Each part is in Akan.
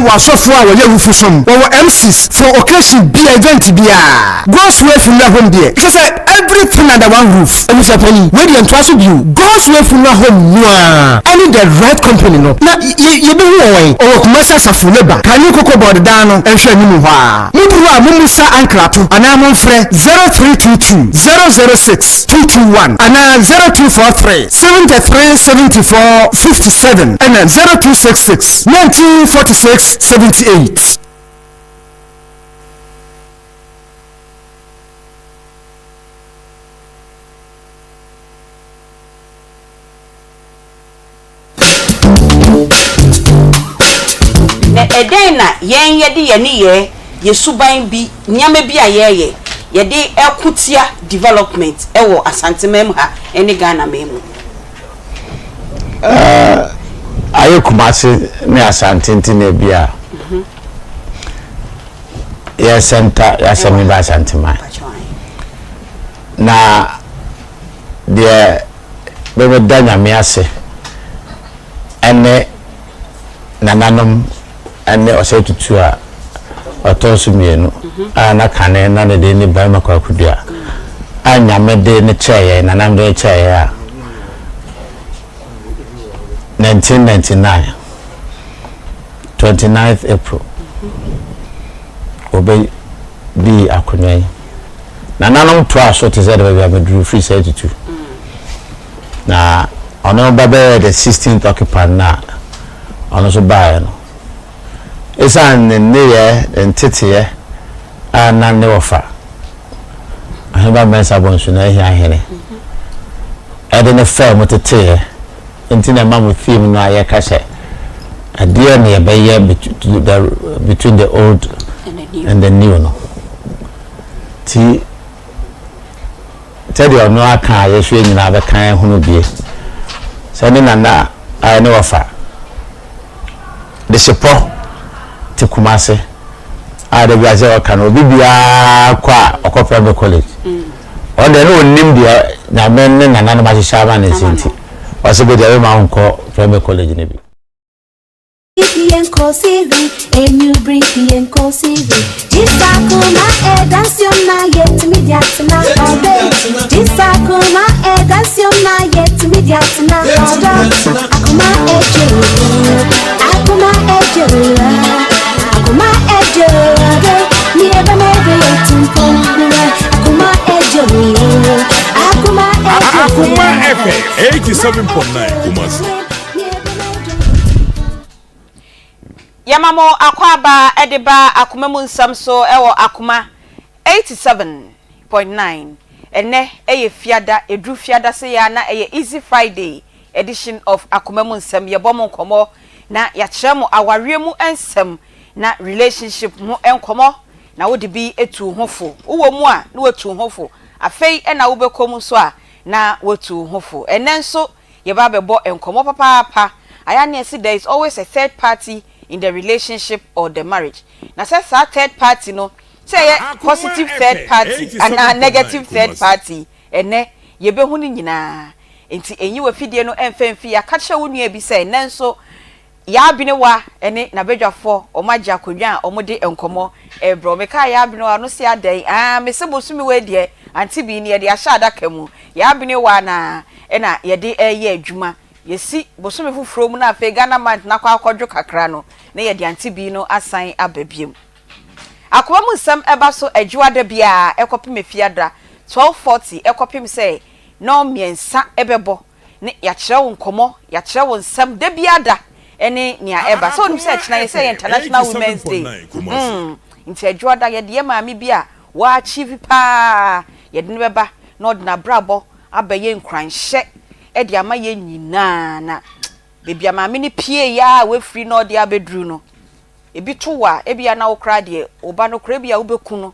wɔ asɔfoɔ a wɔyɛ awufo som, wɔwɔ MCs for occasion bia, event biara. God's Way Funeral Home deɛ, kyerɛ sɛ everything under one roof. Abusuapanin, wei deɛ ntoa so bio, God's Way Funeral Home no ara ɛne the right company no. Na yɛ yɛbɛhu wɔn wɛn? Ɔwɔ Kumasi Asafo Labour, Kane Cocoa Board dan no nhwɛ anim hɔ ara. Moduru hɔ a mommisa Ankrato anaa momfrɛ 0322 006 221 anaa 0243 73 74 57 ɛna 0266 19 46 78. Na ɛdɛn na yɛn yɛde yɛn nneyɛɛ, yɛn suban bi, nneɛma bi a yɛyɛ, yɛde ko tia development wɔ Asanteman mu ha ne Ghana man mu? Ayɛ Kumasi ne Asante nti na ebi a yɛ sɛnta yɛasɛm no ba Asanteman. Na deɛ bɛbɛda Nyame ase ɛne nananom ɛne Ɔsɛe Tutu a ɔtɔ so mmienu a na kane na ne din ne Barima Kwaku Dua a Nyame de no kyɛɛ yɛn, nananom de no kyɛɛ yɛn a 1999 29th April wɔbɛ dii akonnwa yi. Nananom toaa so te sɛ de baabi a meduru firi sɛ tutu. Na ɔno ba bɛyɛ the 16th occupant no a ɔno nso baeɛ no. Esiane ne nneyɛɛ, ne nteteɛ a na ne wɔfa Ɔheneba Mensah Bonsu na ahia hene ɛde ne faa mu teteeɛ nti na ɛma mo theme no a yɛka sɛ ɛdeɛ na yɛbɛyɛ between the old and the new no. Ti sɛdeɛ ɔno aka a yɛso yɛn nyinaa bɛka ahunu bie sɛ ne nana a ne wɔfa Desepɔ te Kumase a da biara sɛ ɔka no obi biara kɔ a ɔkɔ private college ɔno deɛ ne ɔnim deɛ Nyame ne nananom ahyehyɛ ama ne nsi nti ɔsɛ bɛ deɛ bɛma wonkɔ private college no bi. Akuma FM 87.9 Kumasi. Yɛma mo akwaaba de ba akoma mu nsɛm so wɔ Akoma 87.9. Ɛnnɛ yɛ Fiada, ɛduru Fiada sei a na ɛyɛ Easy Friday edition of Akoma mu nsɛm. Yɛbɔ mo nkɔmmɔ na yɛakyerɛ mo awareɛ mu nsɛm na relationship ho nkɔmmɔ na wode bi atu wo ho fo. Wowɔ mu a na watu wo ho fo, afei na wobɛkɔ mu nso a na watu wo ho fo. Ɛnnɛ nso yɛba abɛbɔ nkɔmmɔ papaapa. Ayɛ a na yɛse there is always a third party in the relationship or the marriage. Na sɛ saa third party no, sɛ ɛyɛ positive third party anaa negative third party, ɛnnɛ yɛbɛhu ne nyinaa. Enti nyi w'afidie no mfa mfi yɛ. Ka kyerɛ wo nua bi sɛ nnɛ nso Yaa Abenewa ne n'abadwafoɔ wɔn agye akonnwa a wɔde nkɔmmɔ rebrɛ wo. Mekaa Yaa Abenewa no se adɛn? Aa mese bosome wei deɛ Auntie Bee no yɛde ahyɛ adaka mu. Yaa Abenewa no ara na yɛde reyɛ adwuma. Yɛsi bosome foforɔ mu na afei Ghana month no akɔ akɔdwo kakra no na yɛde Auntie Bee no asan aba biom. Akoma mu nsɛm ba so Adwoada biara kɔpem Efiada 12:40 kɔpem sɛ nnɔn mmiɛnsa bɛbɔ ne yɛakyerɛ wo nkɔmmɔ, yɛakyerɛ wo nsɛm da biara da ne nea ɛba. Sɛ wonim sɛ ɛkyena yɛ sɛ yɛ International Women's Day. Mm, nti Adwoada yɛde yɛ maame bi a wa achieve paa, yɛde no bɛba na ɔde n'abrabɔ abɛyɛ nkuranhyɛ de ama yɛn nyinaa na baabi a maame no pieeɛ a wafiri na ɔde abɛduru no, ebi to wo a, ebia na wo koraa deɛ, wo ba no koraa ebia wobɛku no.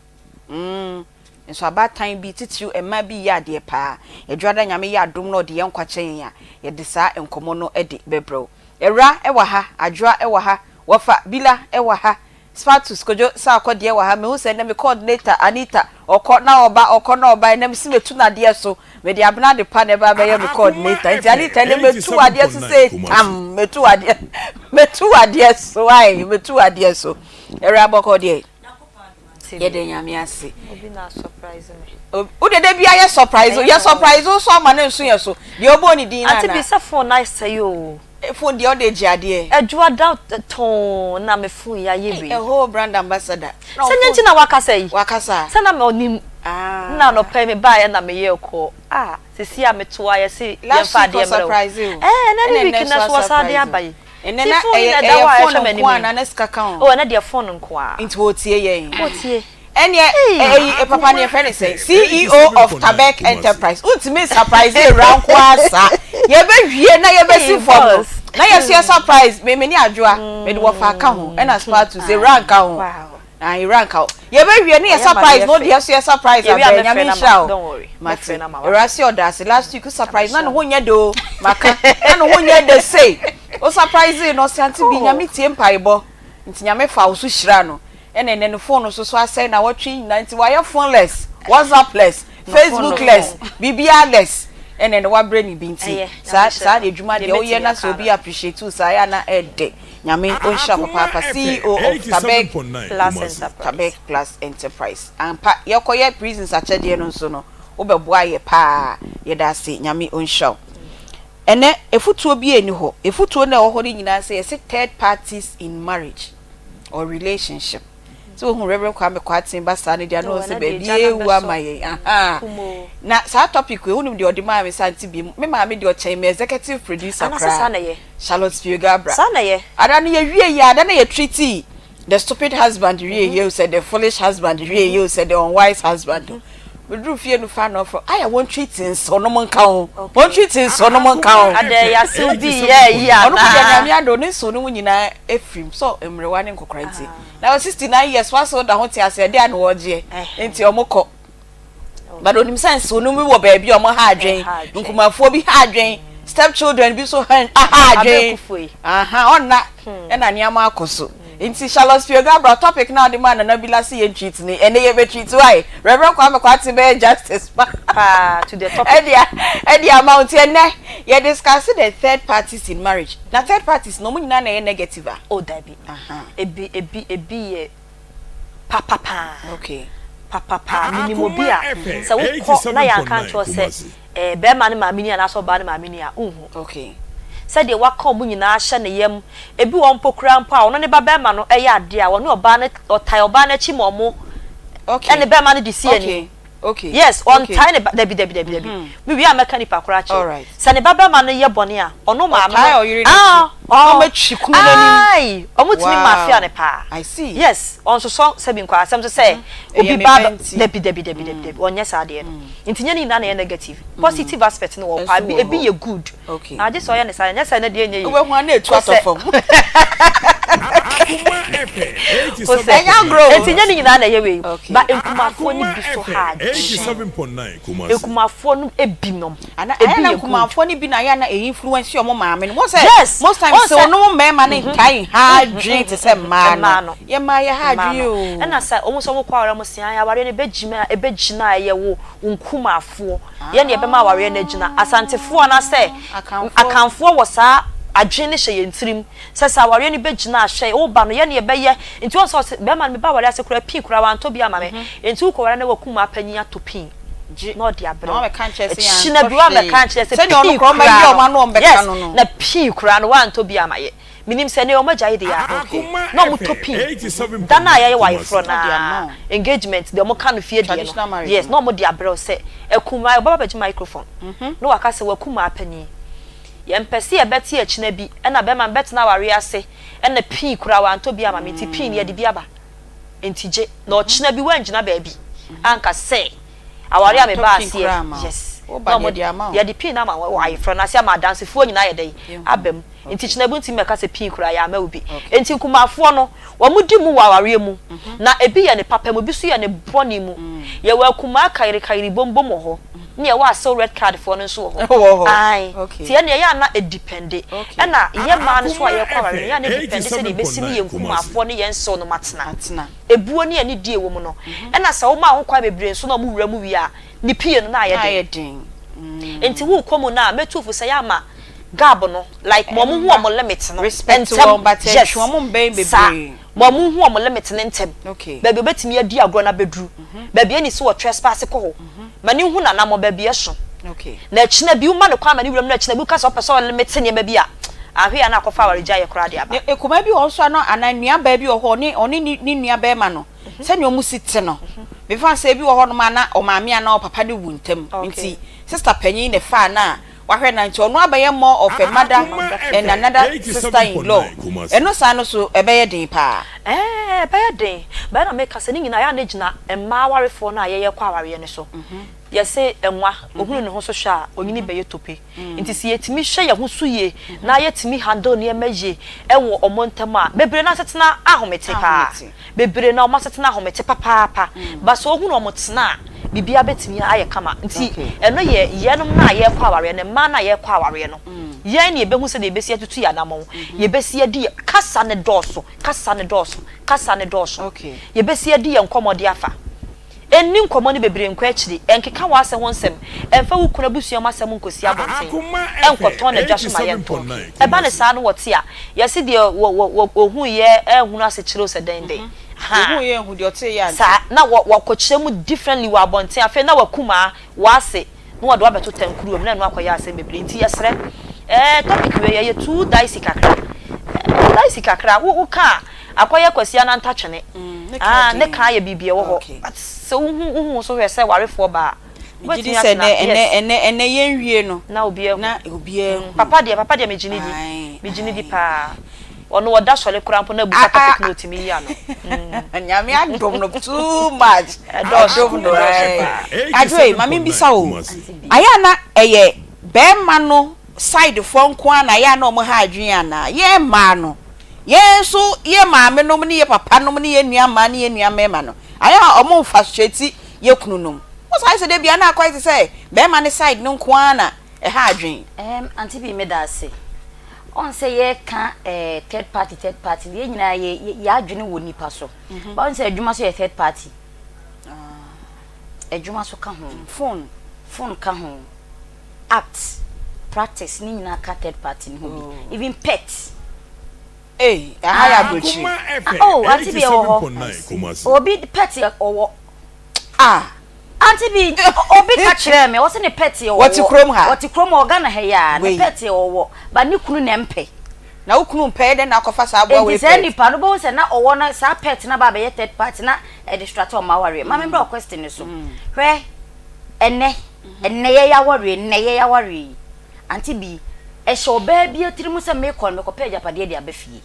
Mm, nso abaatan bi, titiriw mmaa bi yɛ adeɛ paa. Adwuada Nyame yɛ adom na ɔde yɛn nkwa kyɛ yɛn a, yɛde saa nkɔmmɔ no de bɛbrɛ wo. Awura wɔ ha, Adwoa wɔ ha, Wɔfa Bila wɔ ha, Spatus Kojo Sarkor deɛ wɔ ha. Mehu sɛ ɛnnɛ me coordinator Anita, ɔkɔ na ɔba, ɔkɔ na ɔba, ɛnnɛ mese mɛtu no adeɛ so. Mede Abena Adepa na ɛba abɛyɛ me Akoma coordinator nti Anita FM ɛnɛ mɛtu w'adeɛ so 87.9 sei Kumasi. tam mɛtu w'adeɛ mɛtu w'adeɛ so ae mɛtu w'adeɛ so. Awura bɔkɔ deɛ yɛda Nyame ase. Obi na surprise me. Wo deɛ da bia yɛ surprise yɛ surprise wo so ama no nso yɛ so deɛ ɔbɔɔ ne din no Ante anaa. bi sɛ phone na asɛe o. Phone deɛ ɔde gye adeɛ. Adwoa da tɔnn na me phone yi ayɛ wei. A whole brand ambassador. Sɛ nyɛ nti na wakasa yi. Wakasa. Sɛ na ɔnim. Na anɔpa yi me baeɛ na meyɛɛ call. Ah sisi a metoa yɛse yɛmfa adeɛ mmerɛ wo. Ɛɛ ɛnɛ ne week na so wɔsan de aba yi. Ɛnɛ na ɛyɛ ɛyɛ phone nko a na sika ka ho. Oh ɛnɛ deɛ phone nko a. Nti wɔtie yɛn. Wɔtie. Ɛneɛ ɛyi papa no yɛfrɛ no sɛn CEO of Tabek Enterprise wontumi surprise awura nko ara saa yɛbɛwie na yɛbɛsi fam no na yɛso yɛ surprise me me ne adwoa mede wɔfa ka ho ɛna spatu sɛ awura nka ho na awura nka ho yɛbɛwie ne yɛ surprise na ɔde yɛso yɛ surprise abɛɛ nyame nhyira o mate awura se ɔda ase last week surprise na ne ho nyɛ de o maka na ne ho nyɛ de sei o surprise no ɔse ante bi nyame tie mpaebɔ nti nyame fa wo so hyira no Ɛna ɛnɛ no phone nso so asɛe nawɔtwe yi nyinaa nti wayɛ phoneless, whatsappless, facebookless, biribiara less ɛna ɛnɛ wabrɛ ne bi nti saa saa deɛ adwuma deɛ woyɛ na sɛ obi appreciate wo saa yɛ a na ɛdɛ Nyame ɔnhyira wo papaapa CEO of Tabeg Tabeg Plus Enterprise ampa yɛkɔyɛ prisons akyɛdeɛ no nso no wobɛboa yɛ paa yɛda ase Nyame ɔnhyira wo ɛnɛ efutuo bi ɛni hɔ efutuo no ɛwɔ hɔ no nyinaa sɛ yɛse third parties in marriage or relationship sɛ wohu Reverend Kwame Kwarteng ba saa no deɛ na ɔhu sɛ baabi ewu ama yɛn ahaa na saa topic wei wonim deɛ ɔde maa me saa nti bi me maame deɛ ɔkyɛn me executive producer koraa Charlotte Spiogabra ada no yɛwie yɛ ada na yɛ treaty the stupid husband wie yɛ sɛ the foolish husband wie yɛ sɛ the unwise husband mm -hmm. Meduru fie no fa na ɔfrɛ ayɛ wɔn treat nso nom nka ho wɔn treat nso nom nka ho. Adɛ yasew bi yɛ yi ana. Ɔno deɛ nyame adɔ ne nso no mu nyinaa efirim sɛ mmerewa ne nkokora nti na wɔ 69 years waso da ho te ase ɛde a na wɔgyeɛ nti ɔmo kɔ but onim sɛ nso no mu wɔ baabi a ɔmo ha adwen nkumafoɔ bi ha adwen step children bi so ha adwen aha ɔnna ɛna nneɛma akɔ so. Nti Charlotte Spio-Gabriel topic no a wode maa Nana Bila se yɛn treat no ɛnɛ yɛbɛ treat why? Rev Kwame Kwarteng bɛyɛ justice pa paa to the topic ɛde ɛde ama wo nti ɛnɛ yɛ discuss the third parties in marriage na third parties no ɔmo nyinaa na ɛyɛ negative a? Oh dabi ebi ebi ebi yɛ papa paa okay papa paa menim obi a sɛ wokɔ na yɛanka ankyerɛ wo sɛ eh, barima no maame ni anaasɛ ɔbaa no maame ni a, wonhu. Okay. Sɛdeɛ waka wɔn nyinaa ahyɛ ne yam. Ebi wɔ hɔ mpo koraa mpo a, ɔno ne ba barima no yɛ adeɛ a, ɔne ɔbaa no, ɔtae ɔbaa no akyi ma wɔn Okay. ɛne barima no de si ani. Okay. Okay. Yes, Okay. ɔntae ne ba, dabi, dabi, dabi, dabi. Mewie a mɛka nipa korɔ akyerɛ wo. Alright. Sɛ ne ba barima no yɛ bɔne a, ɔno maame Ɔtae no, ɔyere no akyi. ah, Na ɔ, ɔmatwi kunu no anim. ae, wɔtumi mafia Wow. no paa. I see. Yes, ɔnsosɔ sɛbi nkwadaa asɛm so sɛ Ɛyɛ obi me ba ba bɛ, nti. dabi, dabi, dabi, dabi, dabi, ɔnyɛ saa adeɛ no. Nti nyɛ ne nyinaa na ɛyɛ negative. Positive aspect no wɔ hɔ paa, Ɛnso wɔ ebi hɔ. yɛ good. Okay. Na agye sɛ ɔyɛ ne saa, ɛnyɛ sɛ ɛno deɛ ɛnyɛ yie. Wobɛhu a na etu Wo atɔ sɛ, fam. Akoma FM wo sɛ, Ɛnyɛ agorɔ o. nti nyɛ ne nyinaa na ɛyɛ wei. Okay. But nkumafoɔ no Akoma bi so FM ha adwene. 87.9 Kumasi. Nkumafoɔ no binom, Ana ebi ɛyɛ na yɛ good. nkumafoɔ no bi na ayɛ na ɛyɛ influence wɔn maame no. Mo sɛ Yes, most times wɔn sɛ sɛ wɔn mmarima no ntae nha adwene te sɛ mmaa mmaa no. no. Yɛ mmaa yɛ ha Mmaa adwene no. o. Ɛna sɛ wɔn nso wɔkɔ awareɛ wɔn se ae awareɛ no ɛbɛgyina a ɛbɛgyina a ɛyɛ wo wo nkumafoɔ yɛn na yɛbɛma awareɛ no agyina. Asantefoɔ anaasɛ Akanfoɔ. Akanfoɔ wɔ saa adwene no hyɛ yɛn tirim sɛ sɛ awareɛ no bɛgyina a hwɛ wo ba no yɛn na yɛbɛyɛ nti wɔn sɛ ɔse bɛrima no meba awareɛ ase koraa pii koraa wantɔ bi ama me nti wokɔ ware na wakumaa panyin atɔ pii Gye. na ɔde abrɛ Na wo wamɛka nkyerɛ sɛ ɛkyina yɛantɔ bi wamɛka hwee. nkyerɛ sɛ Sɛdeɛ ɔno pii koraa ɔmmɛyɛ koraa ɔmo ano no ɔmbɛka yes no no. na pii koraa no wantɔ bi ama yɛ Menim sɛ ɛnɛ wɔn agyae deɛ a, na wɔn tɔ pin. Da no a yɛyɛ wɔ ayeforɔ no ara, engagement deɛ wɔn ka no fie deɛ no, yes, na wɔn de abrɛ wo sɛ akumaa, ɔbɛba abɛgye microphone, na waka sɛ w'akumaa panin, yɛmpɛ sɛ yɛbɛte akyina bi, ɛna bɛrima no bɛtena awareɛ ase, ɛna pin koraa wantɔ bi ama me, nti pin no yɛde bi aba, nti gye, na ɔkyena bi woangyina baabi anka sɛ awareɛ a mebaa aseɛ, yes, na wɔn de, yɛde pin no ama wo wɔ ayeforɔ no ase ama adansefoɔ nyinaa ayɛ dɛn, aba mu. Nti kyena bi ntumi mmɛka sɛ pii koraa yɛama wo bi. Nti nkumafoɔ no, wɔn di mu wɔ awareɛ mu. Na ebi yɛ ne papa mu, ebi nso yɛ ne bɔne mu. Yɛwɔ akumaa kayere kayere bom bom wɔ hɔ, ne yɛwɔ asew red card foɔ no nso wɔ hɔ. Ae. Nti ɛnneɛ ɛyɛ a na ɛdipɛnde. Ɛna yɛ mmaa no nso a yɛrekɔ awareɛ no, ɛyɛ a na ɛdipɛnde sɛdeɛ yɛbɛsi ne yɛn nkumafoɔ ne yɛn nsew nom atena. Ebuo ne anidie wɔ mu no. Ɛna sɛ womaa ho kwan bebree nso na wɔwura mu wie a, ne pie no na ayɛ den. Nti wokɔ mu no a, mɛtu wo fo sɛ yɛ ama gab no, like ma ɔmo hu ɔmo limit no Respect ntɛm. wɔn but Yes, ɛntwe wɔn mbɛn saa. bebree. Ma ɔmo nhu ɔmo limit no ntɛm. Okay. Baabi a obetumi adi agorɔ no abɛduru. Baabi a ɛnni sɛ wɔ trespass kɔ hɔ. Ma no nhu n'anammɔn baabi a ɛso. Okay. Na ɛkyena bi woma no kwan ma no wura mu na ɛkyena bi woka sɛ wopɛ sɛ ɔlimit nneɛma bi a, ahwɛ a na akɔfa awaregyaeɛ koraa de aba. Ne akumaa bi wɔ hɔ nso a na anaa nuabaa bi wɔ hɔ ɔne ɔne ne ne nua bɛrima no sɛnea wɔn si te no mefa no sɛ ebi wɔ hɔnom a na ɔmaame anaa ɔpapa no wu ntɛm nti sista panyin na ɛfaa no a wahwɛ no nti ɔno abɛyɛ more of a mother and another sister in law ɛno saa no so ɛbɛyɛ den paa. Ɛɛ ɛbɛyɛ den but ɛna meka sɛ ne nyinaa ɛyɛ a na egyina mmaa awarefoɔ no a yɛyɛ kɔ awareɛ no so. Yɛse nwa, ohunu ne ho so hwɛ a, onyini bɛyɛ tope. Nti sɛ yɛtumi hwɛ yɛn ho so yie na yɛtumi handle nneɛma yie wɔ wɔn ntam a, bebree no asetena ahomete paa. Bebree no wɔn asetena ahomete papaapa. But sɛ wohunu wɔn tena a, biribiara bɛtumi ayɛ kama. Nti ɛno yɛ yɛnom no a yɛrekɔ awareɛ no, mmaa no a yɛrekɔ awareɛ no, yɛn na yɛbɛhu sɛdeɛ yɛbɛsi atutu yɛn anammɔn, yɛbɛsi adi yɛn, kasa no dɔɔso, kasa no dɔɔso, kasa no dɔɔso. Yɛbɛsi adi yɛn nkɔmmɔ de afa. Nni nkɔmmɔ no bebree nkɔ akyiri. Nkeka w'ase ho nsɛm. Mfa wo kunu abusua mu asɛm nkɔsi abɔnten. Nkɔtɔn n'adwa so ma yɛntɔ. Ɛba no saa no wɔte a, yɛse deɛ wɔhuiɛ anhunu asekyerɛ o sɛ dɛn dɛn. Ahaa. Saa, na wɔkɔkyerɛ mu differently wɔ abɔnten. Afei na w'akumaa, w'ase, na wɔde wo abɛto tankuruwa mu na ɛno akɔyɛ asɛm bebree. Nti yɛsrɛ, ɛɛ topic wei ɛyɛ too dicey kakra. Ɛyɛ dicey kakra. Wo woka a, akɔyɛ Kwasi Ananta twene. Ah, ne ka ayɛ biribi ɛwɔ hɔ. But sɛ wohu wohu wo so hwɛ sɛ warefoɔ ba a, Megye di wobɛtumi sɛ atena. ɛnɛ ɛnɛ Yes. ɛnɛ ɛnɛ yɛnwie no Na obiara ahu. na obiara ahu. Papa deɛ papa deɛ megye no di. Ae, Megye no di ae. paa. Ɔno ɔda sɔre koraa mpo na abusa topic na ɔtumi yi ano. Nyame adom no too much. Ɛdɔɔso, Adom no ɛdɔɔso paa. Adwoe, ma membisa wo o, ayɛ a na ɛyɛ bɛrima no side foɔ nko ara na ayɛ a na wɔn ha adwene anaa? Yɛn mmaa no, yɛn nso yɛn maame nom ne yɛn papa nom ne yɛn nua mmaa ne yɛn nua mmarima no, ayɛ a wɔn frustrate yɛn kunu nom. Wo saa ayɛ sɛ da biara na akɔyɛ te sɛ bɛrima no side no nko ara na ɛha adwene. Ɛɛm Auntie Bee meda ase. Ɔn sɛ yɛka ɛɛ third party third party no yɛn nyinaa yɛ yɛ adwene wɔ nipa so. But ɔn sɛ adwuma so yɛ third party. Adwuma so ka ho. Phone. Phone ka ho. Act, practice ne nyinaa ka third party no ho bi. Even pet. Ei, ɛha yɛ aburokyire. Ah, oh, Auntie Bee ɛwɔ hɔ. Obi pet yɛ ɔwɔ. Ah. Auntie bi, obi ka kyerɛɛ me, ɔse ne pet yɛ ɔwɔ. Wɔte kurom ha? Wɔte kurom wɔ Ghana ha yi a, ne pet yɛ ɔwɔ, but ne kunu na ɛmpɛ. Na wo kunu mpɛ, ɛdɛn na akɔfa saa aboa wei Enti saa pet? nipa no, wobɛhu sɛ na ɔwɔ no, saa pet no aba abɛyɛ third party na ɛdistract wɔn awareɛ. Ma me mbra wo question no so. Hwɛ, ɛnnɛ, ɛnnɛ yɛyɛ awareɛ, nnɛ yɛyɛ awareɛ yi, Auntie bi, ɛhyɛ ɔbaa biara tirim sɛ mekɔ no, mekɔpɛ agyapadeɛ de aba fie.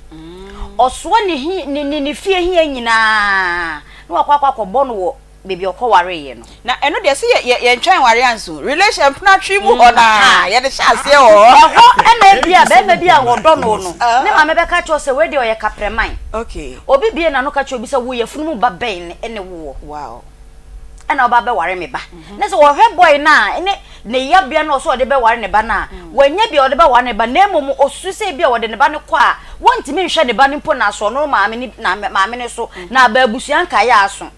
Ɔsoa ne hi, ne, ne, ne fie hia nyinaa na wakɔ akɔ akɔbɔ no wɔ baabi a ɔkɔwareeɛ no. Na ɛno deɛ sɛ yɛ yɛ yɛntwɛn nware ansa o, relation mpenatwe mu hɔ no ara yɛde hyɛ aseɛ wɔ hɔ. Ɛhɔ na ebia barima bi a wɔdɔ no no, ne maame bɛka akyerɛ wo sɛ wei deɛ ɔyɛ kaprɛman. Okay. Obi bue n'ano ka kyerɛ obi sɛ wo yafunu mu ba bɛn ne woɔ? Wow. Ɛna ɔba abɛware me ba. Na sɛ ɔhwɛ boy no a, ne ne yabea no a ɔsɛ ɔde bɛware ne ba no a, wanya bi a ɔde bɛware ne ba na mmom ɔsusu sɛ ebia ɔde ne ba no kɔ a, wɔntumi nhwɛ ne ba no mpo na asɔ ɔno maame no na maame no so na aba abusua nkaeɛ aso.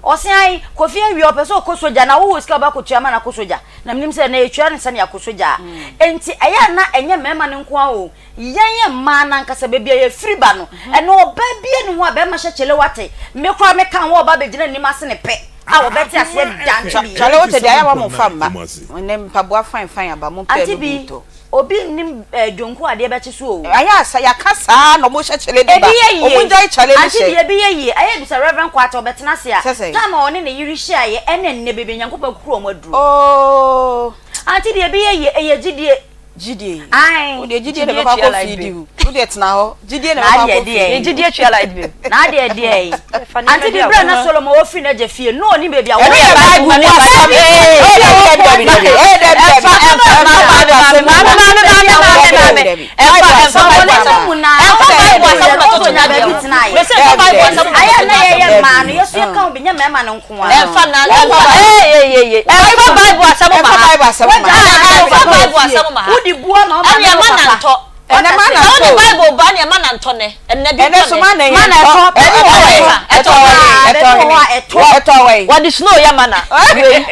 Ɔse ae, Kofi awia ɔpɛ sɛ ɔkɔ sogya na wowɔ sika a wobɛakɔtua ama no akɔ sogya? Na menim sɛ na yɛtua no sɛnea akɔ sogya a. Enti ɛyɛ a na ɛnyɛ mmarima no nko ara o, yɛn mmaa no ankasa baabi a yɛfiri ba no, ɛno ɔbaa biara nni hɔ a barima hyɛ kyale wate, me koraa meka ho a ɔba abɛgyina anim ase ne pɛ a wɔbɛte aseɛ da nkyɛ bi. Kyale wote deɛ ayɛ a wɔmfa mma, ɛnɛ mpaboa fine fine aba mompɛ Ante no bi bi, ntɔ. Obi nnim eh, dwonku adeɛ bɛkye so o. Ayɛ a sa yɛaka saa na ɔmo hyɛ kyale de ba. Ebi yɛ yie. Ɔmo ngyae kyale no Ante hyɛ. bi ebi yɛ yie. Ɛyɛ bisa Rev. Kwate ɔbɛtena ase a. Sɛ sɛn? Time a ɔne ne yere hyiaeɛ ɛne nnɛ baabi a Nyankopɔn akukuru ɔmo aduru. Oh. Ante bi ebi yɛ yie, ɛyɛ gyidie. Gyidie. Ae. Wo deɛ gyidie na Gyidie ɛbɛkɔ tua akɔ light feedi bill. wo. Wo deɛ tena hɔ. Gyidie na ɛbɛkɔ N'adeɛ akɔ deɛ feedi yi. wo. Gyidie tua light bill. N'adeɛ deɛ yi. Fa nneɛma Ante di bi berɛ a na agorɔ. Solomon ɔfiri n'agya fie no, na ɔnim baabi a Ɛno yɛ wɔyɛ Bible mu asɛm. Ee. Oh, dabi, dabi, dabi, dabi. Eh, dabi, dabi. Ɛmfa ɛmfa Ɛmfa maame Bible asɛm maame mu. maame maame maame maame Dabi, dabi. ɛmfa Bible ɛmfa asɛm Bible mu asɛm mu na ɛmfa Dabi, Bible dabi, asɛm dabi. bɛtoto ɔnya baabi n'adeɛ ho tenaeɛ. mese ɛmfa Dabi, Bible dabi. asɛm Ayɛ a bɛtoto na n'asɛm yɛyɛ ho mmaa no, yɛso yɛka ho bi, nyɛ mmarima no nko ara. ɛmfa na ɛmfa ee ɛmfa Bible asɛm ma Ɛmfa ha Bible asɛm ma ha. ɛmfa Bible asɛm ma ha Wode bua ma wo ɛne maame ne ɛma wo papa. nantɔ Ɛnɛ ma sɛ nantɔ wode o. Bible ba ne ɛma nantɔ nɛ ɛnɛ bi Ɛnɛ tɔ so nɛ ma na Ma yɛ na ntɔ. ɛtɔ. Baabi Ɛtɔ wɔ hɔ a wɛn? ɛtɔ. Ɛtɔ Ɛtɔ wɛn? paa. Ɛtɔ Baabi wɔ hene? hɔ a ɛtɔ. Ɛtɔ wɛn? wɔde snow yɛ mana wei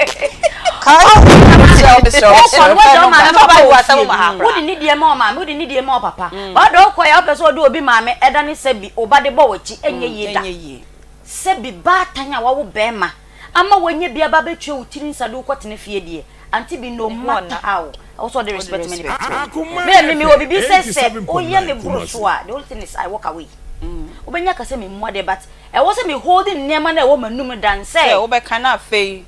Kyɛ Mesrɛ wo, Wokɔ no woagya wo maame Ɛmfa papa Bible wɔ asɛm fie. ma ha koraa. Wode nidie ma wo maame, wode nidie ma wo papa. But wode wokɔ yɛ a wopɛ sɛ wode obi maame ɛdane sɛbi wo ba de bɔ w'akyi, ɛnyɛ yie da. Ɛnyɛ yie. Sɛbi baatan a wawo bɛɛma ama wanya bi aba abɛtua wo tiri nsa de wo kɔtena fie deɛ, Auntie bi no matter how, ɛwɔ sɛ ɔde respect ma nipa korɔ. Me deɛ me mewɔ biribi sɛ sɛ woyɛ me boro so a, the only thing is I walk away. Wobɛnya ka sɛ memmua deɛ but ɛwɔ sɛ me holding nneɛma no a ɛwɔ m'anum no than sɛ. Sɛ wobɛka na afei.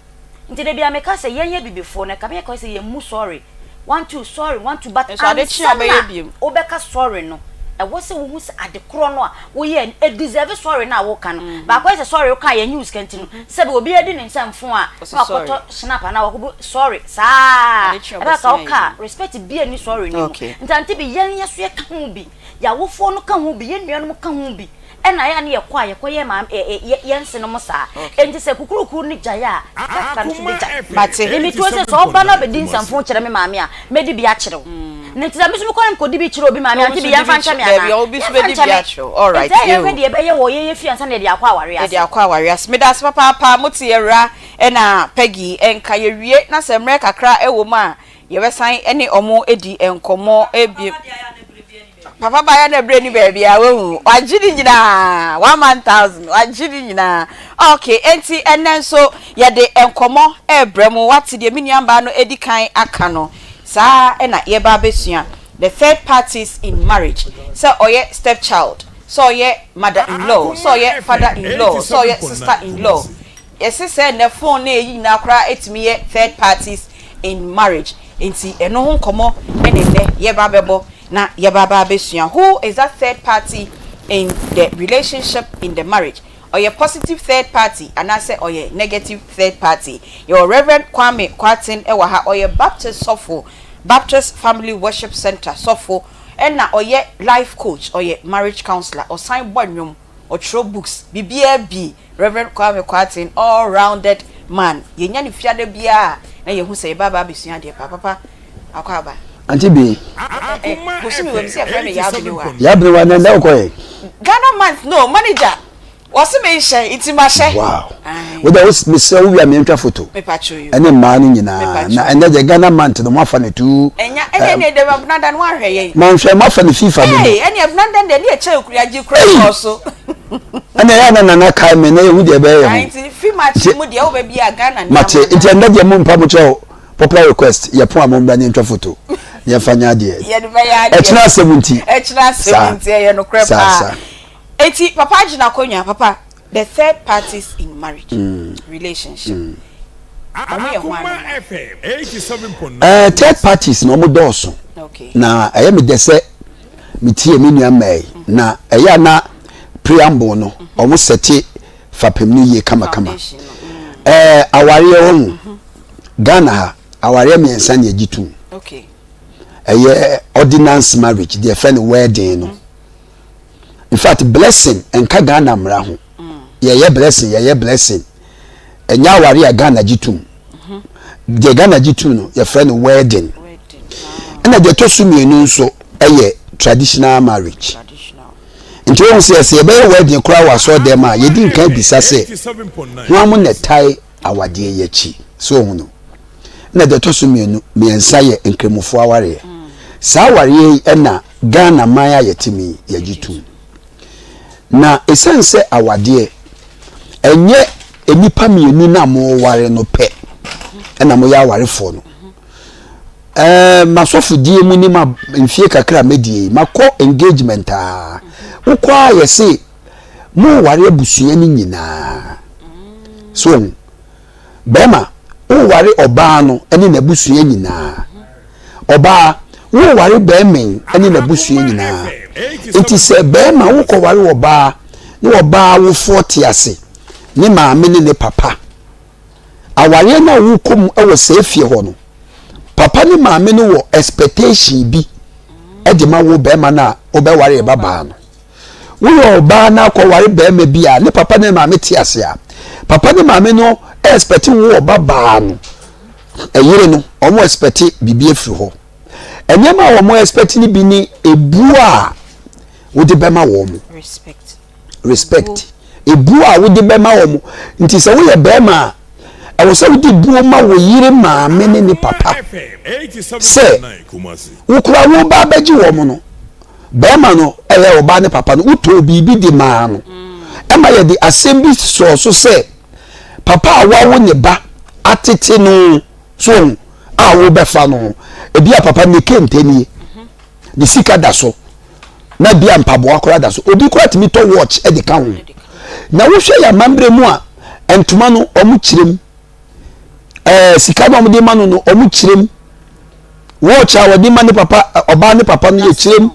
Nti da biara meka sɛ yɛn abibifoɔ no ɛkame yɛkɔyɛ sɛ yɛmmu sorry, one two sorry, one two but Nso ade kye a ansa wobɛyɛ na biom. wobɛka sorry no ɛwɔ sɛ wohu sɛ ade korɔ no a woyɛɛ no ɛdeserve sorry no a woka no. Baako ayɛ sɛ sorry wokaa yɛnnye wo sika nti no sɛbi obi adi ne nsa mfon a Ɔse na sorry. wakɔtɔ snap anaa wakɔbu sorry saa Ade kye a ɛbɛka wobɛsan ayɛ woka a biom. respect biara nni sorry no mu. Okay. Nti ante bi yɛn yɛso yɛka ho bi, yɛn awofoɔ no ka ho bi, yɛn nuanom ka ho bi. Ɛna ɛyɛ a ne yɛkɔ a yɛkɔ yɛ maame ɛ ɛ yɛ yɛn nsenom saa. Enti sɛ kukurukuru no gyae a, kakra no nso bɛgyae. Mate. Me metuo sɛ sɛ ɔba na ɔbɛdi nsɛmfoo kyerɛ me maame a, mɛdi bi akyerɛ wo. Na nti sɛ me nso mekɔ na mekɔdi bi kyerɛ obi maame a, ante bi yɛmfa nkyɛ me anaa? Yɛmfa nkyɛ me. Enti ɛyɛ yɛhwɛ deɛ ɛbɛyɛ wɔ yɛn fie ansa na yɛde akɔ awareɛ ase. Yɛde akɔ awareɛ ase. Meda ase papaapa. Mote Awuraa ɛna Peggy nka. Yɛwie na sɛ mmerɛ kakra wɔ mu a, yɛbɛsan ne wɔn adi nkɔmmɔ bio. Papa baeɛ na ɛberɛ ni baabi a wahu wagye ne nyinaa 1000 wagye ne nyinaa ok enti ɛnɛ nso yɛde nkɔmmɔ ɛrebrɛ mu wate deɛ me nuambaa no adi kan aka no saa ɛna yɛba abɛsua the third parties in marriage sɛ ɔyɛ step child sɛ ɔyɛ mother in law sɛ ɔyɛ father in law sɛ ɔyɛ sister in law Yɛse sɛ nnɛ phone ne eyi nyinaa koraa tumi yɛ third parties in marriage nti ɛno ho nkɔmmɔ ne nnɛ yɛba abɛbɔ na yɛba aba abɛsua who is that third party in the relationship in the marriage ɔyɛ positive third party anaasɛ ɔyɛ negative third party yɛwɔ Rev Kwame Kwarteng wɔ ha ɔyɛ Baptist sɔfo Baptist Family Worship Centre sɔfo ɛna ɔyɛ life coach ɔyɛ marriage counsellor ɔsan bɔ nnwom ɔtwerɛ books biribiara bi Rev. Kwame Kwarteng, all rounded man, yɛnya no fiada biara a na yɛhu sɛ yɛba aba abɛsua adeɛ paa, papa akɔ aba. Auntie Bee. Eh, eh, bosome wɔ mu sɛ yɛfrɛ me Yaa Benewa. Yaa Benewa, na ɛnɛ wokɔ yɛ? Ghana month no, manager, wɔse menhyɛ, nti mahyɛ. Wow. Wode wo mesrɛ wo wia mentwa photo. Ɛne mmaa no nyinaa. Na ɛnɛ deɛ Ghana month no moafa no tu. Ɛnya ɛne ɛne ɛdɛ abunada no wanhwɛ yɛn. Manhwɛ moafa no FIFA dodo. Ee ɛne abunada deɛ ne yɛkyɛ okuri agye kura kɔɔ so. Ɛna ɛyɛ na nana kae me na yɛhu deɛ ɛbɛyɛ yɛn ho. Nti fi match mu deɛ wobɛ bi a Ghana ne Mate nti ɛnɛ deɛ mo mpa mo kyɛw popular request yɛ pon a mo mbra ne ntwa photo ne yɛmfa nyɛ adeɛ. Yɛde bɛyɛ adeɛ. Ɛkyena asɛm nti. Ɛkyena asɛm nti ɛyɛ nokorɛ paa. Eti papa agyina akonnwa papa the third parties in marriage mm. relationship. Mm. Ɔmo yɛ hwan no. Eh, third parties na ɔmo dɔɔso. Na ɛyɛ me dɛ sɛ metie me nua mmaa yi na ɛyɛ a na preamble no ɔmo sɛte fapem no yie kamakama. Ɛɛ awareɛ wɔ ho Ghana ha awareɛ mmiɛnsa na yɛgye tom. Ɛyɛ ordinance marriage deɛ ɛfɛ no wedding no. In fact blessing nka Ghana mmara ho. Yɛyɛ blessing yɛyɛ blessing ɛnyɛ aware a Ghana gye tom. Deɛ Ghana gye tom no yɛfrɛ no wedding. Ɛna deɛ ɛtɔ so mmienu nso ɛyɛ traditional marriage. Nti wɔn sɛ sɛ yɛbɛyɛ wedding koraa wɔ asɔre dɛm a yɛdi nkan bisa sɛ hwan mo na ɛtae awadeɛ yi akyi so ohun no. Ɛna deɛ ɛtɔ so mmienu mmiɛnsa yɛ nkramofoɔ awareɛ. Saa awareɛ yi ɛna Ghana man a yɛte mu yi yɛgye tom. Na ɛsiane sɛ awadeɛ, ɛnyɛ nnipa mmienu no a moware no pɛ ɛna moyɛ awarefoɔ no. Ɛɛ m'asɔfodie mu ne ma mfie kakra a mɛdie yi, makɔ engagement a, wokɔ a yɛse moware abusua no nyinaa. So ohun. Barima, woware ɔbaa no ne n'abusua nyinaa. Ɔbaa, woware barima yi ne n'abusua nyinaa. Enti sɛ barima wokɔware ɔbaa na ɔbaa awofoɔ te ase, ne maame ne ne papa, awareɛ no a wokɔ mu wɔ saa fie hɔ no, papa ne maame no wɔ expectation bi de ma wo barima no a wobɛware ba baa no. Woyɛ ɔbaa na akɔware barima bi a ne papa ne maame te ase a, papa ne maame no expect wo ɔba baa no, ɛyere no, wɔn expect biribi afiri hɔ. Nneɛma a wɔn expect no bi ne ebuo a wode bɛma wɔn. Respect. Respect. Ebuo a wode bɛma wɔn. Nti sɛ woyɛ barima a, Ɛwɔ sɛ wode buo ma wo yere maame ne ne papa sɛ wo koraa woreba abɛgye wɔn no, barima no ɛyɛ ɔbaa ne papa no, wotɔɔ biribi de maa no. Ɛma yɛde asɛm bi sɔɔ so sɛ papa a wawo ne ba atete no so ho a wobɛfa no, ebi a papa ne kente nie, ne sika da so. na bia mpaboa koraa da so obi koraa tumi tɔ watch de ka ho na wohwɛ yɛ amammerɛ mu a ntoma no wɔn kyerɛ mu ɛɛ sika no wɔn de ma no no wɔn kyerɛ mu watch a wɔde ma ne papa ɔbaa ne papa no yɛ kyerɛ mu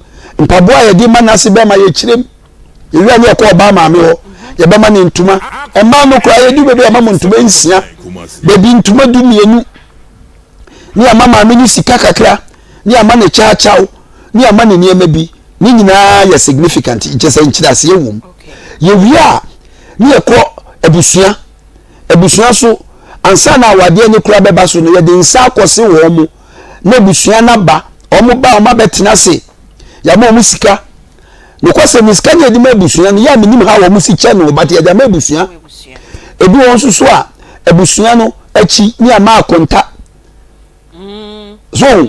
mpaboa a yɛde ma n'ase bɛrima yɛ kyerɛ mu ewia ne ɛkɔ ɔbaa maame hɔ yɛbɛma ne ntoma mmaa no koraa yɛdu baabi a yɛma mo ntoma nsia baabi ntoma du mmienu ne yɛama maame no sika kakra ne yɛama ne kyaakyaw ne ama ne nneɛma bi ne nyinaa yɛ significant kyɛ sɛ nkyerɛaseɛ wɔ mu yɛwie a ne yɛkɔ abusua abusua so ansa na awadeɛ ne kora bɛba so no yɛde nsa akɔse wɔn mo na abusua no aba wɔn ba wɔn abɛtena ase yɛama wɔn sika nokwasɛm ne sika ne yɛde ma abusua no yɛ a menim ha wɔn si kyɛ no but yɛde ama abusua ebi wɔn nso so a abusua no akyi ne ama akonta so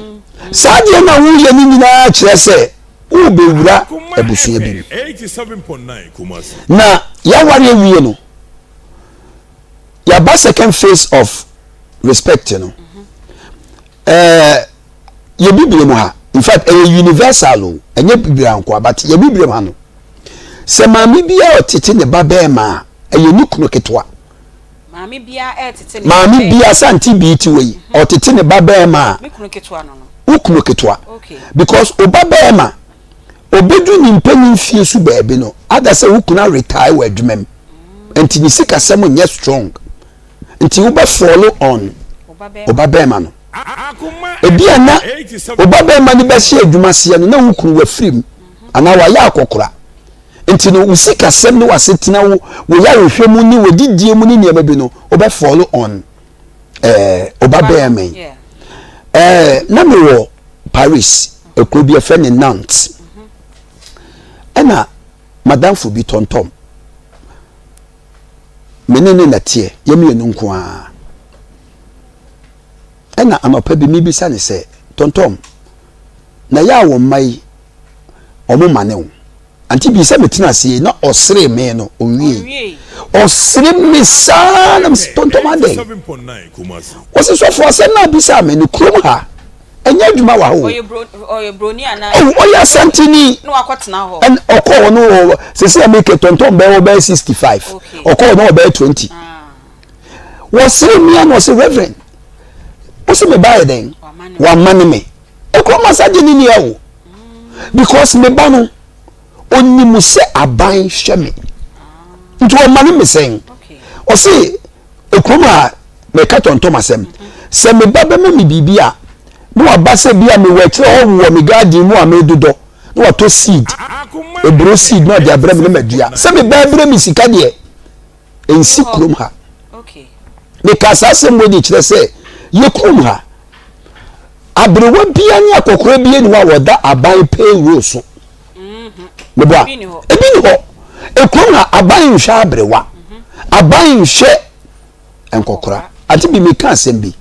saa deɛ na woyɛ no nyinaa kyerɛ sɛ wobɛwura abusua bi mu na yɛaware awie no yɛaba second phase of respect no ɛɛ yɛ bibire mu ha in fact ɛyɛ universal o ɛnyɛ bibire ankoa but yɛ bibire mu ha no sɛ maame bi a ɔtete ne ba bɛrima a ɛyɛ ne kunu ketewa Maame biara retete ne Maame ba biara sɛ ante bii ti wɔ yi mhm. ɔtete ne ba bɛrima a. Me kunu ketewa no no. Wo kunu ketewa. Okay. Because ɔba bɛrima obedu ne mpanyin fie so baabi no ada sɛ wo kunu aretae wɔ adwuma mu mm. nti ne sikasɛm nyɛ strong nti wobɛ follow on ɔba bɛrima no. Ebi a na ɔba bɛrima no bɛhyɛ adwuma seɛ no na wo kunu wafiri mu mhm. anaa wayɛ akɔkora. Nti no wo sikasɛm ne w'asetena wo wo yarehwɛ mu ne w'adidie mu ne nneɛma bi no wobɛ fall on ɛɛ ɔba bɛrima yi ɛɛ na mewɔ Paris ekuro bi ɛfɛ ne Nantes ɛna madamfo bi tɔntɔm me ne ne na teɛ yɛ mmienu nko ara ɛna anɔpa bi mebisa ne sɛ tɔntɔm na yɛ a wɔn mma yi wɔn ma ne wo ante bi sɛ metena ase yi na ɔsere me no ɔnwie ɔsere me saa na tontɔm adɛn wɔsi sɔfo asɛm na abisa me no kurom ha ɛnyɛ adwuma wɔ ha o ɔyɛ asantini ɛn ɔkɔ hɔ no wɔ sisi a meke tontɔn bɛyɛ ɔbɛyɛ 65 ɔkɔ hɔ no ɔbɛyɛ 20 wɔsere me a na ɔsɛ reverend wɔsi me ba yɛ dɛn wamane me Ekuro masa gye ne nia o. Because me ba no, onim sɛ aban hwɛ me. Nti ɔma ne me sɛn. Ɔse ekurom a meka tɔntɔm asɛm. Sɛ me ba bɛma me biribi a, na waba sɛ bi a mewɔ akyerɛ hɔ wɔ me garden mu a medodɔ, na watɔ seed, eburo seed na ɔde abrɛ me na madua. Sɛ me ba brɛ me sika deɛ, ɛnsi kurom ha. Meka saa asɛm wei de kyerɛ sɛ yɛ kurom ha aberewa bia ne akɔkora bia ni hɔ a wɔda aban payroll so. Mhm. Meboa ebi ni hɔ. Ekurom ha aban nhwɛ aberewa, mhm. aban nhwɛ nkɔkora. Ate bi meka asɛm bi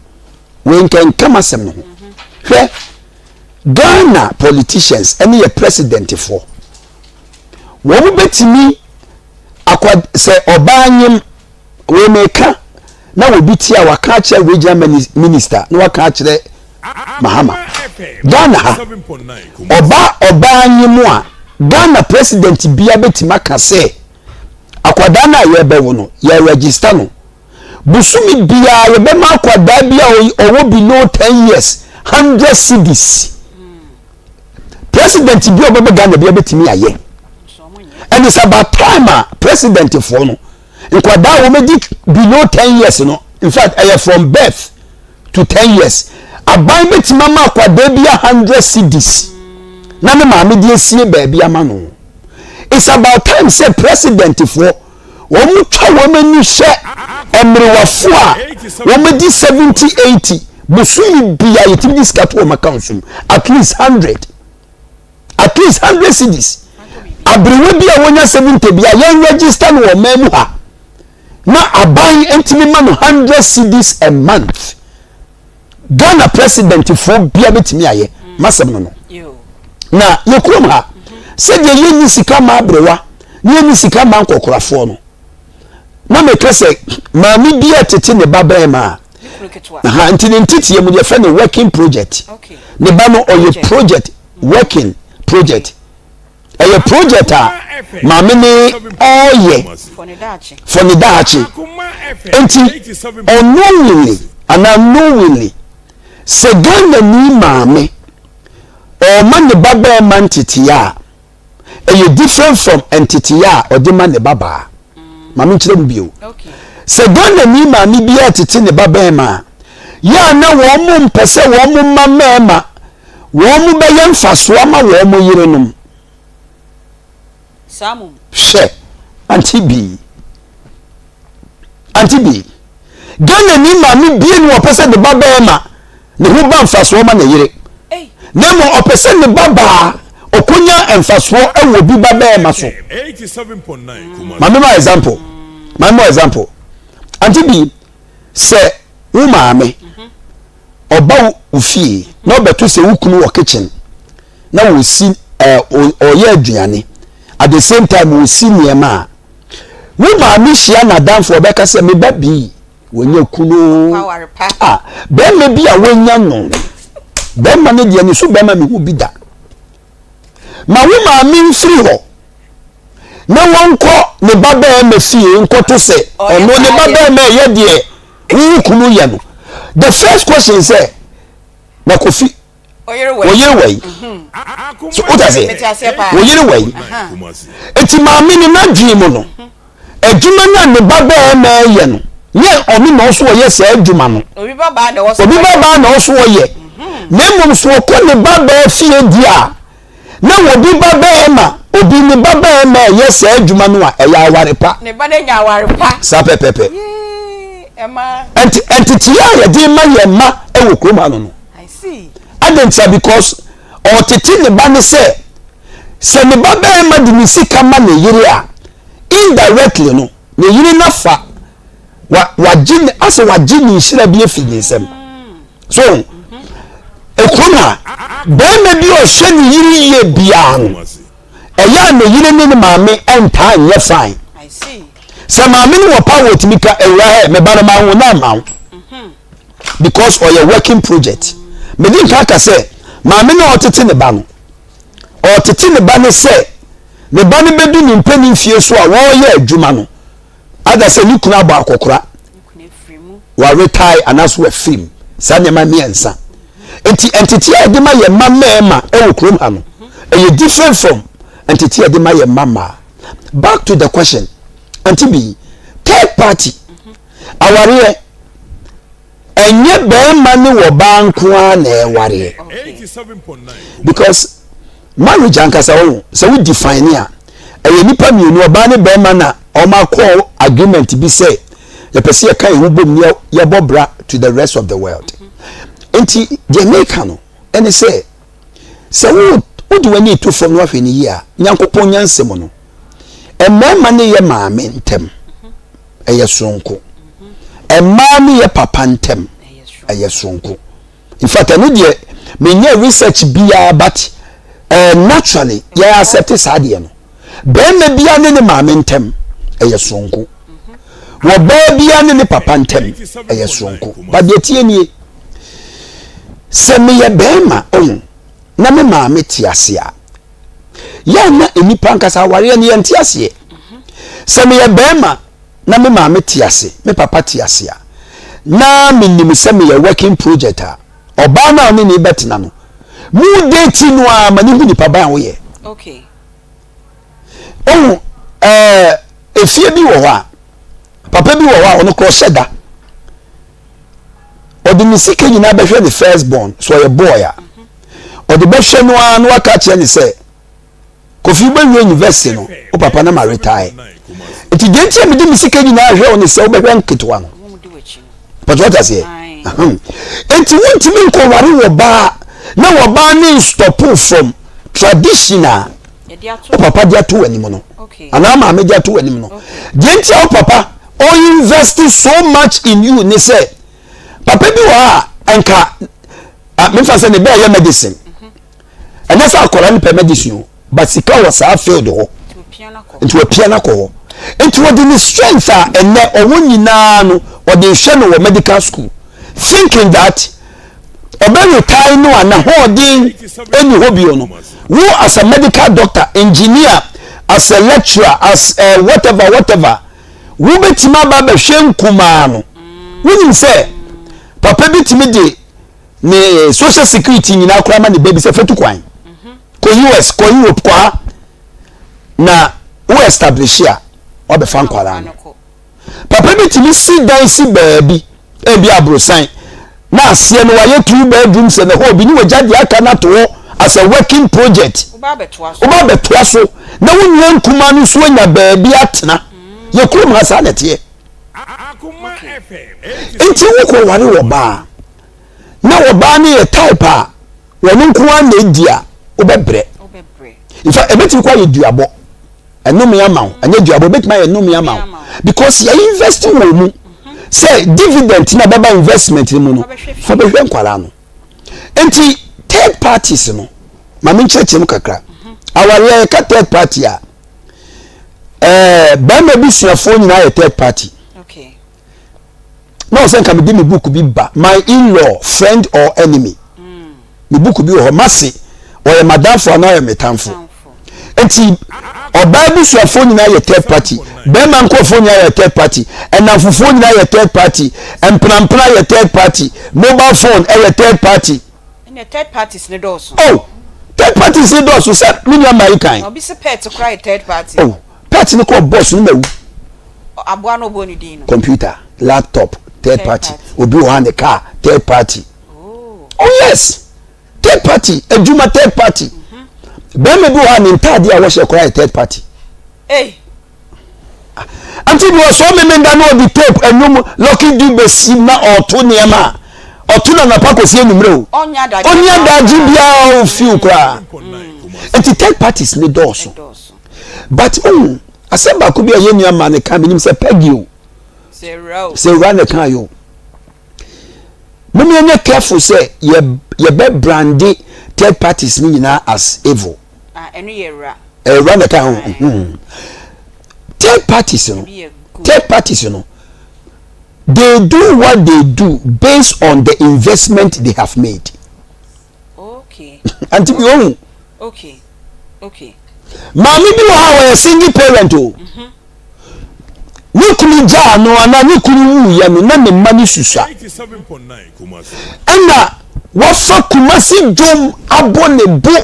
wei nka nkam asɛm no ho. Mhm. Hwɛ Ghana politicians ɛne yɛ presidentfoɔ wɔn bɛtumi akwa sɛ ɔbaa nyem wei meka na obi tie a waka akyerɛ regional minister na waka akyerɛ Mahama Ghana ha ɔba ɔbaa nyem a Ghana president bia bɛtumi aka sɛ akwadaa no a yɛbɛwo no yɛ register no bosome biara yɛbɛma akwadaa bi a ɔwɔ below 10 years 100 cedis president bi a ɔbɛbɛ Ghana bi abɛtumi ayɛ and it's about time a president foɔ no nkwadaa a wɔadi below ten years no in fact ɛyɛ from birth to ten years aban bɛtumi ama akwadaa bi a hundred cedis na ne maame de asie baabi ama no it's about time sɛ president foɔ wɔn twa wɔn ani hwɛ mmerewafo a wɔn adi 70 80 bosome bia yɛtumi de sika to wɔn account so at least hundred at least hundred cedis aberewa bi a wɔnya 70 bi a yɛn register no wɔ ɔman mu ha. Na aban ntumi ma no 100 cedis a month. Ghana president foɔ bia bɛtumi ayɛ masɛm no no. Na yɛ kurom ha sɛdeɛ yɛnni sika ma aberewa na yɛnni sika ma nkɔkorafoɔ no na meka sɛ maame bi a tete ne ba bɛrima a ha nti ne nteteɛ mu yɛfrɛ no working project ne ba no ɔyɛ project working project ɛyɛ project a maame ne ɔreyɛ for ne daakye nti unknowingly anaa knowingly sɛ Ghana ni maame ɔrema ne ba bɛrima nteteɛ a ɛyɛ different from nteteɛ a ɔde ma ne ba baa maame nkyerɛ mu bio sɛ Ghana ni maame bi a tete ne ba bɛrima a yɛ a na wɔn mo mpɛ sɛ wɔn mo mma mmarima wɔn bɛyɛ mfasoɔ ama wɔn yerenom. Hwɛ, Auntie B. Auntie B. Ghana ni maame bie ni ɔpɛ sɛ ne ba bɛrima ne ho ba mfasoɔ ma ne yere. Na mmom ɔpɛ sɛ ne ba baa ɔkonya mfasoɔ wɔ bi ba bɛrima so. Maame ma example. Maame ma example. Auntie B, sɛ wo maame ɔba wo fie na ɔbɛto sɛ wo kunu wɔ kitchen na wɔsi ɛɛ ɔyɛ aduane at the same time wɔsi nneɛma a wo maame hyia n'adamfo ɔbɛka sɛ me ba bi wɔnya kunu a bɛrima bi a wɔanya no bɛrima no deɛ ne so bɛrima mehu bi da ma wo maame mfiri hɔ na wɔnkɔ ne ba bɛrima fie nkɔto sɛ ɔno ne ba bɛrima ɛyɛ deɛ wo kunu yɛ no the first question sɛ na kofi oyere wɔ yi so o ta se oyere wɔ yi eti maame no n'adwene mu no adwuma no a ne ba bɛrima yɛ no nyɛ ɔno na ɔso ɔyɛ saa adwuma no obi ba baa na ɔso ɔyɛ na mmom so ɔkɔ ne ba bɛɛ fie di a na obi ba bɛrima obi ne ba bɛrima ɛyɛ saa adwuma no a ɛyɛ aware pa. Ne ba no anya aware pa. Saa pɛpɛpɛ. Ɛnti ɛnteteɛ a yɛde ma yɛn mma wɔ kurom ha no no. Adɛn ntia because ɔtete ne ba ne sɛ sɛ ne ba bɛrima de ne sika ma ne yere a indirectly no ne yere no afa wa wagye ne asɛ wagye ne nhyira bi afi ne nsam. So ekurom ha bɛrima bi a ɔhwɛ ne yere yie biara no ɛyɛ a ne yere ne ne maame ntaa nyɛ fine. Sɛ maame no wɔ power otumi ka awura hɛ me ba no ma wo na ama wo because ɔyɛ working project. Mede nka ka sɛ maame no a ɔtete ne ba no ɔtete ne ba no sɛ ne ba no bɛdu ne mpanin fie so a wɔreyɛ adwuma no ada sɛ ne kunu abɔ akɔkora wɔaretae anaasɛ wɔafiri mu saa nneɛma mmiɛnsa nti nteteɛ a yɛde ma yɛn mma mmarima wɔ kurom ha no ɛyɛ different from nteteɛ a yɛde ma yɛn mma mmaa back to the question anti bi third party awareɛ ɛnyɛ bɛrima ne wɔ baa nko ara na ɛwareɛ because Marriage ankasa wohu sɛ wo define a ɛyɛ nipa mmienu ɔbaa ne bɛrima na wɔn akɔ agreement bi sɛ yɛpɛ sɛ yɛka yɛn ho bom ne yɛbɔ bra to the rest of the world nti deɛ meka no ɛne sɛ sɛ wo wode w'ani to fam na wahwɛ ne yie a nyankopɔn nyansa mu no mmarima ne yɛ maame ntɛm ɛyɛ soronko mmaa ne yɛ papa ntɛm ɛyɛ soronko In fact ɛno deɛ menyɛ research biara but uh, naturally yɛ accept saa deɛ no. Bɛrima biara ne ne maame ntɛm ɛyɛ soronko. Wɔ baa biara ne ne papa ntɛm ɛyɛ soronko. But deɛ tie nie sɛ meyɛ bɛrima ɔho na me maame te ase a yɛ na nnipa ankasa awareɛ no yɛnte aseɛ. Sɛ meyɛ bɛrima na me maame te ase, me papa te ase a, na menim sɛ meyɛ working project a, ɔbaa no a ɔne ne bɛtena no, mu date no a ma ne hu nipa ban a woyɛ. Okay. Ohu, ɛɛ, efie bi wɔ hɔ a, papa bi wɔ hɔ a ɔno korɔ hyɛ da. Ɔde ne sika nyinaa bɛhwɛ ne first born, so ɔyɛ boy a. Ɔde bɛhwɛ no ara na waka akyerɛ ne sɛ, Kofi wobɛwie university no wo papa na ma retire nti deɛ nti a mede me sika nyinaa hwɛ wo ne sɛ wobɛhwɛ nketewa no pàtó wata aseɛ nti wontumi nkɔware wɔ baa na wɔ baa ne nstɔpo from tradition a wo papa de ato w'anim no anaa maame de ato w'anim no deɛ nti a wo papa. ɔ invest so much in you ne sɛ papa bi wɔ hɔ a nka mefa sɛ ne bɛɛ yɛ medicine ɛnyɛ sɛ akwadaa no pɛ medicine o but sika wɔ saa field hɔ nti wapia no akɔ hɔ nti wɔde ne strength a ɛnɛ ɔwɔ nyinaa no ɔde hwɛ no wɔ medical school thinking that ɔbɛ retire no a n'ahoɔden ɛni hɔ bio no wo as a medical doctor engineer as a lecturer as a whatever whatever wobɛtumi aba abɛhwɛ nkumaa no wonim sɛ papa bi tumi de ne social security nyinaa koraa ma ne ba bi sɛ fatu kwan kɔ US kɔ Europe kɔ ha na wo establish a wabɛfa nkwadaa no papa bi tumi si dan si baabi ebi aborosan na aseɛ no wayɛ two bedrooms and a hall bi ne wagya deɛ aka no ato hɔ as a working project woba abɛtoa so na wo nua nkumaa no nso anya baabi atena yɛ kurom ha saa na ɛteɛ nti wokɔ ware wɔ baa na ɔbaa no yɛ type a wɔn nko ara na edi a wobɛbrɛ in fact ebetumi kɔ ayɛ duabɔ ɛnome ama wo ɛnyɛ duabɔ ebetumi ayɛ ɛnome ama wo because yɛ invest wɔ mu sɛ dividend na bɛba investment mu no fa bɛhwɛ nkwadaa no nti third parties no maame nkyerɛkyerɛ mu kakra awareɛ yɛka third party a ɛɛ bɛrima bi suafoɔ nyinaa yɛ third party. Okay. na ɔsɛ nka mede me book bi ba my in-law friend or enemy mm. me book bi wɔ hɔ mase ɔyɛ madamfo anaa ɔyɛ metamfo nti ɔbaa busuafoɔ nyinaa yɛ third party bɛrima nkurɔfoɔ nyinaa yɛ third party ɛnamfofoɔ nyinaa yɛ third party mpenampena yɛ third party mobile phone ɛyɛ third party. ɛnna third parties ne dɔɔso. oh third parties ne dɔɔso sɛ mi nua maa yi kan. obi si pet kora yɛ third party. oh pet ne kɔ bɔs no ma wu. Aboa no ɔbɔ ne din no. Computer, laptop, third party. Obi wɔ ha ne car, third party. Oh, oh yes, third party. Adwuma third party. Mhm. Bɛrima bi wɔ ha ne ntaade a wɔhyɛ koraa yɛ third party. Hey. Nti bi wɔ so memenda na ɔde tape ɛnwom Lucky Dube si na ɔto nneɛma a ɔto na napa kɔsi anwummerɛ o. Ɔnyɛ adagye biara ofiw koraa. Nti third parties ne dɔɔso. But oh, asɛm baako bi a yɛn nua maa ne ka menim sɛ Peggy o sɛ awura na ɛka yɛ o mom yɛnyɛ careful sɛ yɛbɛ brande third parties ne nyinaa as evil ah, ɛwura na ɛka ho hmm. third parties no third parties no they do what they do based on the investment they have made Okay. Auntie bi ohu. Okay. Okay. Maame bi wɔ ha wɔyɛ single parent o. Mhm. Ne kunu gyaa no anaa ne kunu wuyɛ no na ne mma no susua. Ɛna wafa Kumasi dwom abɔ ne bo.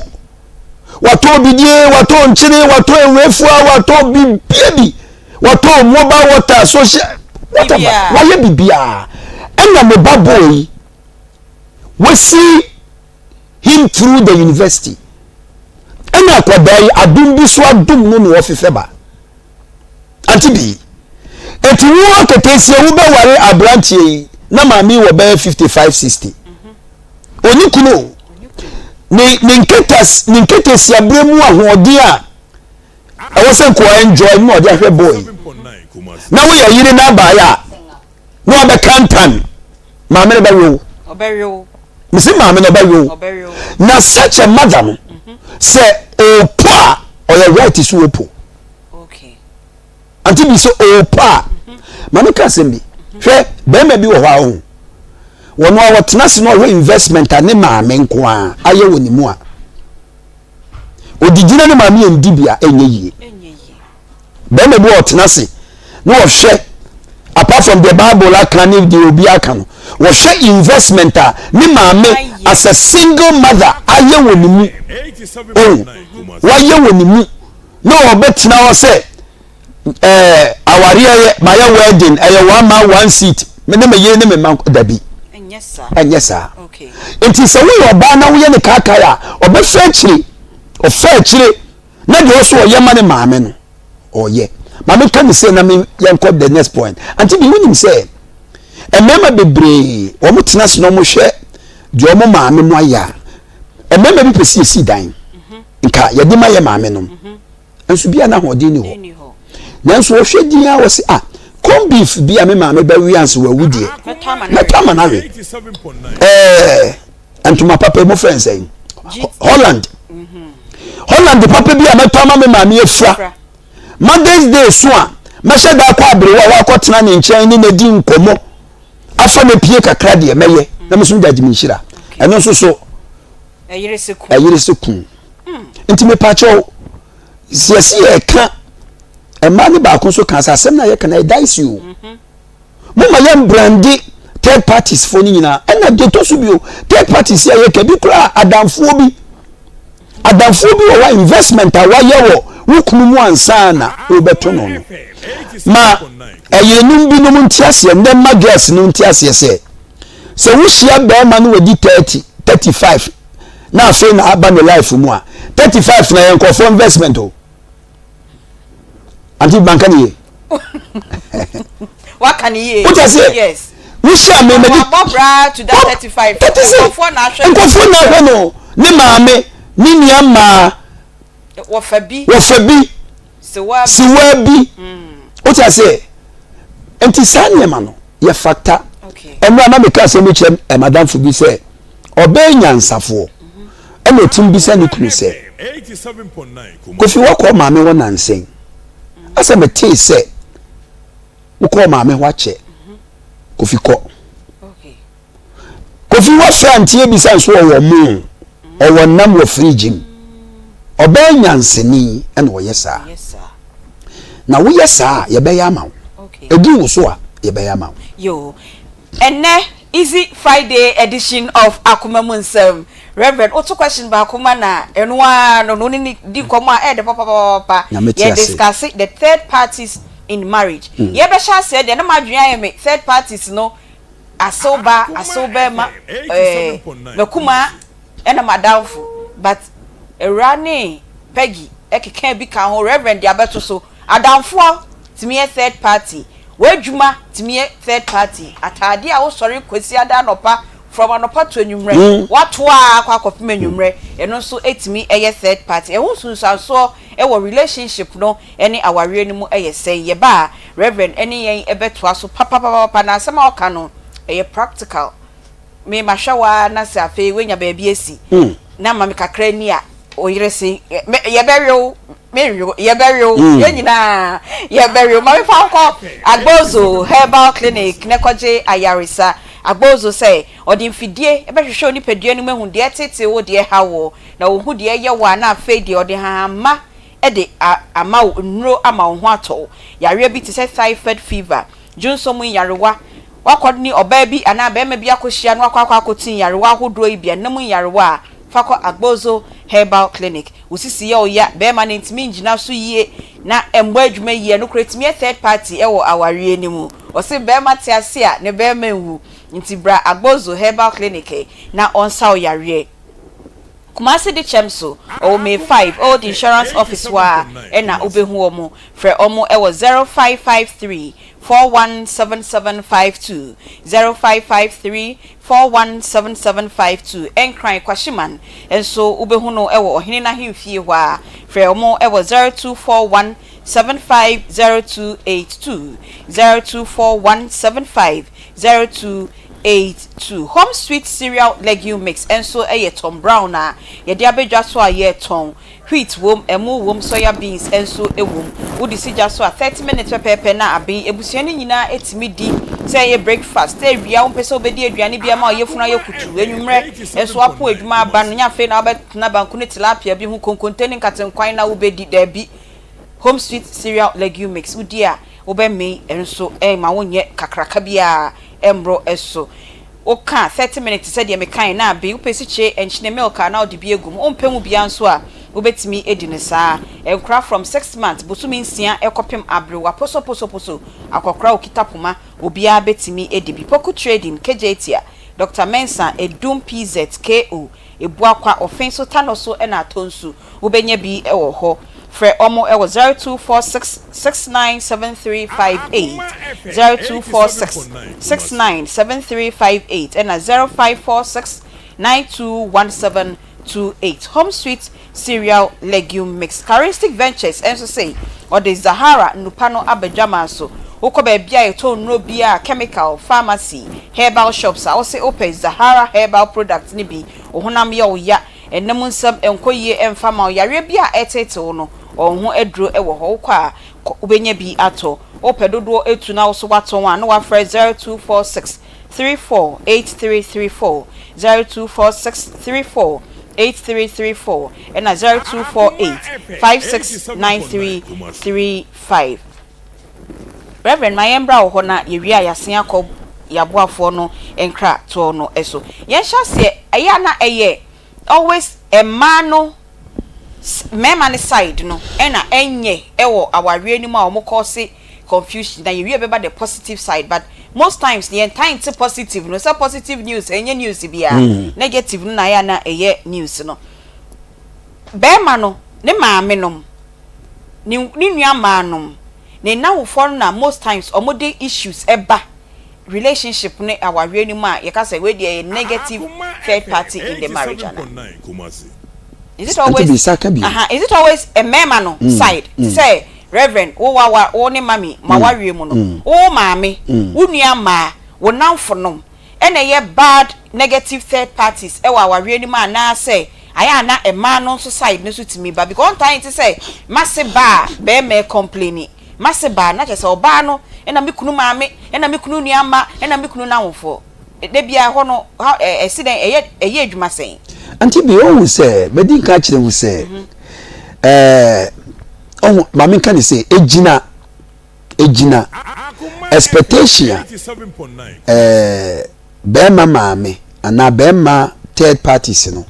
Watɔ bidie, watɔ nkyene, watɔ ewefua, watɔ bibie bi, watɔ mobile water, social whatever. Wayɛ bibiara. Ɛna ne ba boy yi Wasi him through the university. Ɛna akwadaa yi adom bi so adom no na ɔfefɛ ba. Ante bi. Eti wo aketesia wo bɛware aberanteɛ yi na maame wɔ bɛyɛ 55 60. Oni kunu o. Ne ne nketas ne nketesia berɛ mu ahoɔden a ɛwɔ sɛ nkoa enjoy na ɔde ahwɛ boy. Na woyɛ yere na abaayɛ a na wabɛka ntan maame no bɛwe wo mesi maame no ɔbɛwe wo na such a mother no mhm. sɛ ɔpo a ɔyɛ right so ɔpo ante bi sɛ ɔpo a mhm. maame ka asɛm bi mhm. hwɛ bɛrima bi wɔ hɔ a ɔho wɔn a wɔtena ase na ɔhwɛ investment a ne maame nko a ayɛ wɔ ne mu a ɔdi gyina ne maame yɛ ndi bi a ɛnyɛ yie Barima bi ɔtena ase na ɔhwɛ apart from the bible aka ne deɛ obi aka no wɔhwɛ investment a ne maame as a single mother ayɛ wɔ ne mu oh wayɛ wɔ ne mu na ɔbɛtena hɔ sɛ ɛɛ awareɛ yɛ mayɛ wedding ɛyɛ one man one seat me ne me yere ne me ma dabi ɛnyɛ saa nti sɛ woyɛ ɔbaa na woyɛ ne kaakae a ɔbɛfɛ akyire ɔfɛ akyire na deɛ ɔso ɔyɛ ma ne maame no ɔyɛ maame ka ne sɛ na me yɛnkɔ the next point ante bi wonim sɛ mmarima bebree wɔn tena ase na wɔn hwɛ deɛ wɔn maame mo ayɛ a mmarima bi pɛ si esi dan nka yɛde ma yɛ maame nom nso bi a n'ahoɔden ni hɔ nanso wɔhwɛ din a wɔsi ah. Corn beef bi a me maame bɛwe ansa wawu deɛ, mɛtɔ ama no awe. Ɛɛ ntoma papa yi mo frɛ nsɛn? Holland. Holland papa bi a mɛtɔ ama me maame afura. Mother's Day so a, mɛhyɛ da akɔ aberewa hɔ akɔtena ne nkyɛn ne no adi nkɔmmɔ afa no apue kakra deɛ mɛyɛ na me nso mede agye me nhyira. Ɛno nso so ɛyere se kun. Ɛyere se kun. Nti mepakyɛw, sɛ yɛsi yɛka mmaa ne baako nso ka sɛ asɛm no a yɛka no ɛyɛ dicey o. Moma yɛn brande third parties foɔ no nyinaa. Ɛna deɛ ɛtɔ so bio, third parties a yɛka bi koraa adamfoɔ bi. Adamfoɔ bi wɔ hɔ a investment a wayɛ wɔ wo kunu mu ansa na wobɛto no no. Ma ɛyerenom binom nte aseɛ, nnɛ mma girls no nte aseɛ sɛ, sɛ wohyia bɛrima no wadi 30, 35 na afei na aba ne life mu a, 35 na yɛ nkurɔfoɔ investment o. Auntie banka ne yie. Waka ne yie. Wote aseɛ? Yes. Wohyia me madi. Wabɔ bra to that 35. That is it. Nkurɔfoɔ na ahwɛ no. Nkurɔfoɔ na ahwɛ no. Ne maame, ne nua mmaa. Wɔfa bi. Wɔfa bi. Sewaa bi. Sewaa bi. Wote aseɛ? Nti saa nneɛma no yɛ factor. Okay. Ɛnora na meka asɛm bi kyerɛ madamfo bi sɛ ɔbɛyɛ nyansafoɔ ɛna ɔtumi bisa ne kunu sɛ Kofi woakɔ maame hɔ nansa yi asɛ metee sɛ wokɔɔ maame hɔ akyɛ Kofi kɔ Kofi woafrɛ anteɛ bisa nso ɔwɔ mo ɔwɔ nam wɔ fridge mu ɔbɛyɛ nyansani ɛna ɔyɛ saa na woyɛ saa a yɛbɛyɛ ama wo ɛduru wo so a yɛbɛyɛ ama wo. Yoo ɛnɛ Easy Friday edition of Akoma mu nsɛm. Reverend woto question baako ma na ɛno ara no no ne ne di nkɔmmɔ a ɛyɛ dɛ papapapapa. Nyame te Yɛ ase. discuss the third parties in marriage. Yɛbɛhyɛ aseɛ deɛ na m'adwene ayɛ me third parties no asew ba asew bɛrima ɛɛ m'akumaa ɛna m'adamfo but Awuraa ne Peggy ɛkeka bi ka ho Reverend de abɛto so adamfoɔ tumi yɛ third party W'adwuma tumi yɛ third party, ataadeɛ a wosɔre Kwasiada anɔpa from anɔpa to anwummerɛ, woato ara akɔ akɔpem anwummerɛ, ɛno nso tumi yɛ third party. Ɛho nsunsuansoɔ wɔ relationship no ne awareɛ no mu yɛ sɛn? Yɛba a, Reverend ne yɛn bɛtoa so papapapapa, na asɛm a ɔka no, ɛyɛ practical. Me mahwɛ wo ara na sɛ afei woanya baabi asi na ma me kakra ni a, wo yere se, yɛbɛwe wo. Menwe wo, yɛbɛwe wo, yɛn nyinaa yɛbɛwe wo. Ma memfa wo nkɔ Agbozo Herbal Clinic na kɔgye ayaresa. Agbozo sɛ ɔde mfidie bɛhwehwɛ wo nipadua no mu ahu deɛ ɛtetee wo, deɛ ɛha wo, na ɔhu deɛ ɛyɛ wo a na afei deɛ ɔde nhahamma de ama wo nnuro ama wo ho atɔ wo. Yareɛ bi te sɛ typhoid fever, dwonsɔ mu nyarewa, woakɔ ne ɔbaa bi anaa barima bi akɔhyia na wakɔ akɔ akɔtu nyarewa ahodoɔ yi bi, ɛnna mu nyarewa a, fa kɔ Agbozo Herbal Clinic. Wo sisi yɛ wo ya, bɛɛma no ntumi ngyina so yie na ɛmmɔ adwuma yie, ɛno koraa ɛtumi yɛ third party wɔ awareɛ no mu. Ɔse bɛɛma te ase a ne bɛɛma nwu, nti bra Agbozo Herbal Clinic na ɔnsa wo yareɛ. Kumasi Dekyɛm so, ɔwɔ May 5, Old Insurance Office hɔ ara na wobɛhu wɔn. Frɛ wɔn wɔ 0553 417752, 0553 417752 Nkran Kwashiman nso wobɛhu no wɔ ɔhene no ahemfie hɔ ara. Frɛ wɔn wɔ 0241 750282, 0241 750282. Home Sweet Cereal Legume Mix nso yɛ Tom Brown a yɛde aba dwa so a yɛretɔn. Wheat wom, ɛmo wom, soya beans nso wom. Wode si gya so a, 30 minutes pɛpɛɛpɛ na aben. Abusua no nyinaa tumi di, sɛ ɛyɛ breakfast, sɛ awia wompɛ sɛ wobɛdi aduane bi ama wo yafunu ayɛ kutuu, anwummerɛ nso woapo adwuma aba no, nyɛ afei na wobɛtena banku ne tilapia bi ho, konkonte ne nkatenkwan na wobɛdi, daabi. Home Sweet Cereal Legume Mix, wodi a wobɛmee, ɛno nso ɛmma wonyɛ kakraka biara ɛmmoro so. Woka 30 minutes te sɛ deɛ mekaeɛ no a, be wopɛ sikyire, nkyene, milk a na wode bi agu mu. Wompɛ mu biara nso a, wobɛtumi adi no saa. Nkora from 6 months, bosome nsia kɔpem aberewa posoposoposo, akɔkora a ɔkita poma, obiara bɛtumi adi bi. Poku Trading, Kejetia, Doctor Mensah, Edum PZ, KO, Ebuakwa, Ɔfen so, Tano so na Atonsu. Wobɛnya bi wɔ hɔ. Frɛ wɔn wɔ 0246 697358, 0246 697358 ɛna 0546 921728. Home Sweet Cereal Legume Mix. Charistic Ventures nso sei, ɔde Zahara nnupa no aba dwaman so. Wokɔ baabi a yɛtɔn nnuro biara, chemical, pharmacy, herbal shops a, wose wopɛ Zahara herbal products no bi, wo honam yɛ wo ya, ɛnna mu nsɛm nkɔ yie mfa ma wo, yareɛ bi a ɛreteetee wo no, wɔn ho aduro wɔ hɔ. Wokɔ a, kɔ, wobɛnya bi atɔ. Wopɛ dodoɔ atu na wo nso woatɔn a, na woafrɛ 0246 34 8334, 0246 34 8334, ɛna 0248 56 93 35. Rev. Ma yɛmbra wo hɔ na yɛwie a yɛasen akɔ yɛaboafoɔ no nkratoɔ no so. Yɛnhyɛ aseɛ, ɛyɛ a na ɛyɛ always mmaa no mmarima no side no ɛna ɛnyɛ ɛwɔ awareɛ no mu a wɔn cause confusion na yɛwie bɛba the positive side but most times no yɛntaa nte positive no sɛ positive news ɛnyɛ news biara negative no na ɛyɛ a na ɛyɛ news no. Barima no ne maame nom ne ne nua mmaa nom, ne nnamfofoɔ no na most times ɔmo de issues ɛba relationship ne awareɛ no mu a yɛka sɛ wei deɛ ɛyɛ negative third party in the marriage anaa? Is it always aha is it always mmarima no side te sɛ Reverend wo wa wo ne mami mo awareɛ mu no wo maame wo nua mmaa wo nnamfo nom ɛna ɛyɛ bad negative third parties ɛwɔ awareɛ no mu anaa sɛ ayɛ a na mmaa no nso side no nso tumi ba because ɔntaa nte sɛ mase ba a bɛɛma ɛcomplaini mase ba a na kyerɛ sɛ ɔbaa no ɛna me kunu maame ɛna me kunu nua mma ɛna me kunu n'awofoɔ da biara ɛhɔ no how ɛ ɛsi dɛn ɛyɛ ɛyɛ adwuma sɛn. Auntie Bee, wohu sɛ madi nka akyerɛ wo sɛ ɛɛ ɔho maame nka ne sɛ egyina egyina expectation a ɛɛ bɛrima maame anaa bɛrima third parties no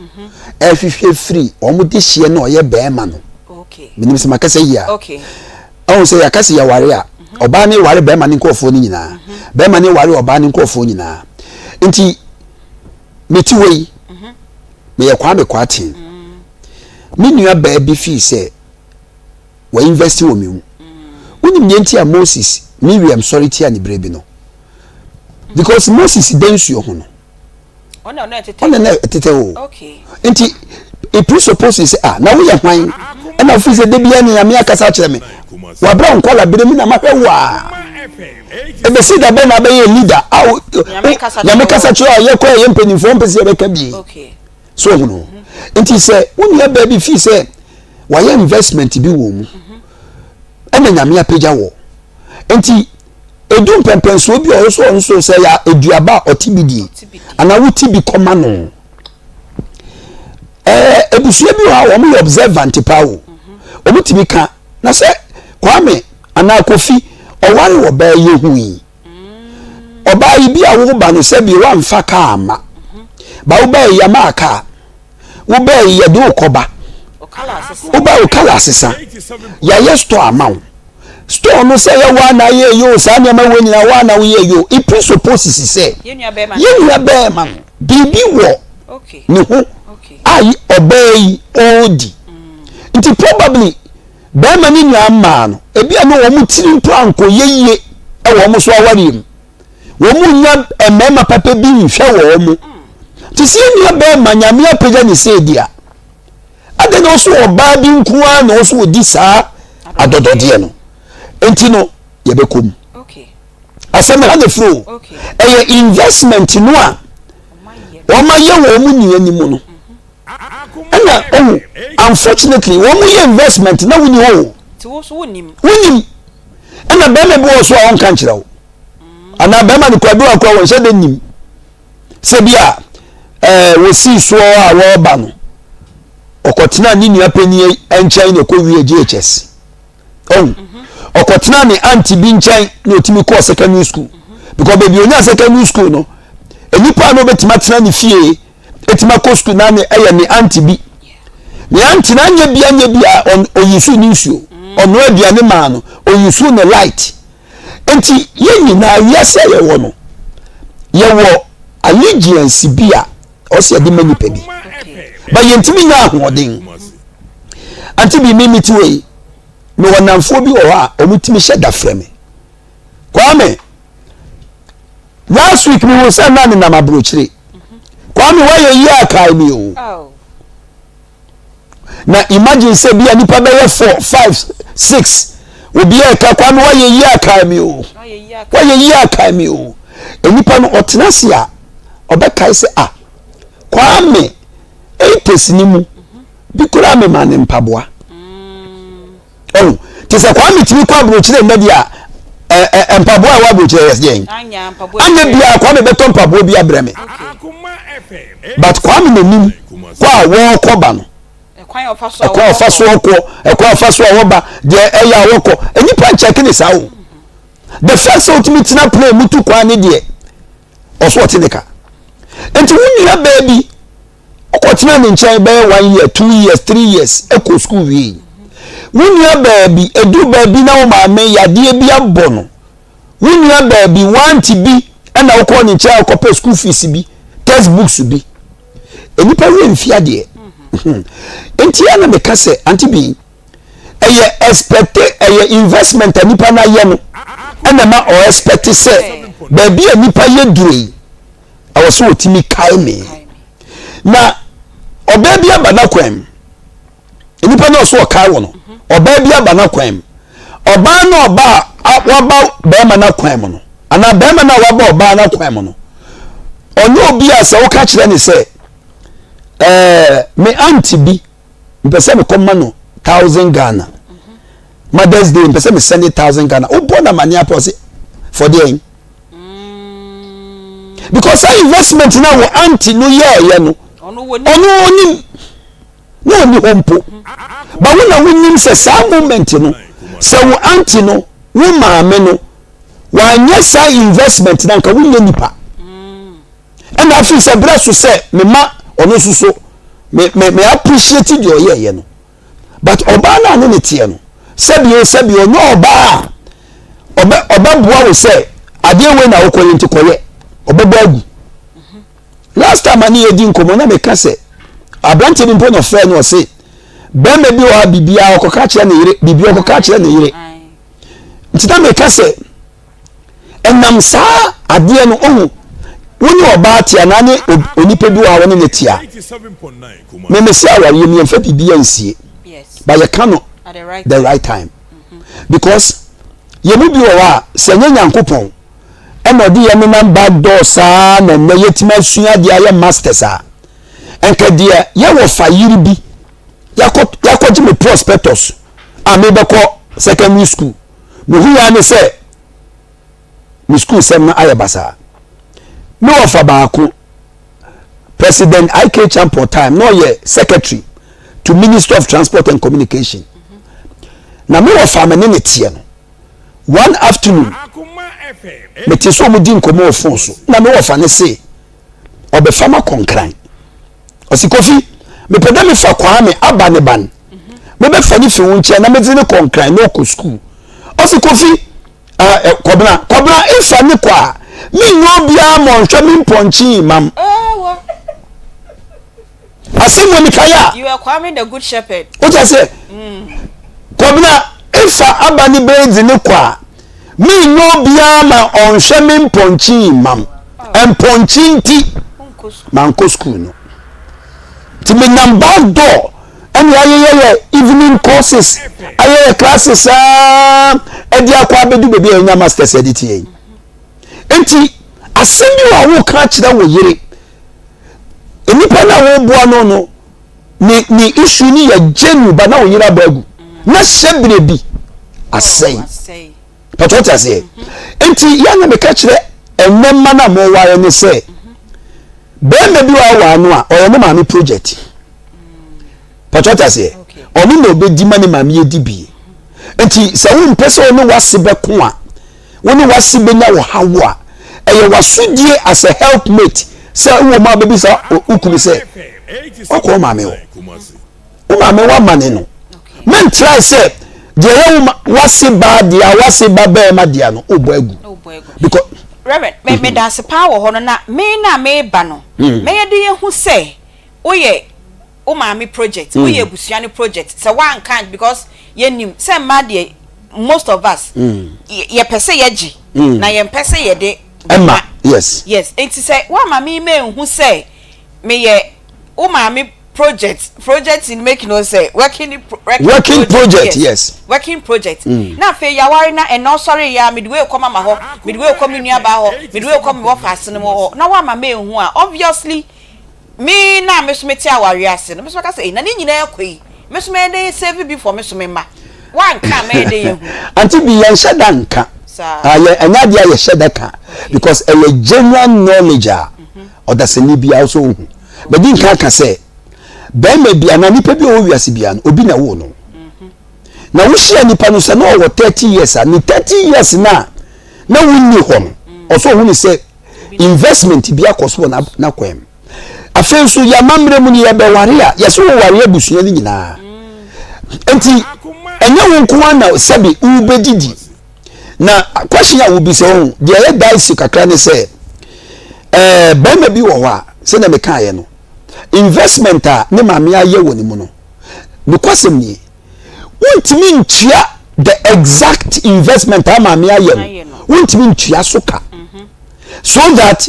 ɛhwehwɛ firi wɔn de hyeɛ na ɔyɛ bɛrima no menim sɛ makasa yie a ɔhu sɛ yɛaka sɛ yɛware a ɔbaa ne ware bɛrima ne nkurɔfoɔ no nyinaa bɛrima ne ware ɔbaa ne nkurɔfoɔ nyinaa nti mete hɔ yi meyɛ Kwame Kwarteng me nua baa bi fii sɛ Wa invest wɔ me mu. Wonim deɛ nti a Moses, Miriam sɔre tia ne berɛ bi no? Because Moses da nsuo ho no, ɔna na ɛtetɛ o. Nti it presupposes sɛ ah na woyɛ hwan ɛna wofiri sɛ da biara ne Nyame akasa akyerɛ me. Wabra wo nkɔla berɛ mu na mahwɛ wo a. Ɛbɛsi da bɛn na abɛyɛ leader a Nyame kasa kyerɛ a yɛkɔ ɛyɛ mpanimfoɔ mpɛ sɛ yɛbɛka bi. So ohunu. Nti sɛ wo nua baa bi fii sɛ wayɛ investment bi wɔ mu ɛna nyame apagya wɔ nti edu mpɛmpɛnsoɔ bi a ɔyɛ so ɔno so sɛ yɛ aduaba a ɔte bi die anaa wote bi kɔma no ɛɛ ebusua bi wɔ hɔ a wɔn yɛ observant paa o wɔn tumi ka na sɛ kwame anaa kofi ɔware wɔ bɛɛ yɛ hu yi ɔbaa yi bi a woba no sɛ bi wamfa kaa ma ba wobaa yi ama kaa. Wobɛɛ yi yɛde wo kɔba. Wobɛɛ wo kala asesa. Yɛayɛ store ama wo. Store no sɛ yɛ waa na ayɛ yɛ o saa nneɛma wɔ nyinaa waa na woyɛ yɛ o. It presupposes sɛ yɛn nua bɛrima no biribi wɔ ne ho a ɔbaa yi ɔredi. Nti probably bɛrima ne nua mmaa no ebi a na wɔn tiri mpo ankɔyɛ yie wɔ wɔn so awareɛ mu. Wɔn nnya mmarima papa bi nhwɛ wɔn mo. Te sɛ yɛn nua bɛrima nyame apagya ne sɛ di a. Adɛn na ɔso ɔbaa bi nko ara na ɔso ɔdi saa adɔdɔdeɛ no. Nti no yɛbɛkɔ mu. Asɛm ha na firi o. Ɛyɛ investment no a wɔn ayɛ wɔ wɔn nua no mu no. Ɛna ɔhu unfortunately wɔn yɛ investment na wonni hɔ o. Wonim. Ɛna bɛrima bi wɔ so a ɔnka nkyerɛ wo. anaa bɛrima no kura bi wɔ kura wɔn nhyɛ de nim sɛ bi a ɛɛ wɔsii soɔ a wɔreba no ɔkɔtena ne nua panyin nkyɛn na ɛkɔ wie JHS ɔn ɔkɔtena ne aunty bi nkyɛn na ɔtumi kɔɔ secondary school because baabi onya secondary school no nnipa a na ɔbɛtumi atena ne fie ɛtumi akɔ school na ne ɛyɛ ne aunty bi ne aunty na anyɛ bi anyɛ bi a ɔyi so ne nsuo ɔnoa aduane maa no ɔyi so ne light. Enti yɛn nyinaa wiase a yɛwɔ no, yɛwɔ allegiance bi a ɔsɛ yɛde ma nipa bi. Ba yɛntumi nya ahoɔden. Ante bi me mete wei, mewɔ nnamfoɔ bi wɔ hɔ a wɔtumi hyɛ da frɛ me. Kwame, last week mehu sɛ na nenam aburokyire. Kwame woayɛ yie a kae me o. Na imagine sɛ bi a nipa bɛyɛ 4, 5, 6. Obi a ɛka Kwame wayɛ yie akae me o. Wayɛ yie akae me o. Nnipa no ɔtena ase a ɔbɛkae sɛ ah Kwame 80s ni mu bi koraa mema ne mpaboa. Ɔho te sɛ Kwame tumi kɔ aburokyire nnɛ deɛ a mpaboa a ɛwɔ aburokyire yɛ deɛn? Anyɛ biara Kwame bɛtɔ mpaboa bi abrɛ me. But Kwame n'anim kɔ a wɔrekɔ ba no. Ɛkwan a ɔfa so a ɛkwan a ɔfa so ɔkɔ ɛkwan a ɔfa so a wɔba deɛ ɛyɛ a wɔkɔ nnipa nkyɛke ne saa o the first sɛ otumi tena plane mu tu kwan ne deɛ ɔso ɔte ne ka nti wo nua bɛɛ bi ɔkɔtena ne nkyɛn bɛyɛ one year two years three years ɛkɔ sukuu wie wo nua bɛɛ bi edu baabi na wo maame yadeɛ bi abɔ no Wo nua baa bi, w'aunty bi na wokɔɔ ne nkyɛn a wokɔpɛ school fees bi, text books bi. Nnipa werɛ mfi adeɛ. Hmm. Nti a na meka sɛ, aunty bi, ɛyɛ expect, ɛyɛ investment a nipa no ayɛ no, ɛna ma ɔ expect sɛ baabi a nipa yɛ duro yi, ɛwɔ sɛ wɔtumi kae me. Na ɔbaa bi aba n'akwan mu. Nnipa no ɔso ɔkae wɔ no. Ɔbaa bi aba n'akwan mu. Ɔbaa no ɔba a waba bɛrima n'akwan mu no, anaa bɛrima no a waba ɔbaa n'akwan mu no, ɔnyɛ obi a sɛ woka kyerɛ ne sɛ, ɛɛ me aunty bi mpɛ sɛ mekɔma no thousand Ghana. Mother's Day mpɛ sɛ me send thousand Ghana. Wobɔ na mane apɛ ɔse for deɛn? Because saa investment na wɔ aunty no yɛɛyɛ no, ɔno onim. Na ɔnni hɔ mpo. But wo na wonim sɛ saa moment no, sɛ wo aunty no, wo maame no, wanyɛ saa investment na nka wonyɛ nipa. Ɛna afei sɛ berɛ so sɛ mema ɔno nso so me me me appreciate deɛ ɔyɛɛyɛ no. But ɔbaa no a ne ne teɛ no, sɛbi o sɛbi ɔnyɛ ɔbaa a ɔbɛ ɔbɛboa wo sɛ adeɛ wei na wokɔyɛ nti kɔyɛ ɔbɛbɔ agu. Last time a ne yɛdi nkɔmmɔ na meka sɛ aberanteɛ bi mpo na ɔfrɛ no ɔse bɛrima bi wɔ ha biribiara ɔkɔka kyerɛ ne yere biribiara ɔkɔka kyerɛ ne yere nti na meka sɛ ɛnam saa adeɛ no ɔhu wo ne ɔbaa te anaa ne onipa bi wɔ ha wo ne ne te a meme sɛ awareɛ mu yɛmfa biribiara nsie ba yɛka no the right time because yɛn mu bi wɔ hɔ a sɛ nyɛ nyankopɔn ɛna ɔde yɛn nenam back door saa na nnɛ yɛtumi asua adeɛ ayɛ masters a nka deɛ yɛwɔ fa yiri bi yɛakɔ yɛakɔgye me prospectus a mebɛkɔ secondary school mehu ya ne sɛ me school sɛm no ayɛ basaa me wɔfa baako president ik champon time na ɔyɛ secretary to minister of transport and communication na me wɔfa me ne ne teɛ no One afternoon, mete sɛ wɔn di nkɔmɔ wɔ phone so na me wɔfa ne se ɔbɛfa ma kɔnkran. Ɔsi Kofi, mepɛ dɛ mefa Kwame aba ne ban. Mebɛfa ne fi wo nkyɛn na medze ne kɔnkran na ɔkɔ school. Ɔsi Kofi, uh, eh, Kɔbena, Kɔbena efa ne kɔ a, menyɛ obiara ma ɔnhwɛ me mpɔnkye mam. Asɛm wɔ mekae a. You are Kwame the good shepherd. Wote aseɛ? Mm. Kɔbena efa aba ne bɛdzi ne kɔ a, menyɛ obiara ma ɔnhwɛ me mpɔnkye mam. Mpɔnkye nti, mankɔ sukuu no. Nti menam back door ɛne ayɛyɛyɛ evening courses, ayɛyɛ classes saa ɛde akɔ abɛdu baabi a yɛnya masters ɛde tie yi. Nti asɛm bi wɔ a woka akyerɛ wo yere Nnipa no a wɔreboa no no, ne ne issue no yɛ genuine ba na ɔyere abɔ agu na hyɛ berɛ bi asɛe. Pàtó ɔte aseɛ. Mhm. Nti yɛn na meka kyerɛ ɛnɛ mma no a wɔware ne sɛ bɛrima bi wɔ awaa no a ɔyɛ ne maame project. Pàtó ɔte aseɛ. Ɔno na ɔbɛdi ma ne maame yɛ di bie. Nti sɛ wompɛ sɛ ɔne wase bɛko a wo ne w'ase bɛnya ɔhaw a, ɛyɛ w'asodie as a helpmate sɛ wowɔ mu a bɛbisa wo kunu sɛ, wakɔ wo maame hɔ? Wo maame wamane no. Mentrae sɛ deɛ ɛyɛ wo w'ase baa dea, w'ase ba bɛrima dea no, wobɔ agu. Because Reverend, me me danse paa wɔ hɔ no na me na meba no, mɛyɛ de yɛhu sɛ woyɛ wo maame project mm. woyɛ abusua no project sɛ woanka because yɛnim sɛ mmaa deɛ most of us mm. yɛpɛ sɛ yɛgye mm. na yɛmpɛ sɛ yɛde ɛma yes yes nti sɛ woama me ma ehu sɛ meyɛ wo maame. project project in making o sɛ working working, working project, yes working project mm. Na afei yaware na ɛna ɔsɔre ya mede wei kɔ mama hɔ, mede wei kɔ me nua baa hɔ, mede wei kɔ me wɔfa ase no mu hɔ na wama me ehu a, obviously me na me so mete awareɛ ase no, me so mɛka sɛ na ne nyinaa kɔ yi, me so mɛyɛ dɛ save bi for me so me ma wanka mɛyɛ dɛ yɛ hu. Aunty bi yɛnhyɛ da nka. Yɛ ɛnyɛ adeɛ a yɛhyɛ da ka because ɛyɛ genuine knowledge a ɔdasani biara nso ohu. Bɛdi nka aka sɛ bɛrima bi anaa nipa bi a ɔwɔ wiase biara no, obi na ɛwoo no. Na wohyia nipa no sɛ na ɔwɔ 30 years a, ne 30 years na na wonni hɔ no, ɔsɛ ɔhu ne sɛ investment bi akɔ so wɔ n'akwan mu. Afei nso yɛ amammerɛ mu no, yɛbɛware a, yɛsɛ wɔware abusua no nyinaa. Nti ɛnyɛ wo nko ara na sɛbi wobɛdidi. Na question a wobisa ho deɛ ɛyɛ dicey kakra ne sɛ bɛrima bi wɔ hɔ a, sɛdeɛ mekaeɛ no, investment a ne maame ayɛ wɔ ne mu no, nokwasɛm nie, wontumi ntua the exact investment a maame ayɛ no, wontumi ntua so ka so that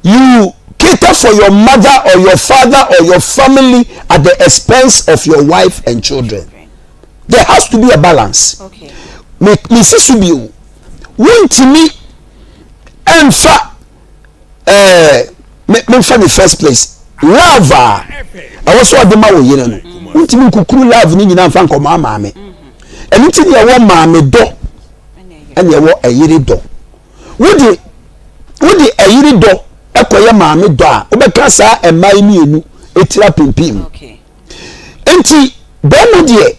you cater for your mother or your father or your family at the expense of your wife and children. There has to be a balance. Me me si so bio, wontumi ɛnfa me memfa ne first place love a ɛwɔ sɛ ɔde ma wo yere no, wontumi nkukuru love no nyinaa mfa nkɔmaa maame. Ɛno nti deɛ ɛwɔ maame dɔ ɛne ɛwɔ ɛyere dɔ. Wode ɛyere dɔ ɛkɔyɛ maame dɔ a, wobɛka saa mmaa yi mmienu etira pimpim. Nti bɛrima deɛ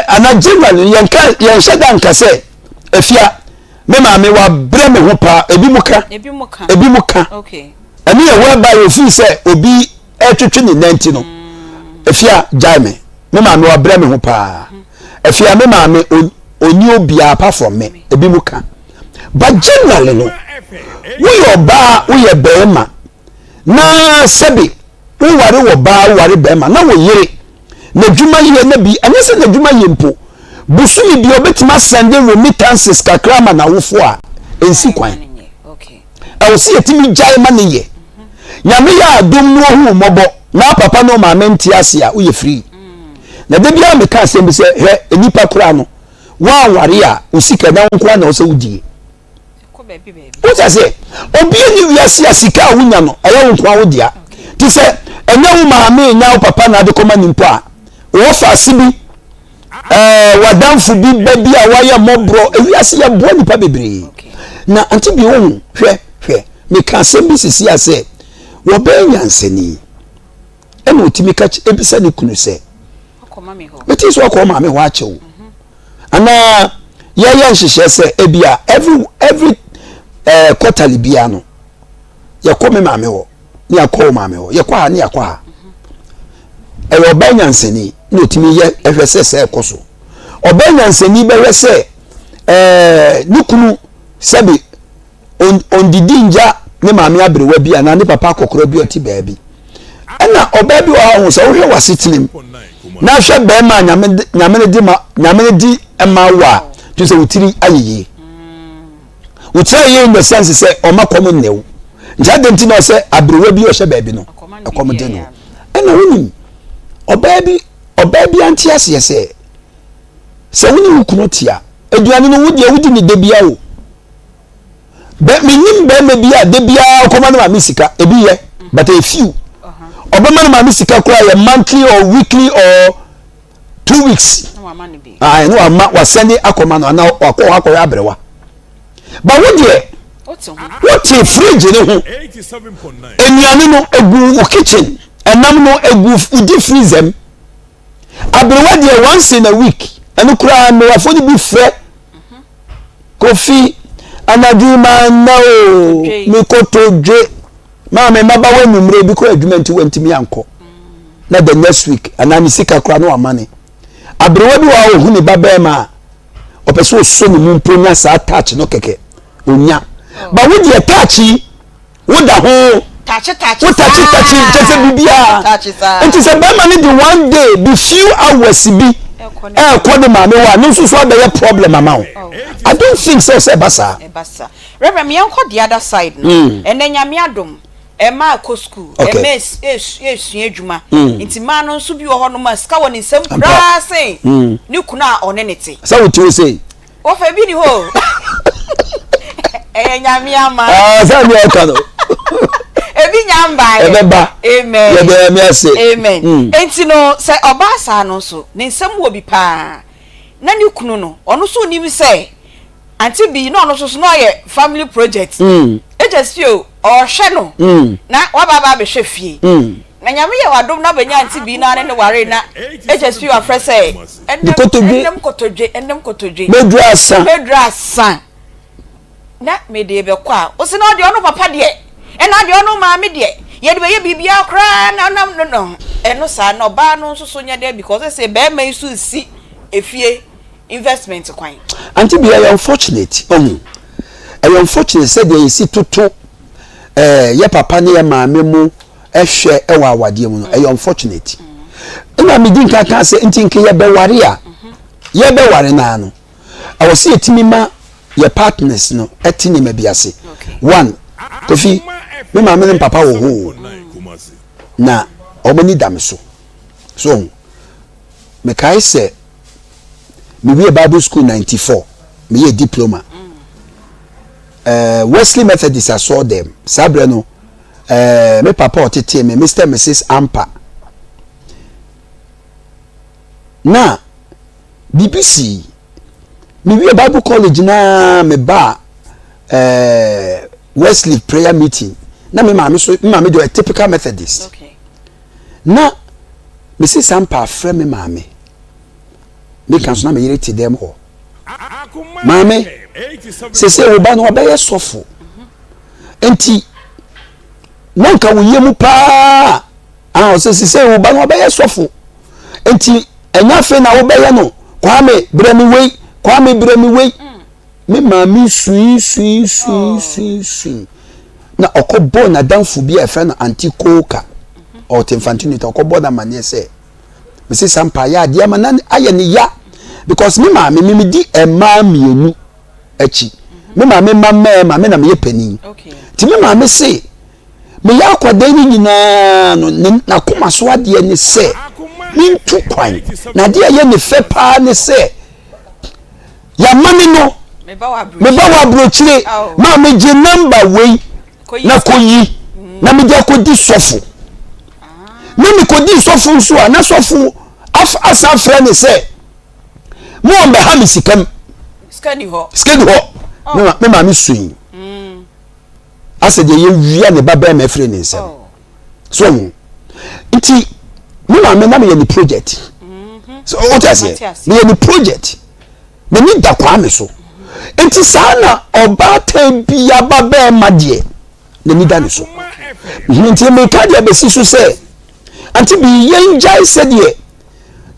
ana generally yɛnka, yɛnhyɛ da nka sɛ efia me maame wabrɛ me ho paa. Ebi mu ka, ebi mu ka. Ebi mu ka. Ɛne yɛ whereby ofii sɛ obi ɛtwetwe ne nan ti no, efia gyae me, me maame wabrɛ me ho paa, efia me maame oni obiara apart from me. Ebi mu ka, but generally no, woyɛ ɔbaa, woyɛ bɛrima na sɛbi woware wɔ baa, woware bɛrima na wo yere n'adwuma yie na bi ɛnyɛ sɛ n'adwuma yie mpo, bosome bi a obetumi asɛnde remittances kakra ama n'awofo a, nsi kwan. Ɛwɔ sɛ yɛtumi gyae ma ne yɛ. Nyame yɛ adom no, ohu mmɔbɔ na papa ne maame nte ase a, woyɛ free. Na da biara meka asɛm bi sɛ, hwɛ, nnipa koraa no, woanware a, wo sika nya wo nko ara na ɛwɔ sɛ wodie. Wote aseɛ? Obi ni wiase a sika a wonya no ɛyɛ wo nko ara wo dea. Te sɛ ɛnyɛ wo maame nya wo papa na ade kɔma ne mpo a, wɔfa ase bi, wadamfo bi ba bi a wayɛ mmɔborɔ. Ewiase yɛboa nipa bebree. Na ante bi wo ho. Hwɛ, hwɛ, meka asɛm bi sisi a sɛ wɔbɛyɛ nyansani ɛna otumi ka ebisa ne kunu sɛ, mete sɛ ɔkɔ maame hɔ akyɛw anaa yɛyɛ nhyehyɛ sɛ ebia every quarterly bia no, yɛkɔ me maame hɔ ne yɛakɔ wo maame hɔ, yɛkɔ ha ne yɛakɔ ha. Ɛyɛ ɔbaa nyansani na otumi yɛ ɛhwɛ sɛ ɛkɔ so. Ɔbaa nyansani bɛhwɛ sɛ ne kunu sɛbi ondidi ngya ne maame aberewa bi anaa ne papa akɔkora bi ɔte baabi. Ɛna ɔbaa bi wɔ ha ho sɛ wohwɛ w'asetena mu na hwɛ bɛrima a nyame ne de ma, nyame ne de ma wo a, te sɛ wo tiri ayɛ yie. Wo tiri ayɛ yie in the sense sɛ ɔma kɔm nnɛ wo. Nti adɛn nti na ɔsɛ aberewa bi ɔhyɛ baabi no ɛkɔm de no? Ɛna wonim ɔbaa bi ante aseɛ sɛ wo ne wo kunu te a, aduane no wo deɛ wodi ne da bia o. Bɛ menyim bɛrima bi a da biara ɔkɔma ne maame sika. Ebi yɛ, but a few. Ɔbɛma ne maame sika koraa yɛ monthly or weekly or 2 weeks. Ayi ne wama wasɛnde akɔma no anaa wakɔ hɔ akɔyɛ aberewa. Ba wo deɛ, wote fridge ne ho, nnuane no egu wo kitchen, ɛnam no egu wo di freezer mu. Aberewa deɛ, once in a week. Ɛno koraa mmerɛwafoɔ no bi frɛ, "Kofi, anadwo yi maa nna o, mekoto dwe maame mmaba wɔ anwummerɛ bi kɔ adwuma nti wantumi ankɔ." Na the next week anaa ne sika koraa na wama ne aberewa bi wɔ a ɔhu ne ba bɛrima a ɔpɛ sɛ ɔsɔ ne mu mpo nya saa touch no kɛkɛ onya. Ba wo deɛ, touch yi woda ho Taakye. Wo takye takye nkyɛ sɛ biribiara. Nti sɛ bɛrima no de one day bi, few hours bi ɛɛkɔ ne maame hɔ a, ne nso so abɛyɛ problem ama wo. I don't think sɛ ɔsɛ ɛba saa. Ɛba saa. Reverend, yɛnkɔ the other side no. Ɛnɛ Nyame adom. Mmaa kɔ sukuu, mmaa resua adwuma, nti mmaa no nso bi wɔ hɔnom a sika wɔ ne nsam koraa sen ne kunu a ɔne ne te. Sɛ wote wo sei. Wɔfa bi ni hɔ o. Ɛyɛ nyame ama. Ah, sɛ mi ɔka no. Ebi nya mbaeɛ. Ɛbɛba. Amen. Yɛda nyame ase. Amen. Nti no sɛ ɔbaa saa no nso ne nsam wɔ bi paa na ne kunu no ɔno nso nim sɛ Auntie bi na ɔno nso so na ɔyɛ family project. Agya si o, ɔrehwɛ no na waba aba abɛhwɛ fie. Na Nyame yɛ wadom na abɛnya Auntie bi na ne no ware na agya si o afrɛ sɛ ɛnam ɛnam kotodwe ɛnam kotodwe. Mɛduru asa. Mɛduru asa. Na mede bɛkɔ a, ɔsi na ɔdeɛ ɔno papa deɛ ɛna deɛ ɔno maame deɛ yɛde bɛyɛ biribiara koraa na ɔnam no no ɛno saa na ɔbaa no nso so nyɛ dɛ because ɛsɛ bɛrima yi so nsi efie investment kwan. Auntie Bea ɛyɛ unfortunate ɔhu ɛyɛ unfortunate sɛdeɛ yɛsi toto ɛɛ yɛ papa ne yɛ maame mu ɛhwɛ ɛwɔ awadeɛ mu no ɛyɛ unfortunate ɛna medi nka ka sɛ nti nka yɛbɛware a yɛbɛware naa no ɛwɔ sɛ yɛtumi ma yɛ partners no ɛte nneɛma bi ase one kofi me maame ne papa wɔ hɔ o na wɔn ani da me so so mekae sɛ mewie Bible school 94, meyɛɛ diploma. Uh, Wesley Methodist asɔɔ dɛm. Saa berɛ no, uh, me papa ɔtetee me, Mr. and Mrs. Ampa. Na biribi sii. Mewie Bible college na mebaa uh, Wesley prayer meeting. Na me maame so, me maame deɛ ɔyɛ typical Methodist. Okay. Na Mrs. Ampa afrɛ me maame. Meka nso na me yere te dɛm hɔ. Maame, sese wo ba no ɔbɛyɛ sɔfo. Nti, na nka wo yɛ mu paa. Ah, ɔsɛ sese wo ba no ɔbɛyɛ sɔfo. Nti, ɛnyɛ afei na wobɛyɛ no. Kwame, brɛ me wei. Kwame, brɛ me wei. Me maame sui sui sui sui sui. Na ɔkɔbɔɔ n'adamfo bi a ɛfrɛ no Auntie Koka. Ɔte Mfantini, ɔkɔbɔɔ no amanneɛ sɛ, mese sampa ayɛ adeɛ ama na ayɛ ne ya because me maame me medi mmaa mmienu akyi me maame mma mmarima me na meyɛ panin nti me maame se meyɛ akwadaa no nyinaa no ne n'akoma so adeɛ ne sɛ mentu kwan na adeɛ a ɛyɛ ne fɛ paa ne sɛ yɛama me no meba wɔ aburokyire maa megye namba wei na kɔyi na mede akɔdi sɔfo na mekɔdi sɔfo nso a na sɔfo asan frɛ ne sɛ mo wɔn bɛha me sika mu sika ni hɔ oh. me maame sui mm. asɛ deɛ yɛwia ne ba bɛrima afiri ne nsam oh. so ho nti me maame na meyɛ ne project mm-hmm. so wote aseɛ meyɛ ne project N'ani da Kwame so. Nti saa na ɔbaatan bia ba bɛɛma deɛ n'ani da ne so. Nti meka deɛ bɛsi so sɛ, ante bi yɛn gyae sɛdeɛ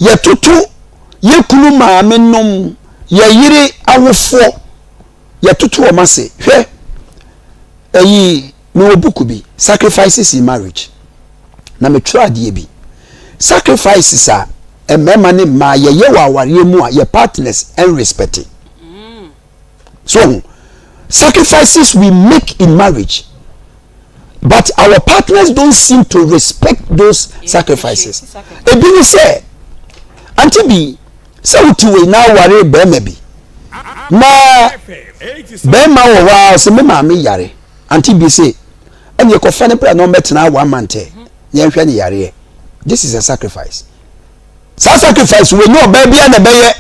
yɛtoto yɛ kunu maame nom, yɛ yere awofoɔ, yɛtoto wɔn ase. Hwɛ, ɛyi, mewɔ buku bi, Sacrifices in Marriage. Na metwerɛ adeɛ bi. Sacrifices a mmarima ne mmaa yɛyɛ wɔ awareɛ mu a yɛ partners ɛnrespɛte. So ho sacrifices we make in marriage but our partners don't seem to respect those sacrifices. Ebi ne sɛ ante bi sɛ wote wei na aware bɛrima bi na bɛrima wɔ hɔ a ɔsɛ me maame yare ante bi se ɛne ɛkɔfa ne bra na ɔmmɛtena one month ɛ na yɛnhwɛ ne yareɛ this is a sacrifice saa sacrifice wɔ nyɛ ɔbaa biara na ɛbɛyɛ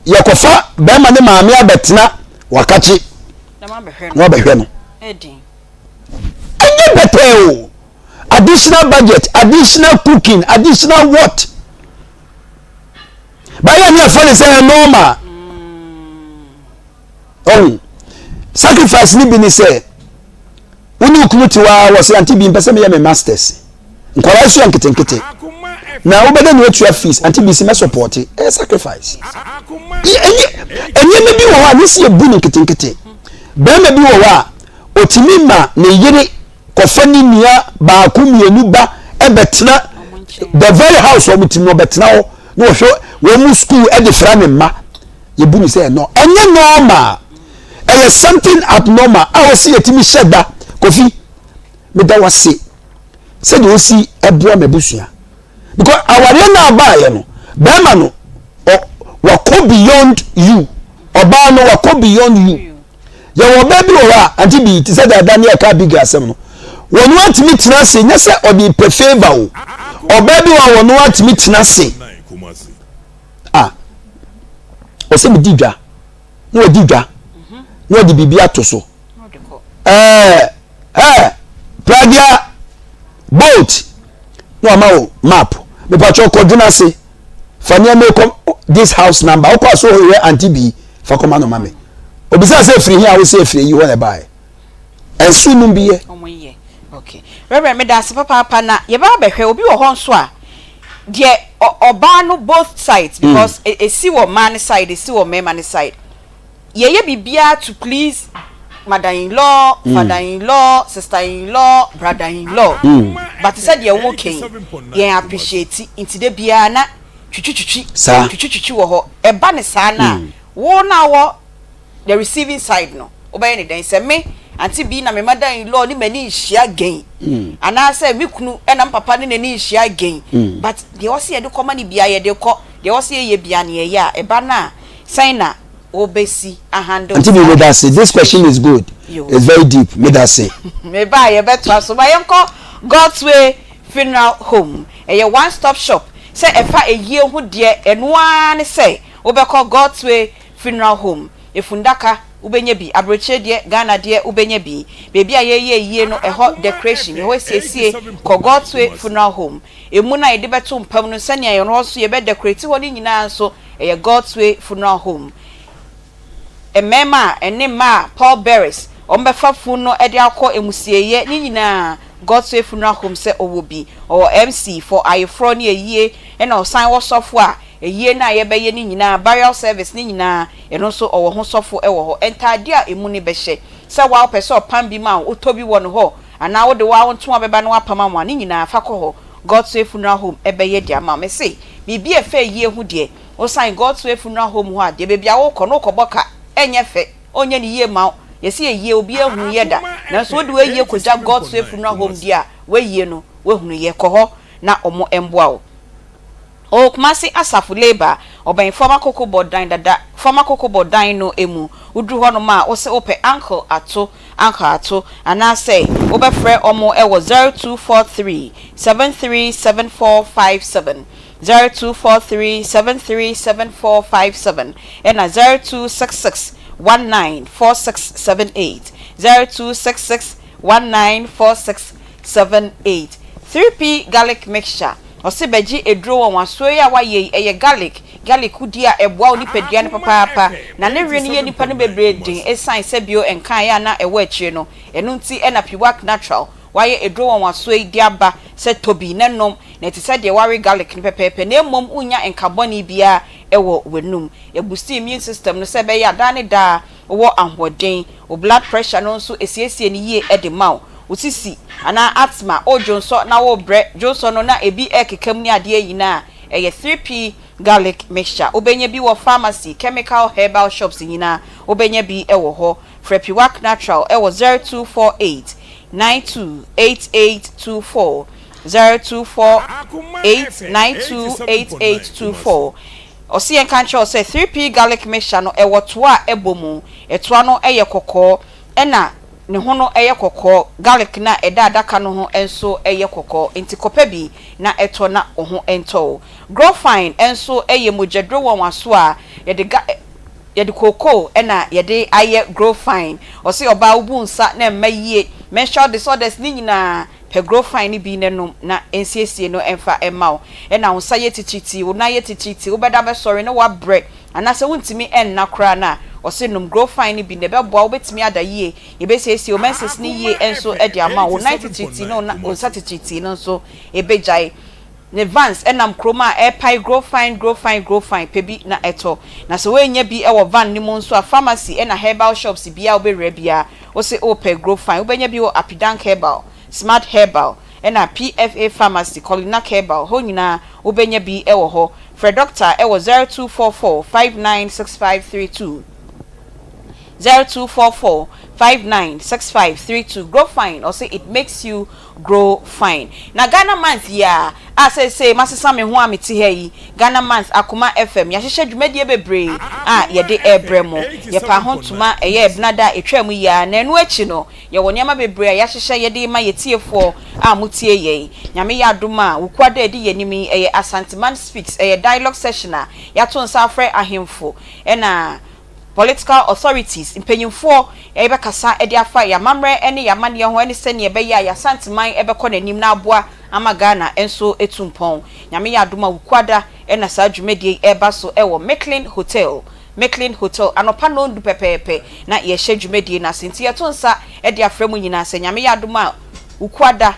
yɛkɔfa bɛrima ne maame abɛtena wakakye na wabɛhwɛ no ɛnyɛ bɛtɛɛ o additional budget additional cooking additional what bɛyɛ ne ɛfɔ ne sɛ ɛ normal ɔhu sacrifice ne bi ne sɛ Wo ne wo kunu te hɔ ara wɔ se ante bi mpɛ sɛ meyɛ me masters. Nkwadaa yi so yɛ nketenkete. Na wobɛdɛ na watua fees ante bi se mɛ sɔpɔte. Ɛyɛ sacrifice. Ɛnyɛ nneɛma bi wɔ hɔ a ne si ebu no nketenkete. Bɛrima bi wɔ hɔ a otumi ma ne yere kɔfa ne nua baako mmienu ba ɛbɛtena the very house wɔn ti no ɔbɛtena hɔ na wɔhwɛ wɔn mu school ɛde fra ne mma. Yɛbu no sɛ ɛnɔ ɛnyɛ normal. Ɛyɛ something abnormal a wɔsi yɛtumi hyɛ da kofi. Meda wo ase sɛdeɛ wosi boa m'abusua. Because awareɛ no a baeɛ no, bɛrima no, ɔ, wakɔ beyond you. Ɔbaa no, wakɔ beyond you. Yɛwɔ ɔbaa bi wɔ hɔ a, ante bi, te sɛ dada ne ɛka Abigail asɛm no. Wɔn atumi tena ase, nyɛ sɛ ɔde pɛ favour o. Ɔbaa bi wɔ hɔ a wɔn atumi tena ase. A, ɔsɛ medi dwa, na wadi dwa, na ɔde biribi ato so. Ɛɛ, ɛɛ, pragea, boat, na wama wo map. Mepatwɛ kɔdwena ase. Fa nneɛma kɔ this house number. Wokɔ aso hɔ auntie bi, fa kɔma no ma me. Obisa sɛ efiri he a wosɛ efiri yi hɔ na ɛbaeɛ. Ɛnso num bi yɛ. Ɔmo yɛ. Okay. Reverend meda ase papaapa na yɛbɛ abɛhwɛ obi wɔ hɔ nso a deɛ ɔbaa no both sides because esi wɔ mmaa ne side esi wɔ mmarima ne side. Yɛyɛ biribiara to please mother in law, father in law, sister in law, brother in law. But sɛ deɛ wo kɛn yɛn appreciate nti da biara na twitwi twitwi twitwi twitwi wɔ hɔ. Ɛba ne saa na wo na wɔ the receiving side no wobɛyɛ ne dɛn sɛ me auntie bi na me mother in law ne m'ani nhyia gɛn anaasɛ me kunu ɛna me papa ne n'ani nhyia gɛn, but deɛ ɔsɛ yɛde kɔma ne bia yɛde kɔ, deɛ ɔsɛ yɛyɛ bia ne yɛyɛ a ɛba no a sɛn na wobɛsi ahandle. Auntie bi, meda ase. This question is good. It's very deep. Meda ase. Meba a yɛbɛtoa so ma yɛnkɔ God's Way Funeral Home. Ɛyɛ one stop shop sɛ ɛfa eyie ho deɛ, ɛno ara ne sɛ wobɛkɔ God's Way Funeral Home. Efundaka wobɛnya bi, aburokyire deɛ, Ghana deɛ wobɛnya bi. Beebi a yɛyɛ eyie no, ɛhɔ decoration, ɛhɔ esiesie, kɔ God's Way Funeral Home. Emu no a yɛde bɛto mpam no, sɛnea yɛn hɔ nso yɛbɛ decorate hɔ no nyinaa nso, ɛyɛ God's Way Funeral Home. Mmarima a ɛne mmaa a Paul Beres wɔn bɛfa funu no de akɔ emusieeɛ ne nyinaa, God's Way Funeral Home sɛ ɔwɔ bi. Ɔwɔ MC for ayeforɔ ne ayie, ɛna ɔsan wɔ sɔfo a ayie no a yɛbɛyɛ no nyinaa, burial service ne nyinaa, ɛno nso ɔwɔ ho sɔfo wɔ hɔ. Ntaadeɛ a emu no bɛhyɛ, sɛ woa wopɛ sɛ ɔpam bi ma wo, wotɔ bi wɔ no hɔ, anaa wode woa wo ntoma bɛba na wapam ama wo a, ne nyinaa fa kɔ hɔ. God's Way Funeral Home bɛyɛ de ama wo. Mese, biribi a ɛfa ayie ho deɛ, wosan God's Way Funeral Home hɔ a, deɛ baabi a worekɔ no wokɔbɔ ka, ɛnyɛ fɛ, ɔnyɛ no yie mma wo. Yɛse ayie, obiara nhunu yɛ da. Nanso wode w'ayie kɔgya God's Way Funeral Home deɛ a, w'ayie no, woahunu yɛ. Kɔ hɔ na wɔn mmoa wo. Ɔwɔ Kumasi Asafo Labour, ɔbɛn former Koko Board dan dada, former Koko Board dan no mu. Woduru hɔnom a, wose wopɛ Uncle Ato, Uncle Ato, anaasɛ wobɛfrɛ wɔn wɔ 0243 737457, 0243 737457, ɛna 0266 194678, 0266 194678. 3P Garlic Mixture. Ɔse bɛgye aduro nwanwasoɔ yi a wayɛ yi, ɛyɛ garlic, garlic wodi a ɛboa wo nipadua no papaapa, na ne we no yɛ nipa no bebree den ɛsiane sɛ bio nkaeɛ a na ɛwɔ akyire no, ɛno nti na Piwak Natural wayɛ aduro nwanwasoɔ yi de aba sɛ tɔ bi na nom na ɛte sɛ deɛ wawe garlic no pɛpɛɛpɛ na mmom wonnya nka bɔne biara wɔ w'anum. Ɛbusti immune system no sɛ ɛbɛyɛ a daa ne daa wowɔ ahoɔden, wo blood pressure no nso ɛsiesie no yie de ma wo, wo sisi anaa asthma, wodwonsɔ na worebrɛ dwonsɔ no na ebi rekeka mu ne adeɛ nyinaa a, ɛyɛ 3P garlic mixture. Wobɛnya bi wɔ pharmacy, chemical, herbal shops nyinaa wobɛnya bi wɔ hɔ. Frɛ Piwak Natural wɔ 0248 92 8824, 0248 92 8824. Ɔse yɛnka nkyerɛ wo sɛ 3P garlic mixture no ɛwɔ toa a ɛbɔ mu. Ɛtoa no yɛ kɔkɔɔ ɛna ne ho no yɛ kɔkɔɔ, garlic no a ɛda adaka no ho nso yɛ kɔkɔɔ. Nti kɔpɛ bi na tɔ na wo ho ntɔ wo. Growfine nso yɛ mogyaduro nwanwaso a yɛde ga yɛde kookoo na yɛde ayɛ Growfine. Ɔse ɔbaa wobu nsa na ɛmma yie, menstrual disorders ne nyinaa Pɛ Growfine no bi na nom na nsiesie no mfa mma wo. Ɛna wo nsa yɛ titiritii, wo nan yɛ titiritii, wobɛda bɛsɔre na woabrɛ anaasɛ wontumi nna koraa no a, ɔse nom Growfine no bi na ɛbɛboa wo, wobɛtumi ada yie. Yɛbɛsiesie wo menses no yie nso de ama wo. Wo nan titiritii ne wo nsa titiritii no nso ɛbɛgyae. Ne vans nam kurom a ɛrepae Growfine, Growfine, Growfine, pɛ bi na tɔ. Na sɛ woannya bi wɔ van no mu nso a, pharmacy na herbal shops biara a wobɛwura biara, Wose wopɛ Growfine, wobɛnya bi wɔ Apidank Herbal, Smart Herbal, ɛna PFA Pharmacy, Kolinak Herbal, hɔ nyinaa wobɛnya bi wɔ hɔ. Frɛ dɔkta wɔ 0244 596532, 0244 59 65 32 Grow Fine ɔse it makes you grow fine. Na Ghana month yi a a seesei masesa me ho a mete ha yi, Ghana month Akoma FM, yɛahyehyɛ dwumadie bebree a yɛde rebrɛ mo. Yɛpaa ho ntoma ɛyɛ Ɛbenada a ɛtwaa mu yi ara, na ɛno akyi no, yɛwɔ nneɛma bebree a yɛahyehyɛ yɛde rema yɛn tiefoɔ a motie yɛn. Nyame yɛ adom a, Wukuada a ɛdi yɛn anim yi, ɛyɛ Asanteman Speaks, ɛyɛ dialogue session a yɛato nsa afrɛ ahemfo ɛna Political authorities, mpanyimfoɔ, bɛkasa de afa yɛn amammerɛ ne yɛn amanneɛ ho ne sɛdeɛ ɛbɛyɛ a yɛn Asanteman bɛkɔ n'anim na aboa ama Ghana nso atu mpɔn. Nyame yɛ adom a Wukuada na saa dwumadie yi reba so wɔ Micklin Hotel, Micklin Hotel, anɔpa nnɔndu pɛpɛɛpɛ na yɛhyɛ dwumadie no ase. Nti yɛto nsa de afrɛ mo nyinaa sɛ Nyame yɛ adom a Wukuada,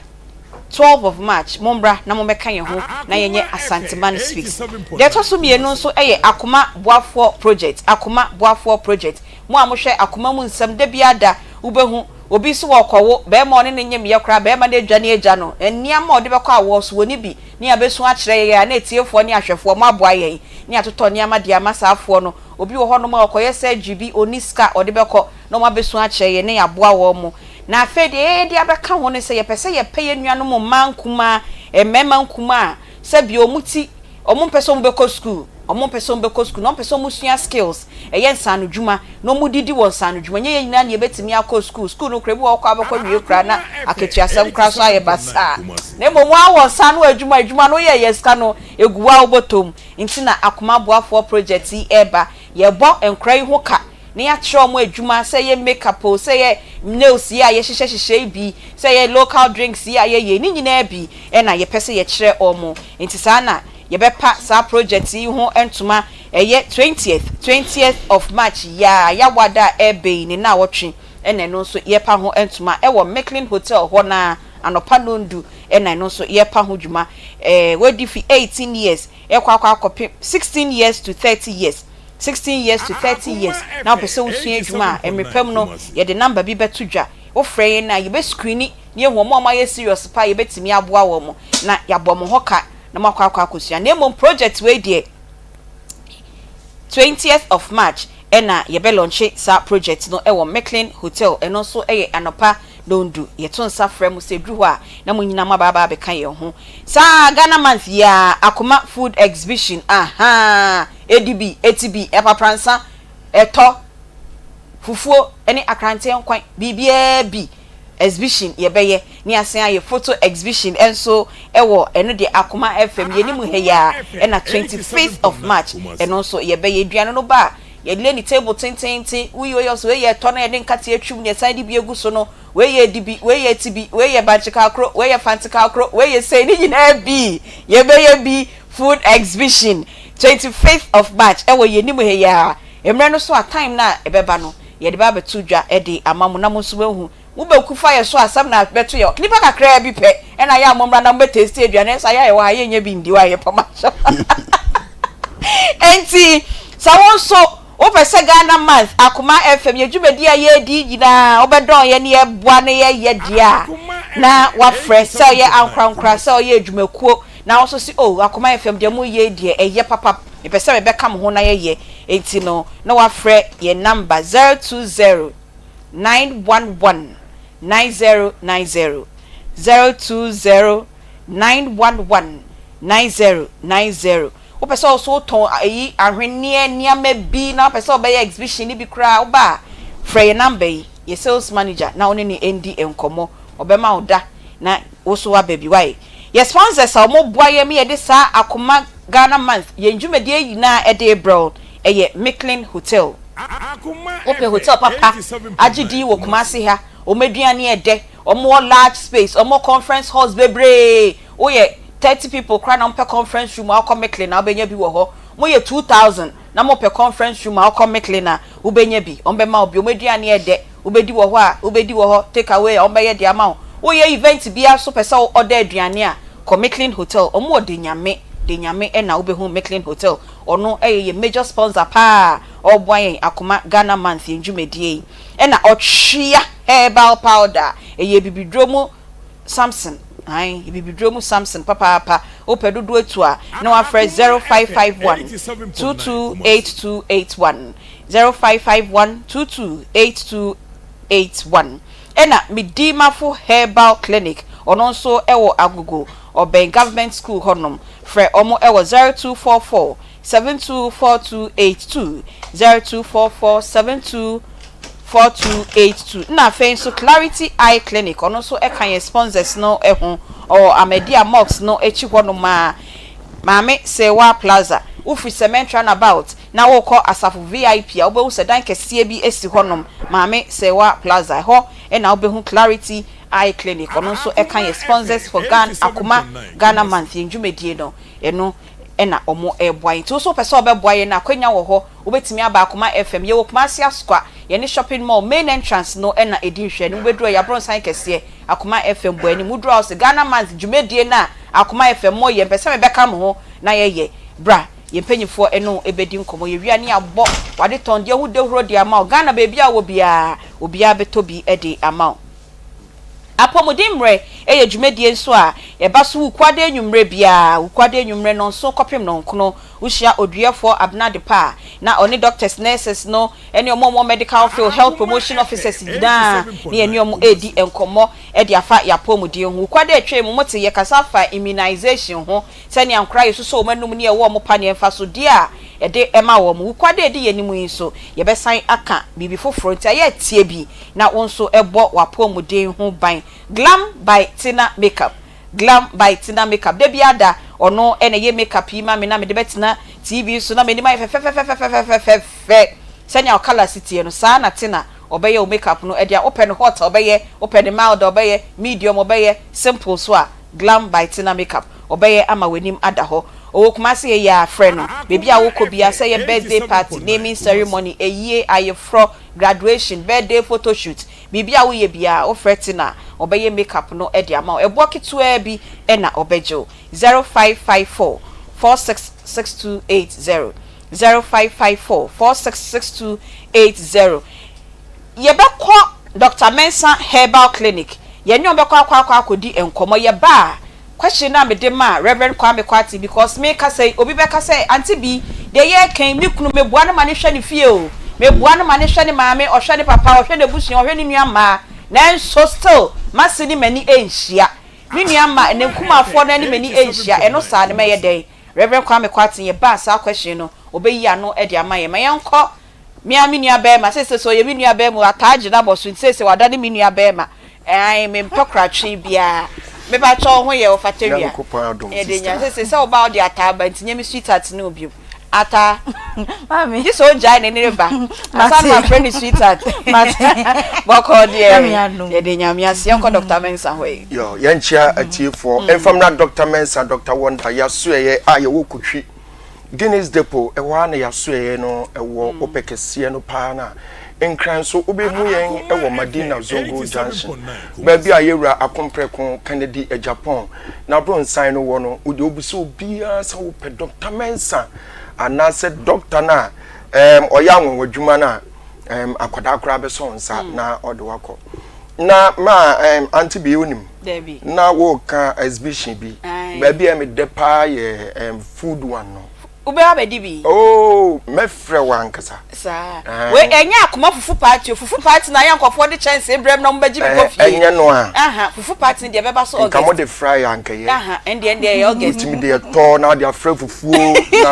12 of March, mommra na mommɛka yɛn ho na yɛnyɛ Asanteman Speaks. Deɛ ɛtɔ so mmienu nso yɛ Akoma Boafoɔ Project, Akoma Boafoɔ Project. Mo a mohwɛ akoma mu nsɛm da biara da, wobɛhu, obi nso ɔrekɔwo, barima a ɔne no nyemyɛ koraa, barima no adwane agya no, nneɛma a ɔde bɛkɔ awoɔ so, wɔnni bi, ne yɛabɛsu akyerɛ yɛn a, na atiefoɔ ne ahwɛfoɔ, moaboa yɛn, ne yɛatotɔ nneɛma de ama saa afoɔ no. Obi wɔ hɔnom a ɔkɔyɛ surgery bi, ɔnni sika a ɔde bɛkɔ, na wɔabɛsu akyerɛ yɛn, na yɛaboa wɔn. Na afei deɛ yɛyɛ de abɛka ho ne sɛ yɛpɛ sɛ yɛpɛ yɛn nuanom mmaa nkumaa, mmarima nkumaa a sɛdeɛ wɔn ti, wɔn mpɛ sɛ wɔbɛkɔ sukuu, wɔn mpɛ sɛ wɔbɛkɔ sukuu, na wɔn pɛ sɛ wɔsua skills, ɛyɛ nsaanodwuma, na wɔdidi wɔ nsaanodwuma. Nyɛ yɛn nyinaa na yɛbɛtumi akɔ sukuu. Sukuu no koraa, ebi wɔ hɔ koraa wobɛkɔ wie koraa na akatuasɛm koraa so ayɛ basaa. Na mmom wo ara wɔ nsa ano adwuma, adwuma no woyɛ yɛ sika no egu wo ara wo bɔtɔ mu. Nti na Akoma Aboafoɔ project yi reba. Yɛrebɔ nkwadaa yi ho ka na yɛakyerɛ wɔn adwuma, sɛ ɛyɛ make up o, sɛ ɛyɛ nails yi a yɛhyehyɛ hyehyɛ yi bi, sɛ ɛyɛ local drinks yi a yɛyɛ yi, ne nyinaa bi na yɛpɛ sɛ yɛkyerɛ wɔn. Nti saa na yɛbɛpa saa project yi ho ntoma, ɛyɛ twentieth, twentieth of March yi ara, Yawada a ɛreba yi ne nnawɔtwe na ɛno nso yɛrepa ho ntoma wɔ Micklin Hotel hɔ no ara, anɔpa nnɔndu na ɛno nso yɛrepa ho dwuma. Ɛɛ, wadi fi 18 years rekɔ akɔ akɔpem 16 years to 30 years. 16 years to 30 years na wopɛ sɛ wosua adwuma a, mmere pa mu no, yɛde number bi bɛto dwa. Wofrɛ yɛn a, yɛbɛ screeni na yɛahu wɔn a wɔayɛ serious paa a yɛbɛtumi aboa wɔn na yɛabɔ mo ho ka na moakɔ akɔ akɔsua. Na mmom project wei deɛ, 20th of March na yɛbɛ launche saa project no wɔ Micklin Hotel, ɛno nso yɛ anɔpa dɔndu. Yɛto nsa frɛ mo sɛ ɛduru hɔ a na mo nyinaa moaba aba abɛka yɛn ho. Saa Ghana month yi ara, Akoma Food Exhibition, ahaa! Edi bi, eti bi, apapransa, ɛtɔ, fufuo ne akranteɛ nkwan, biribiara bi. Exhibition yɛbɛyɛ ne yɛasan ayɛ photo exhibition nso wɔ ɛno deɛ Akoma FM yɛn anim ha yi ara ɛna 25th of March ɛno nso yɛbɛyɛ. Aduane no ba a, yɛlay ne table tenteenten, woyi wei ɔsɛ wei yɛ ɛtɔ na yɛde nkateɛ atwim na yɛsan de bi agu so no, wei yɛ edibi, wei yɛ etibi, wei yɛ bankye kakro, wei yɛ fante kakro, wei yɛ sei, ne nyinaa bi yɛbɛyɛ bi. Food exhibition, 25th of March ɛwɔ yɛn anim ha yi ara. Mmerɛ no so a time no a ɛbɛba no, yɛde ba abɛto dwa de ama mo na mo nso moahu. Mo bɛku fa yɛn so a, asɛm na bɛto yɛn. Nnipa kakraa bi pɛ na ayɛ a mommra na mobɛ taste aduane, ɛnso ayɛ a yɛwɔ ha yɛnnya bi ndi, wayɛ pam ahyɛ. Enti sɛ wo nso wopɛ sɛ Ghana Month, Akoma FM, yɛn dwumadi a yɛredi yi nyinaa wobɛdɔn yɛn na yɛboa na yɛyɛ deɛ a, na woafrɛ sɛ ɔyɛ ankorankora, sɛ ɔyɛ adwumakuo, Na wo nso se, Oh, Akoma FM, deɛ moreyɛ yi deɛ, ɛyɛ papa. Mepɛ sɛ mebɛka mo ho na yɛyɛ. Enti no, na woafrɛ yɛn namba 020 911 9090, 020 911 9090. Wopɛ sɛ wo nso wotɔn ayi, ahweneɛ, nneɛma bi, na wopɛ sɛ wobɛyɛ exhibition no bi koraa a, woba a, frɛ yɛn namba yi, yɛn sales manager, na wo ne no ndi nkɔmmɔ. Ɔbɛma wo da na wo nso woaba bi. Wai? Yɛ sponsors a wɔn boa yɛn ma yɛde saa Akoma Ghana Month yɛn dwumadie yi nyinaa de rebrɛ wo yɛ Micklin Hotel. Wopɛ hotel papa agye din wɔ Kumasi ha, wɔn aduane yɛ dɛ, wɔn wɔ large space, wɔn wɔ conference halls bebree, woyɛ 30 people koraa na wɔpɛ conference room a wokɔ Micklin a wobɛnya bi wɔ hɔ, moyɛ 2000 na mopɛ conference room a wokɔ Micklin a wobɛnya bi, wɔbɛma wo bi, wɔn aduane yɛ dɛ, wobɛdi wɔ hɔ a, wobɛdi wɔ hɔ, take away a wɔbɛyɛ de ama wo. Woyɛ event biara nso pɛ sɛ wo order aduane a, kɔ Micklin Hotel, wɔn wɔ Denyame, Denyame na wobɛhu Micklin Hotel, ɔno yɛ yɛn major sponsor paa a ɔreboa yɛn Akoma Ghana Month yɛn dwumadie yi. Ɛna Ɔtwea Herbal Powder, ɛyɛ abibiduro mu Samson, ae, abibiduro mu Samson papaapa. Wopɛ dodoɔ atu a, na wafrɛ 0551 228281, 0551 228281. Ɛna Medimafo Herbal Clinic, ɔno nso wɔ Agogo, ɔbɛn Government School hɔnom. Frɛ wɔn wɔ 0244 724282, 0244 724282. Ɛna afei nso Clarity Eye Clinic, ɔno nso ka yɛn sponsors no ho, ɔwɔ Ahmadiyya Mosque no akyi hɔnom ara, Maame Serwaa Plaza. Wofiri Cement Runabout na worekɔ Asafo VIP a, wobɛhu sɛ dan kɛseɛ bi si hɔnom, Maame Serwaa Plaza. Ɛhɔ na wobɛhu Clarity Eye Clinic, ɔno nso ka yɛn sponsors for Ghana Akoma Ghana Month, yɛn dwumadie no, ɛno na wɔreboa yɛn. Nti wo nso wopɛ sɛ wobɛboa yɛn a, akwanya wɔ hɔ, wobɛtumi aba Akoma FM. Yɛwɔ Kumasi Asokwa, yɛne shopping mall main entrance no na ɛdi nhwɛanim. Wobɛduru hɔ, yɛn abrɔnsan kɛseɛ, Akoma FM bɔ anim. Woduru hɔ a, wose Ghana Month dwumadie no a Akoma FM moyɛ, mepɛ sɛ mebɛka mo ho na yɛyɛ. Bra, yɛn mpanimfoɔ ne wo bɛdi nkɔmmɔ. Yɛwie a ne yɛabɔ w'adetɔndeɛ ho dawuro de ama wo. Ghana baabi a wowɔ biara, obiara bɛtɔ bi de ama wo. Apɔmuden mmerɛ yɛ dwumadie nso a ɛba so Wukuada anwummerɛ biara, Wukuada anwummerɛ nnɔnson kɔpem nnɔnkono. Wohyia Oduɛfoɔ Abena Adepa a na ɔne doctors, nurses no ne wɔn a wɔwɔ medical field, health promotion officers nyinaa ne yɛne wɔn redi nkɔmmɔ de afa yɛn apɔmuden ho. Wukuada a ɛtwaam mu mote yɛkasa fa immunization ho, sɛnea nkwadaa a yɛsosɔ wɔn anum ne yɛwɔ wɔn paneɛ mfasodeɛ a ɛde ma wɔn. Wukuada a ɛdi yɛn anim yi nso yɛbɛsan aka biribi foforɔ nti ayɛ tie bi na wo nso bɔ w'apɔmuden ho ban. Glam by Tina Makeup Glam by Tina Makeup Da biara da, ɔno na ɛyɛ makeup yi ma me na mede bɛtena TV so na m'anim ayɛ fɛfɛfɛfɛfɛfɛfɛ. Sɛnea wo colour si teɛ no, saa na Tina ɔbɛyɛ wo makeup no de a. Wopɛ no hot a, ɔbɛyɛ, wopɛ no mild a, ɔbɛyɛ, medium ɔbɛyɛ, simple nso a, Glam by Tina Makeup ɔbɛyɛ ama w'anim ada hɔ. Ɔwɔ Kumasi ha yi ara, frɛ no. Baabi a wokɔ biara, sɛ ɛyɛ birthday party, naming ceremony, ayie, ayeforɔ, graduation, birthday photoshoot, biribi a woyɛ biara wofrɛ Tina a, ɔbɛyɛ makeup no de ama wo. Ɛboɔ ketewaa bi na ɔbɛgye wo. 0554 466280, 0554 466280. Yɛbɛkɔ Doctor Mensah Herbal Clinic, yɛne wɔn bɛkɔ akɔ akɔ akɔdi nkɔmmɔ. Yɛba a, Question no a mede maa Rev. Kwame Quartey because me kasa yi obi bɛka sɛ Auntie Bi deɛ yɛreka yi me kunu meboa no ma no hwɛ ne fie o, meboa no ma no hwɛ ne maame, ɔhwɛ ne papa, ɔhwɛ n'abusua, ɔhwɛ ne nua mmaa nanso still m'ase ne m'ani nhyia. Me nua mma ne nkumafoɔ no ne m'ani nhyia ɛno saa no mɛyɛ dɛn? Rev. Kwame Quartey yɛbaa saa question no ɔbɛyi ano de ama yɛn. Ma yɛnkɔ Me ara me nua barima, seesei sɛ ɔyɛ me nua barima o, ataa gye no abɔ so nti seesei wadane me nua barima. Ae, mempɛ koratwe biara. Mepakyɛ wo ho yɛ wo fata wia. Nyankopɔn adom Yɛde nya sister. seesei sɛ woba wode ataa ba nti nyɛ me sweetheart ne wo bio. Ataa. Maame. Gye sɛ ogyae ne ne ba. Ansa na Mate. mafrɛ no sweetheart. Mate. Bɔkɔɔ deɛ. Nyame adom. Yɛde Nyame ase. Yɛnkɔ Doctor Mensah hɔ yi. Yo, yɛnkyea atiefoɔ. Ɛmfa mmra Doctor Mensah, Doctor Wonder, yɛasoɛeɛ a yɛwɔ Kotwi. Guinness Depot, ɛhɔ ara na yɛasoɛeɛ no wɔ, wopɛ kɛseɛ no paa no a, Nkran nso wobɛhu yɛn wɔ Madina Zongo Junction, baabi a yɛwura Akompreko Kennedy Agyapong n'abrɔnsan no wɔ no, wodeɛ wobisa obiara sɛ wopɛ Dɔkta Mensah anaasɛ dɔkta no a ɛɛm ɔyɛ anwanwadwuma no a, ɛɛm akwadaa koraa bɛsɔ wo nsa na ɔde wo akɔ. Na ma ɛɛm Auntie Bee wonim? Dabi. Na woka exhibition bi. Ae. Baabi a ɛyɛ me dɛ paa yɛ ɛɛm food one no. Wobɛba abɛdi bi? Oh, mɛfrɛ wo ankasa. Saa. Ae. Wei ɛnyɛ akoma fufu party o. Fufu party no ayɛ nkurɔfoɔ de kyɛnsee brɛ me na wɔbɛgye me kɔ fie. Ɛnyɛ no a. Aha, fufu party no deɛ ɛbɛba so August. Nka mode fry a anka ɛyɛ. Aha, ɛndeɛ ɛndeɛ ɛyɛ August. Wotumi de ɛtɔ na wode afra fufuo na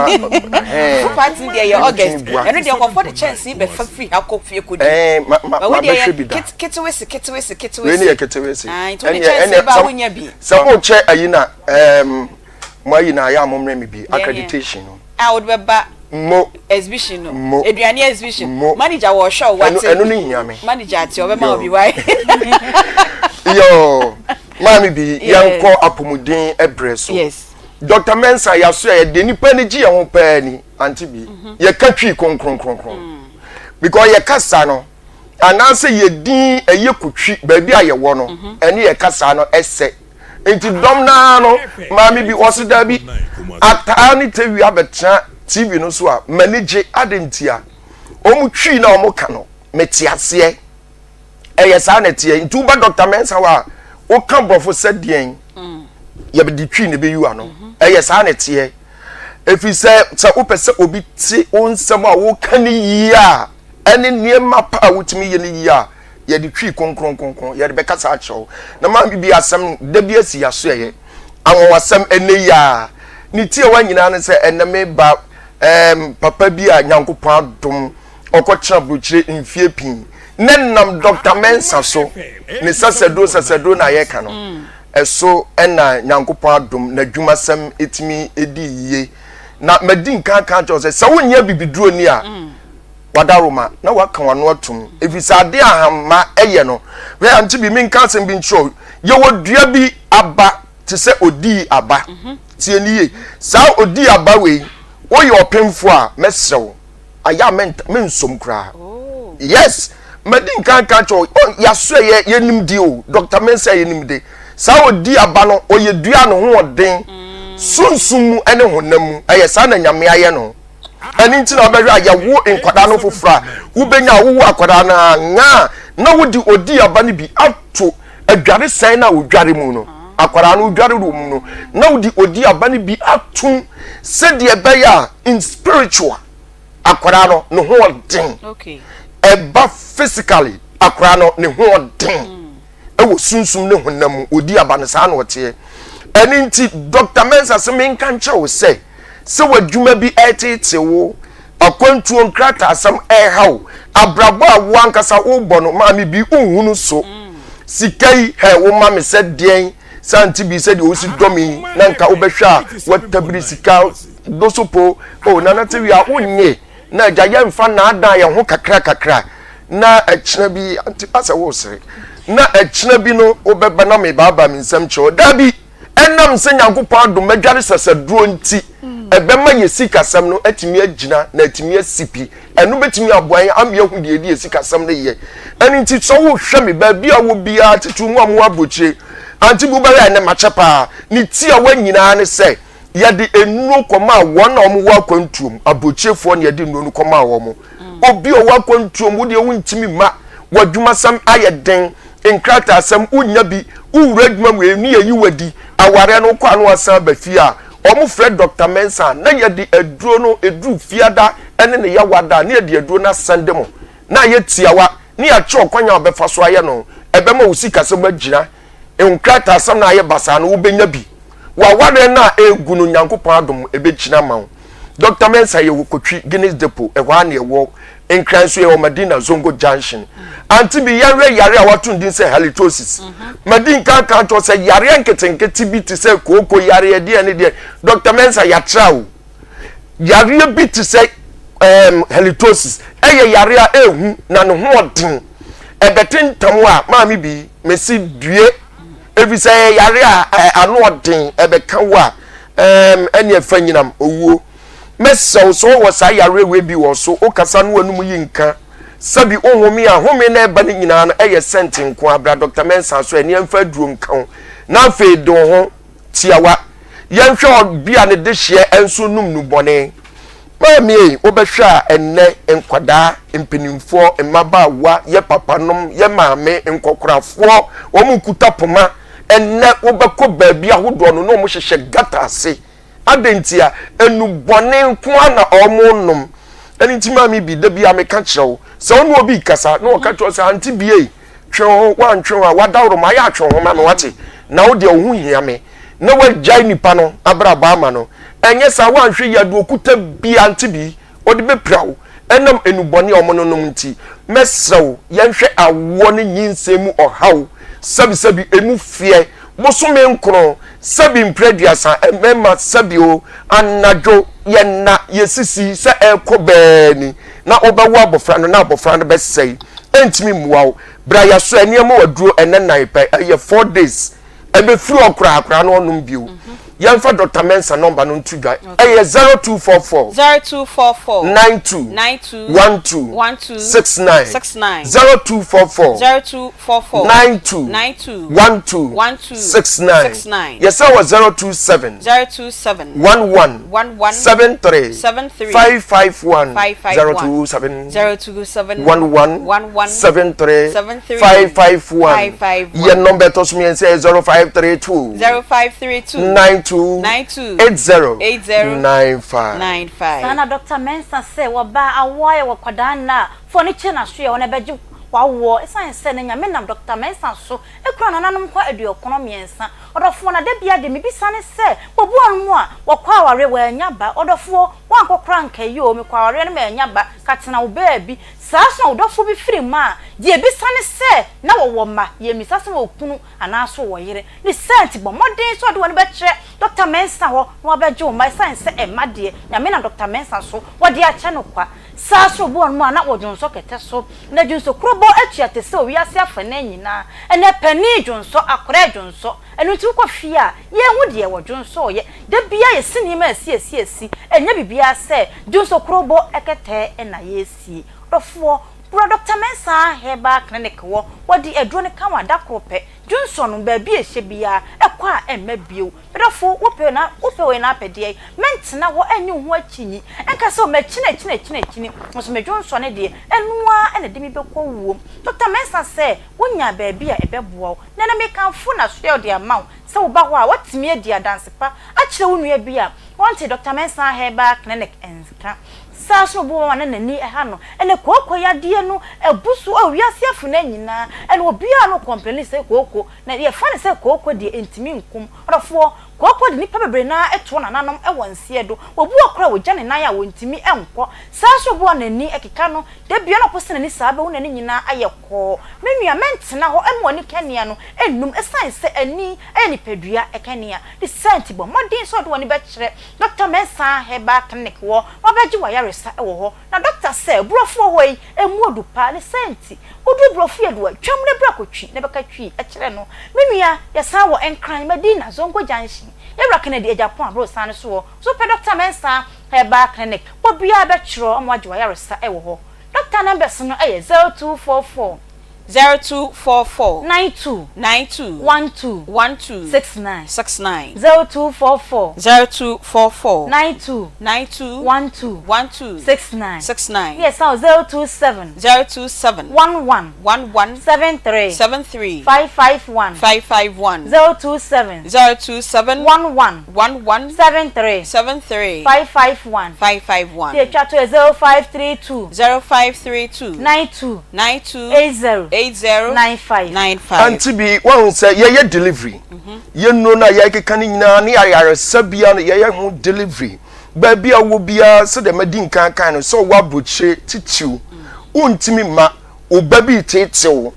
ɛhɛn. Fufu party no deɛ ɛyɛ August. Ɛno Ɛno deɛ nkurɔfoɔ de kyɛnsee bɛfa firi ha kɔ fie kɔdi. Ɛɛ ma ma But wei deɛ mabɛhwɛ ɛyɛ bi da. kete ketewese ketewese ketewese. Wei ne yɛ ketewese. Ae, nti wode Ɛneɛ kyɛnsee ɛneɛ ba a sɛ wonnya bi. sɛ mokyɛ ayi na ɛɛm mo ayi na ayɛ a mommrɛ me bi Deɛ hia. accreditation no. A wode bɛba Mo. exhibition no. Mo. Aduane exhibition. Mo. Manager wɔrehwɛ wo Ɛno wate. ɛno ne hia me. Manager ate ɔbɛma wo Yoo. bi wae. Yoo. Maame bi Yes. yɛnkɔ apɔmuden ɛbrɛ so. Yes. Doctor Mensah yɛaso a yɛde nipa ani gye yɛn ho paa ni ante bi. Yɛka twi kronkronkronkron. Because yɛ kasa no anaasɛ yɛ din ɛyɛ kotwi baabi a yɛwɔ no ɛne yɛ kasa no ɛsɛ. Nti dɔm naa no maame bi ɔse daabi ataa ne tawia abɛtena TV no so a m'ani gye ade ntia wɔn twi na wɔn ka no mete aseɛ ɛyɛ saa na ɛteɛ nti woba Dr. Mensah hɔ a woka borɔfo sɛ deɛn mm. Yɛde Twi na ɛbɛyi ano. Ɛyɛ saa na ɛteɛ. Ɛfiri sɛ, sɛ wopɛ sɛ obi te wo nsɛm a woka no yie a, ɛne nneɛma pa a wotumi yɛ no yie a, yɛde Twi kronkron kronkron yɛde bɛkasa akyerɛ wo. Na maame bi asɛm da bi asi yɛaso ɛyɛ anwanwasɛm ɛnɛ yi a. Ne tiawa nyinaa ne sɛ ɛnɛ meba ɛɛm papa bi a Nyankopɔn adom ɔkɔtena aburokyire mfie pii ne nam Dr. Mensah so ne sasɛduro sasɛduro na yɛka no ɛso ɛna Nyankopɔn adom n'adwumasɛm ɛtumi ɛdi yie. Na madi nkan aka akyerɛ wo sɛ sɛ wonyɛ bibiduro ni a wadaroma na waka wano atum ɛfiri sɛ adeɛ a ahamma ɛyɛ no hwɛ ante bi menka asɛm bi nkyerɛ wo yɛwɔ dua bi aba te sɛ odii aba tie ne yie saa odii aba wei woyɛ ɔpemfoɔ a mɛsrɛ wo ayɛ a mensom koraa oh. Yes, madi nkan ka kyerɛ oh, yɛaso yɛ yɛnim de o Dr. Mensah yɛnim de saa odi aba no ɔyɛ dua no ho ɔden mm. sunsum mu ne honam mu ɛyɛ saa na Nyame ayɛ no. Ɛno nti na wobɛhwɛ a yɛwo nkwadaa no foforɔ a wobɛnya a wowo akwadaa no a nga na wode odi aba no bi ato adwaresɛn no a wodware mu no akwadaa no wodware wɔ mu no na wode odi aba no bi atom sɛdeɛ ɛbɛyɛ a in spiritual akwadaa no ne ho ɔden ɛba physically akwadaa no ne ho ɔden ɛwɔ sunsum ne honam mu odi aba no saa na ɔteɛ. Ɛno nti Dr. Mensah sɛ menka nkyerɛ wo sɛ sɛ w'adwuma bi ɛreteetee wo, akwantuo nkrataasɛm ɛreha wo, abrabɔ a wo ankasa wobɔ no maame bi wonhunu so, sika yi hɛ wo ma me sɛ deɛn sɛ ante bi sɛdeɛ wosi dɔ me yi na nka wobɛhwɛ a watabiri sika dosopo o nana te wia wonnye na agya yɛmfa naadaa yɛn ho kakra kakra na ɛkyena bi ante asɛ wosere na ɛkyena bi no wobɛba na mebaabaa me nsɛm kyerɛ wo daabi ɛnam sɛ Nyankopɔn adom adware sasaduro nti ɛbɛma yɛ sikasɛm no atumi agyina na atumi asi pi. Ɛno bɛtumi aboa yɛn ama yɛahu deɛ yɛde yɛ sikasɛm no yɛ. Ɛno nti sɛ wohwɛ me baabi a wɔ biara titiriw mu a mowɔ aburokyire ante bi wobɛhwɛ a ɛnɛ makyɛ paa ne tiawa nyinaa ne sɛ yɛde nnuro kɔmaa wɔn a wɔwɔ akwantuom aburokyirefoɔ na yɛde nnuro no kɔmaa wɔn. Obi a ɔwɔ akwantuom wo deɛ wontumi mma w'adwumasɛm ayɛ den nkrataasɛm wonnya bi, wowura adwuma mu ɛnu yɛyi wo adi, awareɛ no wokɔ a na wasan aba fie a, wɔfrɛ Dɔkta Mensah na yɛde aduro no ɛduru fiada ne ne yawada a na yɛde aduro no asɛnde mo na ayɛ tiawa na yɛakyerɛ ɔkwan a wobɛfa so ayɛ no, ɛbɛma wo sikasɛm agyina, nkrataasɛm no a ayɛ basaa no wobɛnya bi. W'awareɛ no a ɛregu no Nyankopɔn adom ɛbɛgyina ama wo. Doctor Mensah yɛwɔ Kotwi Guinness Depot ɛhɔ ara na yɛwɔ. Nkran nso yɛwɔ Madina Zongo Junction. Ante bi yɛnhwɛ yare a wɔato no din sɛ halitosis. Madi nkan aka akyerɛ wo sɛ yareɛ nketenkete bi te sɛ kooko yareɛ deɛ ne deɛ Doctor Mensah yɛatra o. Yareɛ bi te sɛ um, halitosis ɛyɛ yareɛ a ɛhu na ne ho ɔden. Ɛbɛte ntam a maame bi mesi due ɛfiri sɛ ɛyɛ yareɛ a ano ɔden ɛbɛka wo a ɛne ɛfa nyinam owuo. Mɛsrɛ wo sɛ wowɔ saa yareɛ wei bi wɔ so, wokasa no w'anum yi nka, sɛbi wohome a home na ɛba no nyinaa no ɛyɛ sɛnte nko ara, bra Dɔkta Mensah so ɛne ɛmfa aduro nka ho na afei de wo ho tiawa. Yɛnhwɛ ɔbi a ne dehyeɛ nso num nnubɔne. Maame ei, wobɛhwɛ a ɛnnɛ nkwadaa, mpanimfoɔ, mmabaawa, yɛ papanom, yɛ maame, nkɔkorafoɔ, wɔn kuta poma, ɛnnɛ wobɛkɔ baabi ahodoɔ no na wɔn hyehyɛ gata ase. Adɛn ntia? Nnubɔne nko ara na wɔnom. Ɛno nti maame bi, da biara meka kyerɛ wo, sɛ wo ne obi rekasa na ɔka kyerɛ wo sɛ, Auntie Bie, twe wo ho, woantwe wo ho a, w'adaworoma ayɛ atwe wo ho ma me, woate? Na wo deɛ wo ho hia me. Na woagyae nipa no abrabɔ ama no. Ɛnyɛ saa, woanhwɛ yie a, deɛ ɔkuta biara, Auntie Bi, ɔde bɛpira wo. Ɛnam nnubɔne a wɔnonom nti. Mɛsrɛ wo, yɛnhwɛ awoɔ ne nyinsɛn mu ɔhaw, sɛbisɛbi, ɛmu feɛ, bosome nkron, sɛbi mprɛ aduasa, mmarima, sɛbi o, anadwo, yɛnna, yɛsisi sɛ ɛrekɔ bɛɛ ni, na wobɛwo abɔfra no na abɔfra no bɛsɛe, ɛntumi mmoa wo. Bra yɛasoɛ nneɛma waduro ɛnɛ nan pɛ, ɛyɛ 4 days, ɛbɛfiri hɔ koraa, koraa na ɔnom bio. Yɛmfa Doctor Mensah nɔmba no nto dwa. Ɛyɛ 0244. 0244. 92. 92. 12. 12. 69. 69. 0244. 0244. 92. 92. 12. 12. 69. 69. Yɛsan wɔ 027. 027. 11. 11. 73. 73. 551. 551. 027. 027. 11. 11. 73. 73. 551. 551. Yɛn nɔmba ɛtɔ so mmiɛnsa yɛ 0532. 0532. 92. 92. 80. 80. 95. 95. Saa na Dɔkta Mensah sɛ wɔba awoɔ ayɛ wɔ kwadaa nna a, fa w'ani kyerɛ n'asoɛeɛ hɔ na ɛbɛgye w'awoɔ. Ɛsiane sɛ na Nyame nam Dɔkta Mensah so kura nananom nkwa 93. Ɔdɔfoɔ, na da biara deɛ mebisa ne sɛ, wɔbu wɔn mu a wɔkɔ awareɛ wɔannya ba? Ɔdɔfoɔ, woankɔ koraa anka yi oo, mekɔ awareɛ no mannya ba, ka tena wo baabi. Saa nso na wo dɔfoɔ bi firi mu a, deɛ ɛbisa ne sɛ, na wɔwɔ mma? Yɛmmisa sɛ wɔwɔ kunu anaa so wɔwɔ yere. Ne saa nti, bɔ mmɔden sɛ wode w'ani bɛkyerɛ Dɔkta Mensah hɔ na wabɛgye wo mma ɛsiane sɛ mma deɛ, Nyame nam Dɔkta Mensah so wɔde akyɛ no kwa. Saa nso obi wɔ hɔnom a na wɔdwonsɔ kɛtɛ so, na dwonsɔkurobɔ atua te sɛ wiase afanan nyinaa. Ɛnnɛ, panin dwonsɔ, akwadaa dwonsɔ. Ɛno nti wokɔ fie a, yɛnhu deɛ wɔdwonsɔeɛ. Da biara yɛsi nneɛma asiasiasi, ɛnyɛ biribiara sɛ dwonsɔkurobɔ kɛtɛ na yɛresie. Ɔdɔfoɔ, bra Dɔkta Mensah Herbal Clinic hɔ, wɔde aduro no ka wo a, da koro pɛ, dwonsɔ no, baabi a ɛhyɛ biara, ɛkɔ a ɛmma bio. Me dɔfo, wopɛ na wopɛ wei na apɛ deɛ yi, mɛntena hɔ nnye wo ho akyinnye, nka sɛ o makyini akyini akyini akyini, nso me dwonsɔ no deɛ, ɛno ara na ɛde me bɛkɔ wuo. Dɔkta Mensah sɛ wonyaa baabi a ɛbɛboa wo, na ɛnnɛ mekamfo n'asoɛeɛ de ama wo sɛ woba hɔ a, woatumi adi adanse pa akyerɛ wo nua bi a ɔnte Dɔkta Mensah Herbal Clinic nka. Saa nso na obi wɔ hɔ a na n'ani ha no, ɛnɛ kooko yadeɛ no abu so wɔ wiase afanaa nyinaa, ɛnna obiara no kɔmpleni sɛ kooko Na yɛfa no sɛ kooko deɛ ɛntumi nkum. Ɔdɔfoɔ, kooko de nnipa bebree no ara to nananom wɔ nseɛ do. Obi wɔ koraa a wɔgya ne nan a ɔntumi nkɔ. Saa nso obi wɔ a n'ani keka no, da biara na ɔposa n'ani saa bɛhu n'ani nyinaa ayɛ kɔɔ. Me nua, mɛntena hɔ mma w'ani kanea no nnum ɛsiane sɛ ani yɛ nipadua kanea. Ne saa nti bɔ mmɔden sɛ wode w'ani bɛkyerɛ Dɔkta Mensah Herbal Clinic hɔ na wabɛgye w'ayaresa wɔ hɔ. Na dɔkta sɛ, Borɔfo wɔ hɔ yi, ɛmmu odu paa. Ne saa nti, woduru Borɔfo yɛ do a, twam na bra kɔtwi na bɛka Twi kyerɛ no. Me nua, yɛsan wɔ Nkran, Madina, Zongo Junction, Yɛwura Kennedy Agyapong aborosan no so hɔ. So wopɛ Dɔkta Mensah Herbal Clinic? Bɔ biara bɛkyerɛ wo ama woagye w'ayaresa wɔ hɔ. Dɔkta numbers no yɛ 0244. 0244. 92. 92. 12. 12. 69. 69. 0244. 0244. 92. 92. 12. 12. 69. 69. Ne yɛsan wɔ 027. 027. 11. 11. 73. 73. 551. 551. 027. 027. 11. 11. 73. 73. 551. 551. Deɛ ɛtwa to yɛ 0532. 0532. 92. 92. 80. 80. 95. 95. Auntie bi wahu sɛ yɛyɛ delivery yɛn nnuro no a yɛkeka no nyinaa ne ayaresa biara no yɛyɛ ho delivery baabi a wɔ biara sɛdeɛ madi nkan kan no sɛ ɔwɔ aburokyire titiriw wontumi mma wo ba bi reteetew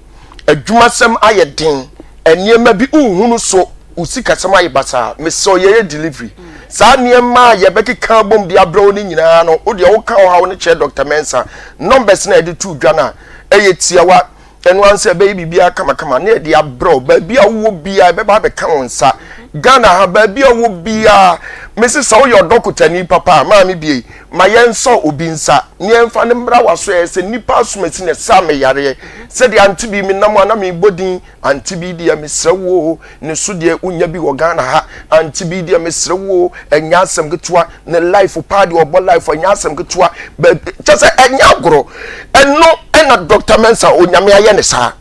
adwumasɛm ayɛ den nneɛma bi wohunu so wo sikasɛm ayɛ basaa mesɛ yɛyɛ delivery saa nneɛma a yɛbɛkeka abom de abrɛ wo no nyinaa no wo deɛ woka ɔhaw no kyerɛ Dr. Mensah numbers na yɛde to dwa no a ɛyɛ tiawa ɛno ara sɛ ɛbɛyɛ biribiara kamakama na yɛde abrɛ wo baabi a wowɔ biara ɛbɛba abɛka wo nsa Ghana ha baabi a wowɔ biara mese sɛ woyɛ ɔdɔkotani papa a maame bie ma yɛnsɔ obi nsa na yɛmfa no mmra w'aso ɛyɛ sɛ nnipa asomasi na ɛsa me yareɛ sɛdeɛ ante bi menam a na mebɔ din ante bi deɛ mesrɛ wo ne so deɛ wonya bi wɔ Ghana ha ante bi deɛ mesrɛ wo ɛnyɛ asɛm ketewa ne life paa deɛ ɔbɔ life ɛnyɛ asɛm ketewa kyɛ sɛ ɛnyɛ agorɔ ɛno ɛna Dr. Mensah onyame ayɛ ne saa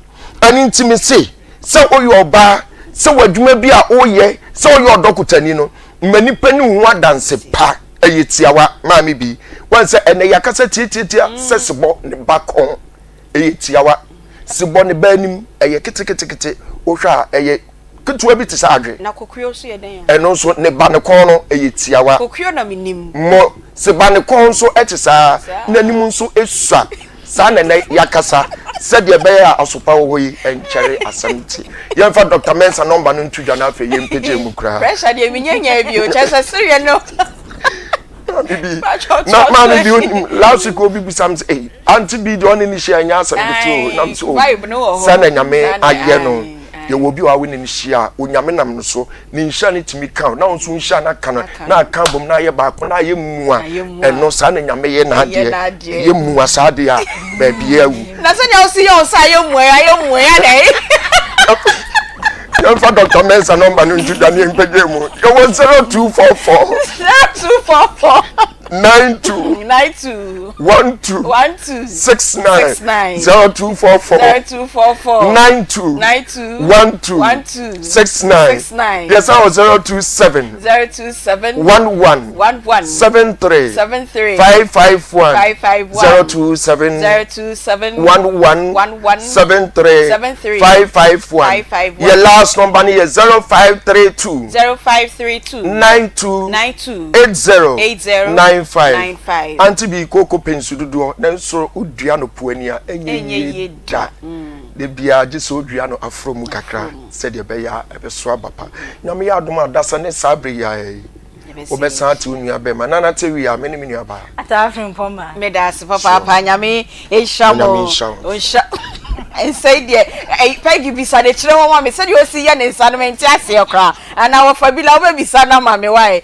ɛno nti me se sɛ woyɛ ɔbaa sɛ w'adwuma bi a woyɛ sɛ woyɛ ɔdɔkotani no ma nipa ne ho adanse pa ɛyɛ tiawa maame bi wɔn sɛ ɛnɛ yɛakasa tiatiatia sɛ sebɔ ne ba kɔn ɛyɛ tiawa sebɔ ne ba anim ɛyɛ ketekete wohwɛ a ɛyɛ ketewa bi te sɛ adwe. Na kokuo nso yɛ dɛn a? Ɛno nso ne ba ne kɔn no ɛyɛ tiawa. Kokuo na menim. Mo seba ne kɔn nso ɛte saa n'anim nso esua saa na ɛnɛ yakasa sɛdeɛ ɛbɛyɛ a asopa wɔ hɔ yi ɛnkyɛre asɛm nti yɛmfa Dr. Mensah nɔmba no nto dwa na afei yɛmpagya mu koraa. Pressure deɛ menya nyaa bi o kyɛ sɛ sereɛ no. Na maame bi onim last week obi bisa mi sɛ ei aunty bi deɛ ɔne ne hyia ɛnyɛ asɛm ketewa o nam sɛ o sɛ na nyame ayɛ no. Yɛwɔ obi wɔ hɔ a wo ne no hyia a, Onyame nam no so, ne nhyira no tumi ka wo, na wo nso wo nhyira no aka no, na aka abom na ayɛ baako na ayɛ mua. Ɛno saa na Nyame yɛ n'adeɛ. Ɛyɛ mua saa deɛ a, baabi awu. Na sɛdeɛ wosi yɛ wo nsa ayɛ mua yi, ayɛ mua yi adɛn? Yɛmfa Dr. Mensah nɔmba no nto dwa ne yɛmpagya mu. Yɛwɔ 0244. 0244. 92. 92. 12. 12. 69. 69. 0244. 0244. 92. 92. 12. 12. 69. 69. Yɛsan wɔ 027. 027. 11. 11. 73. 73. 551. 551. 027. 027. 11. 11. 73. 73. 551. 551. Yɛ last number no yɛ 0532. 0532. 92. 92. 80. 80. 95. 95. Auntie bi koko pɛ nsu dodoɔ nanso wodua no po ani a ɛnyɛ Ɛnyɛ yie yie da. Da biara gye sɛ wodua no aforo mu kakra sɛdeɛ ɛbɛyɛ a ɛbɛso aba pa. Nyame yɛ adom a adasa ne saa bere yi ara yi wobɛsan ate wo nua bɛrima Nana Tewia a me ne me nua baa. Ataa Frimpong Meda ase papaapa Nyame nhyira mo. Nyame nhyira wo. Nhyira nsa yi deɛ ɛyi Peggy bisa no kyerɛ hɔ ma me sɛdeɛ ɔsi yɛ ne nsa no mente aseɛ koraa anaa wɔfa bi la wobɛbisa no ama me wae.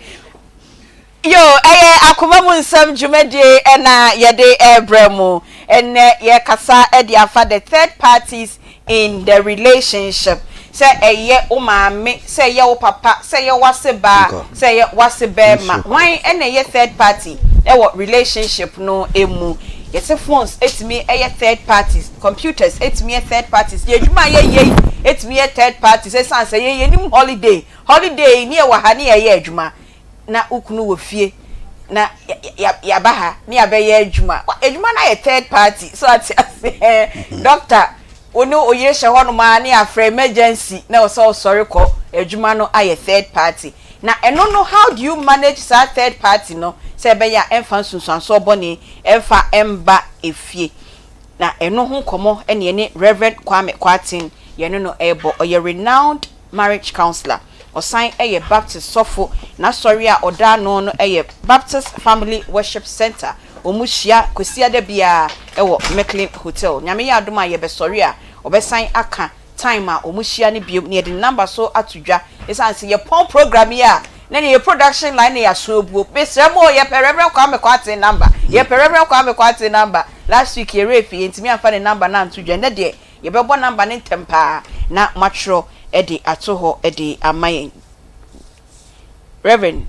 Yo, ɛyɛ akoma mu nsɛm dwumadie na yɛde rebrɛ mo. Ɛnnɛ yɛrekasa de afa the third parties in the relationship. Sɛ ɛyɛ wo maame, sɛ ɛyɛ wo papa, sɛ ɛyɛ w'ase baa, sɛ ɛyɛ w'ase bɛɛma, hwan na ɛyɛ third party wɔ relationship no mu? Yɛse phones tumi yɛ third parties, computers tumi yɛ third parties, yɛn adwuma a yɛyɛ yi tumi yɛ third parties ɛsiane sɛ yɛn yɛnim holiday, holiday yi ne yɛwɔ ha ne yɛyɛ adwuma. na wo kunu wɔ fie na yɛaba ha ne yɛabɛyɛ adwuma. Adwuma no ayɛ third party so ate aseɛ. Doctor, wo ne wo yere hyɛ hɔnom ara ne yɛafrɛ emergency na ɛwɔ sɛ wosɔre kɔ adwuma no ayɛ third party. Na ɛno no how do you manage saa third party no sɛ ɛbɛyɛ a ɛmfa nsunsuansoɔ bɔne ɛmfa mba efie. Na ɛno ho nkɔmmɔ ne yɛne Rev. Kwame Kwarteng yɛne no ɛrebɔ. Ɔyɛ renowned marriage counsellor. Ɔsan yɛ Baptist sɔfo. N'asɔre a ɔda ano no yɛ Baptist Family Worship Centre. Wɔhyia Kwasiada biara wɔ Mechlin Hotel. Nyame yɛ adom a yɛbɛsɔre a, ɔbɛsan aka time a wɔhyia no biom na yɛde ne number so ato dwa. Esiane sɛ yɛpɔn program yi a, na nea yɛ production line na yɛaso abuo. Mesrɛ mo o, yɛpɛ Rev. Kwame Kwarteng number. Yɛpɛ Rev. Kwame Kwarteng number. Last week yɛn werɛ fii, yɛntumi amfa ne number no anto dwa. Ɛnnɛ deɛ, Yɛbɛbɔ number no ntɛm paa na moatwerɛ de ato hɔ de ama yɛn. Rev.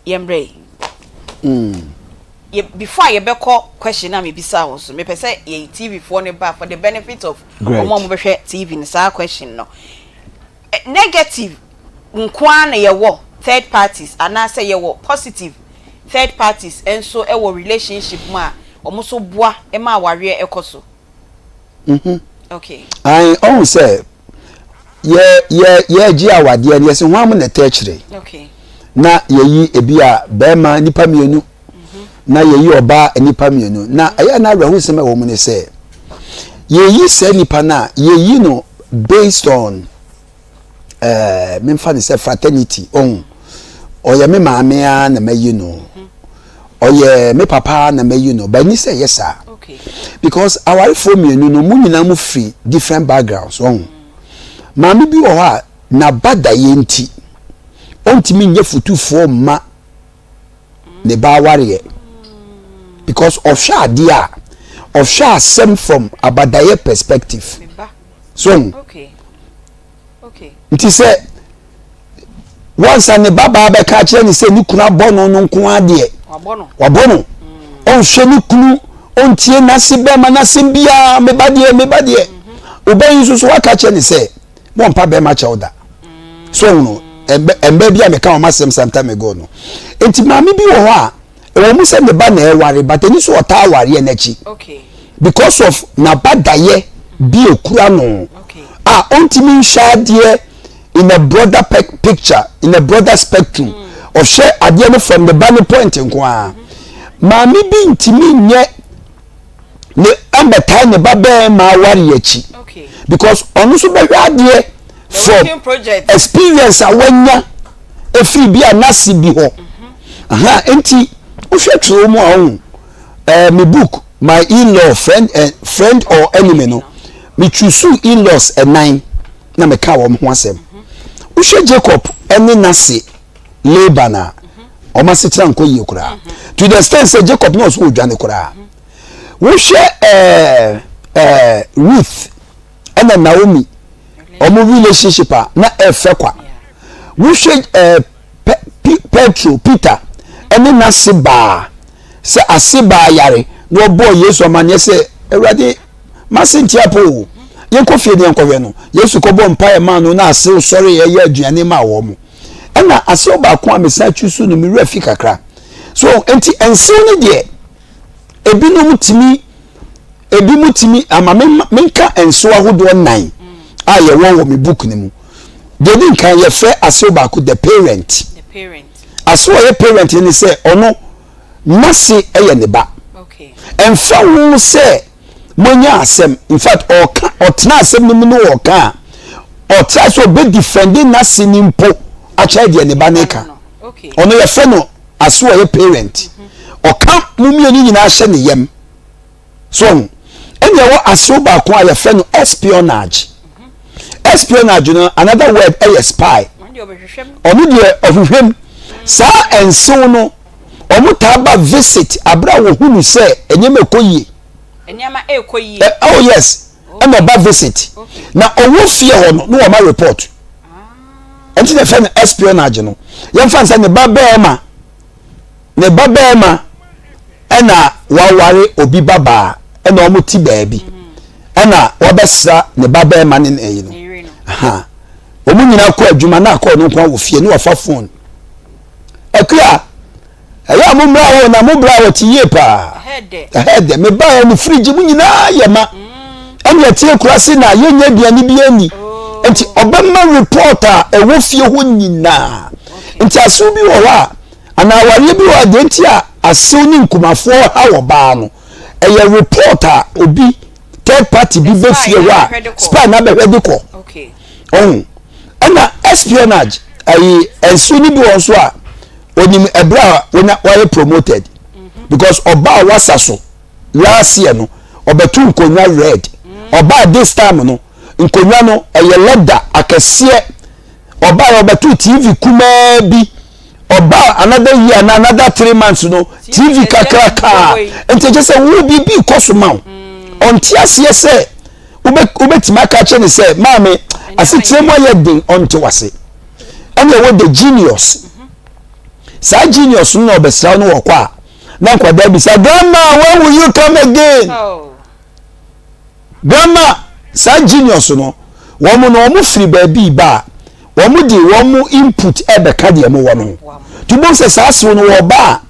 Yɛmmrɛ yi. Yɛ, before a yɛbɛkɔ question a mebisaa wo so, mepɛ sɛ yɛyi TV foɔ no ba for the benefit of wɔn a wɔbɛhwɛ TV no saa question no. Negative nko ara na yɛwɔ third parties anaasɛ yɛwɔ positive third parties nso wɔ relationship mu a wɔn nso boa ma awareɛ kɔ so? Mhm. Okay. Ae, ɔhu sɛ yɛ yɛ yɛgye awadeɛ no yɛsɛ hwan mu na ɛtɛ akyire. Okay. Na yɛyi ebi a bɛrima nipa mmienu mhm. na yɛyi ɔbaa nipa mmienu na mhm. ɛyɛ na awerɛhosɛm a ɛwɔ mu ne sɛ yɛyi saa nipa no a yɛyi no based on ɛɛ memfa no sɛ fraternity ɔhu ɔyɛ me maame ara na mayi no ɔyɛ me papa ara na mayi no bɛni sɛ ɛyɛ saa because awarefoɔ mmienu no mo nyinaa mo firi different backgrounds ɔhu maame bi wɔ hɔ a n'abadayɛ nti ɔntumi nyɛ futufoɔ mma ne ba awareɛ because ɔhwɛ adeɛ a ɔhwɛ asɛm from abadayɛ perspective so nti sɛ wansa ne ba baa bɛka akyerɛ ne sɛ ne kunu abɔ no no nko adeɛ wabɔ no ɔnhwɛ ne kunu ɔntie n'ase bɛrima n'asɛm biara meba deɛ meba deɛ ɔbɛyi nso so waka kyerɛ ne sɛ wɔmpa bɛrima kyɛw da so ɔhunu ɛmbɛ bi a meka wɔn asɛm some time ago no nti maame bi wɔ hɔ a ɛwɔ mu sɛ ne ba na ɛware but ɛni so ɔtaa awareɛ n'akyi because of n'abadayɛ bi okura no a ɔntumi nhyɛ adeɛ in a broader picture in a broader spectrum ɔhwɛ adeɛ no from the ba ne point nko ara maame bi ntumi nyɛ ne ɛmbɛtae ne ba bɛrima aware akyi because ɔno nso bɛhwɛ adeɛ from experience a wanya efiri bi a n'ase bi hɔ aha nti wohwɛ twerɛ mu a ɔho ɛɛ me book my in-law friend eh, friend or enemy no me choose in-laws ɛnan. na meka wɔn ho asɛm. Wohwɛ Jacob ne n'ase Laban a, wɔn asetena nkɔ yie koraa. To the extent sɛ Jacob na ɔso ɔdwane koraa. Wohwɛ ɛɛ ɛɛ Ruth ɛna Naomi wɔn relationship a na ɛfɛ kwa. Wohwɛ ɛɛ Petro Peter ɛne n'ase baa sɛ ase baa yare na ɔbɔɔ Yesu amaneɛ sɛ Awurade M'ase nte apɔ o, yɛnkɔ fie na yɛnkɔhwɛ no. Yesu kɔbɔɔ mpaeɛ maa no na asew sɔreeɛ yɛɛ aduane maa wɔn. Ɛna asew baako a mesan chusu no, me werɛ fi kakra. So nti nsew no deɛ, ebinom tumi, ebinom tumi, ama menka nsew ahodoɔ nnan a yɛwɔ wɔ me book no mu. Deɛ di nkan yɛfrɛ asew baako the parent. Asew a ɔyɛ parent ne sɛ ɔno n'ase yɛ ne ba. Ɛmfa ho sɛ moanya asɛm, in fact ɔka ɔtena asɛm no mu no ɔka a, ɔtra sɛ ɔbɛ defend n'ase no mpo akyerɛ deɛ ne ba no ka. Ɔno yɛfrɛ no ase ɔyɛ parent. Ɔka mo mmienu nyinaa hyɛ ne yam. So ɔho? Ɛna ɛwɔ asew baako a yɛfrɛ no espionage. Espionage no another word ɛyɛ spy. Ɔno deɛ ɔhwehwɛ mu. Saa nsew no wɔn taa ba visit abere a wɔhunu sɛ nneɛma ɛkɔ yie. Nneɛma ɛkɔ yie. Oh yes, ɛna ɔba visit. Na ɔwɔ fie hɔ no na wɔma report. Ɛnti na ɛfɛ no espionage no. Yɛmfa nsa ne ba bɛrima ne ba bɛrima ɛna waware obi babaa ɛna wɔn te baabi ɛna wabɛsra ne ba bɛrima ne ne yi no ha wɔn nyinaa kɔ adwuma na akɔ ɔno nko wɔ fie ne wafa phone akua ɛyɛ a mo mmra hɔ na mo bra hɔ te yie paa ɛhɛ dɛ me ba yɛ ne firigye mu nyinaa yɛ ma ɛna ɛte akura se na yɛnyɛ aduane bi ani nti ɔbɛma report a ɛwɔ fie hɔ nyinaa nti asew bi wɔ hɔ a Anaa awareɛ bi wɔ hɔ a deɛ nti a asew ne nkumafoɔ ha ɔbaa no, ɛyɛ report a obi third party bi bɛ fie hɔ a spy na bɛhwɛ de kɔ. Ɔho ɛna espionage ayi nsew no bi wɔ nso a onim ɛberɛ a wonya wayɛ promoted mhm. because ɔbaa wasa so last year no ɔbɛto nkonnwa red ɔbaa this time no nkonnwa no ɛyɛ leather akɛseɛ ɔbaa ɔbɛto tv kumaa bi. Ɔbaa another year na another 3 months no TV kakraka nti ɛkyɛ sɛ wo biribi kɔ so ma wo. Ɔnte aseɛ sɛ wobɛtumi aka kyerɛ ne sɛ maame asetena mu ayɛ den ɔnte wase. Ɛne ɛwɔ the genius. Saa genius no na ɔbɛsra wo no wɔkɔ a na nkwadaa bisa grandma when will you come again? Oh. Grandma saa genius no wɔn no wɔn firi baabi ba a wɔn de wɔn input ɛbɛka deɛ mo wɔ no ho to bom sɛ saa sew no wɔ ba a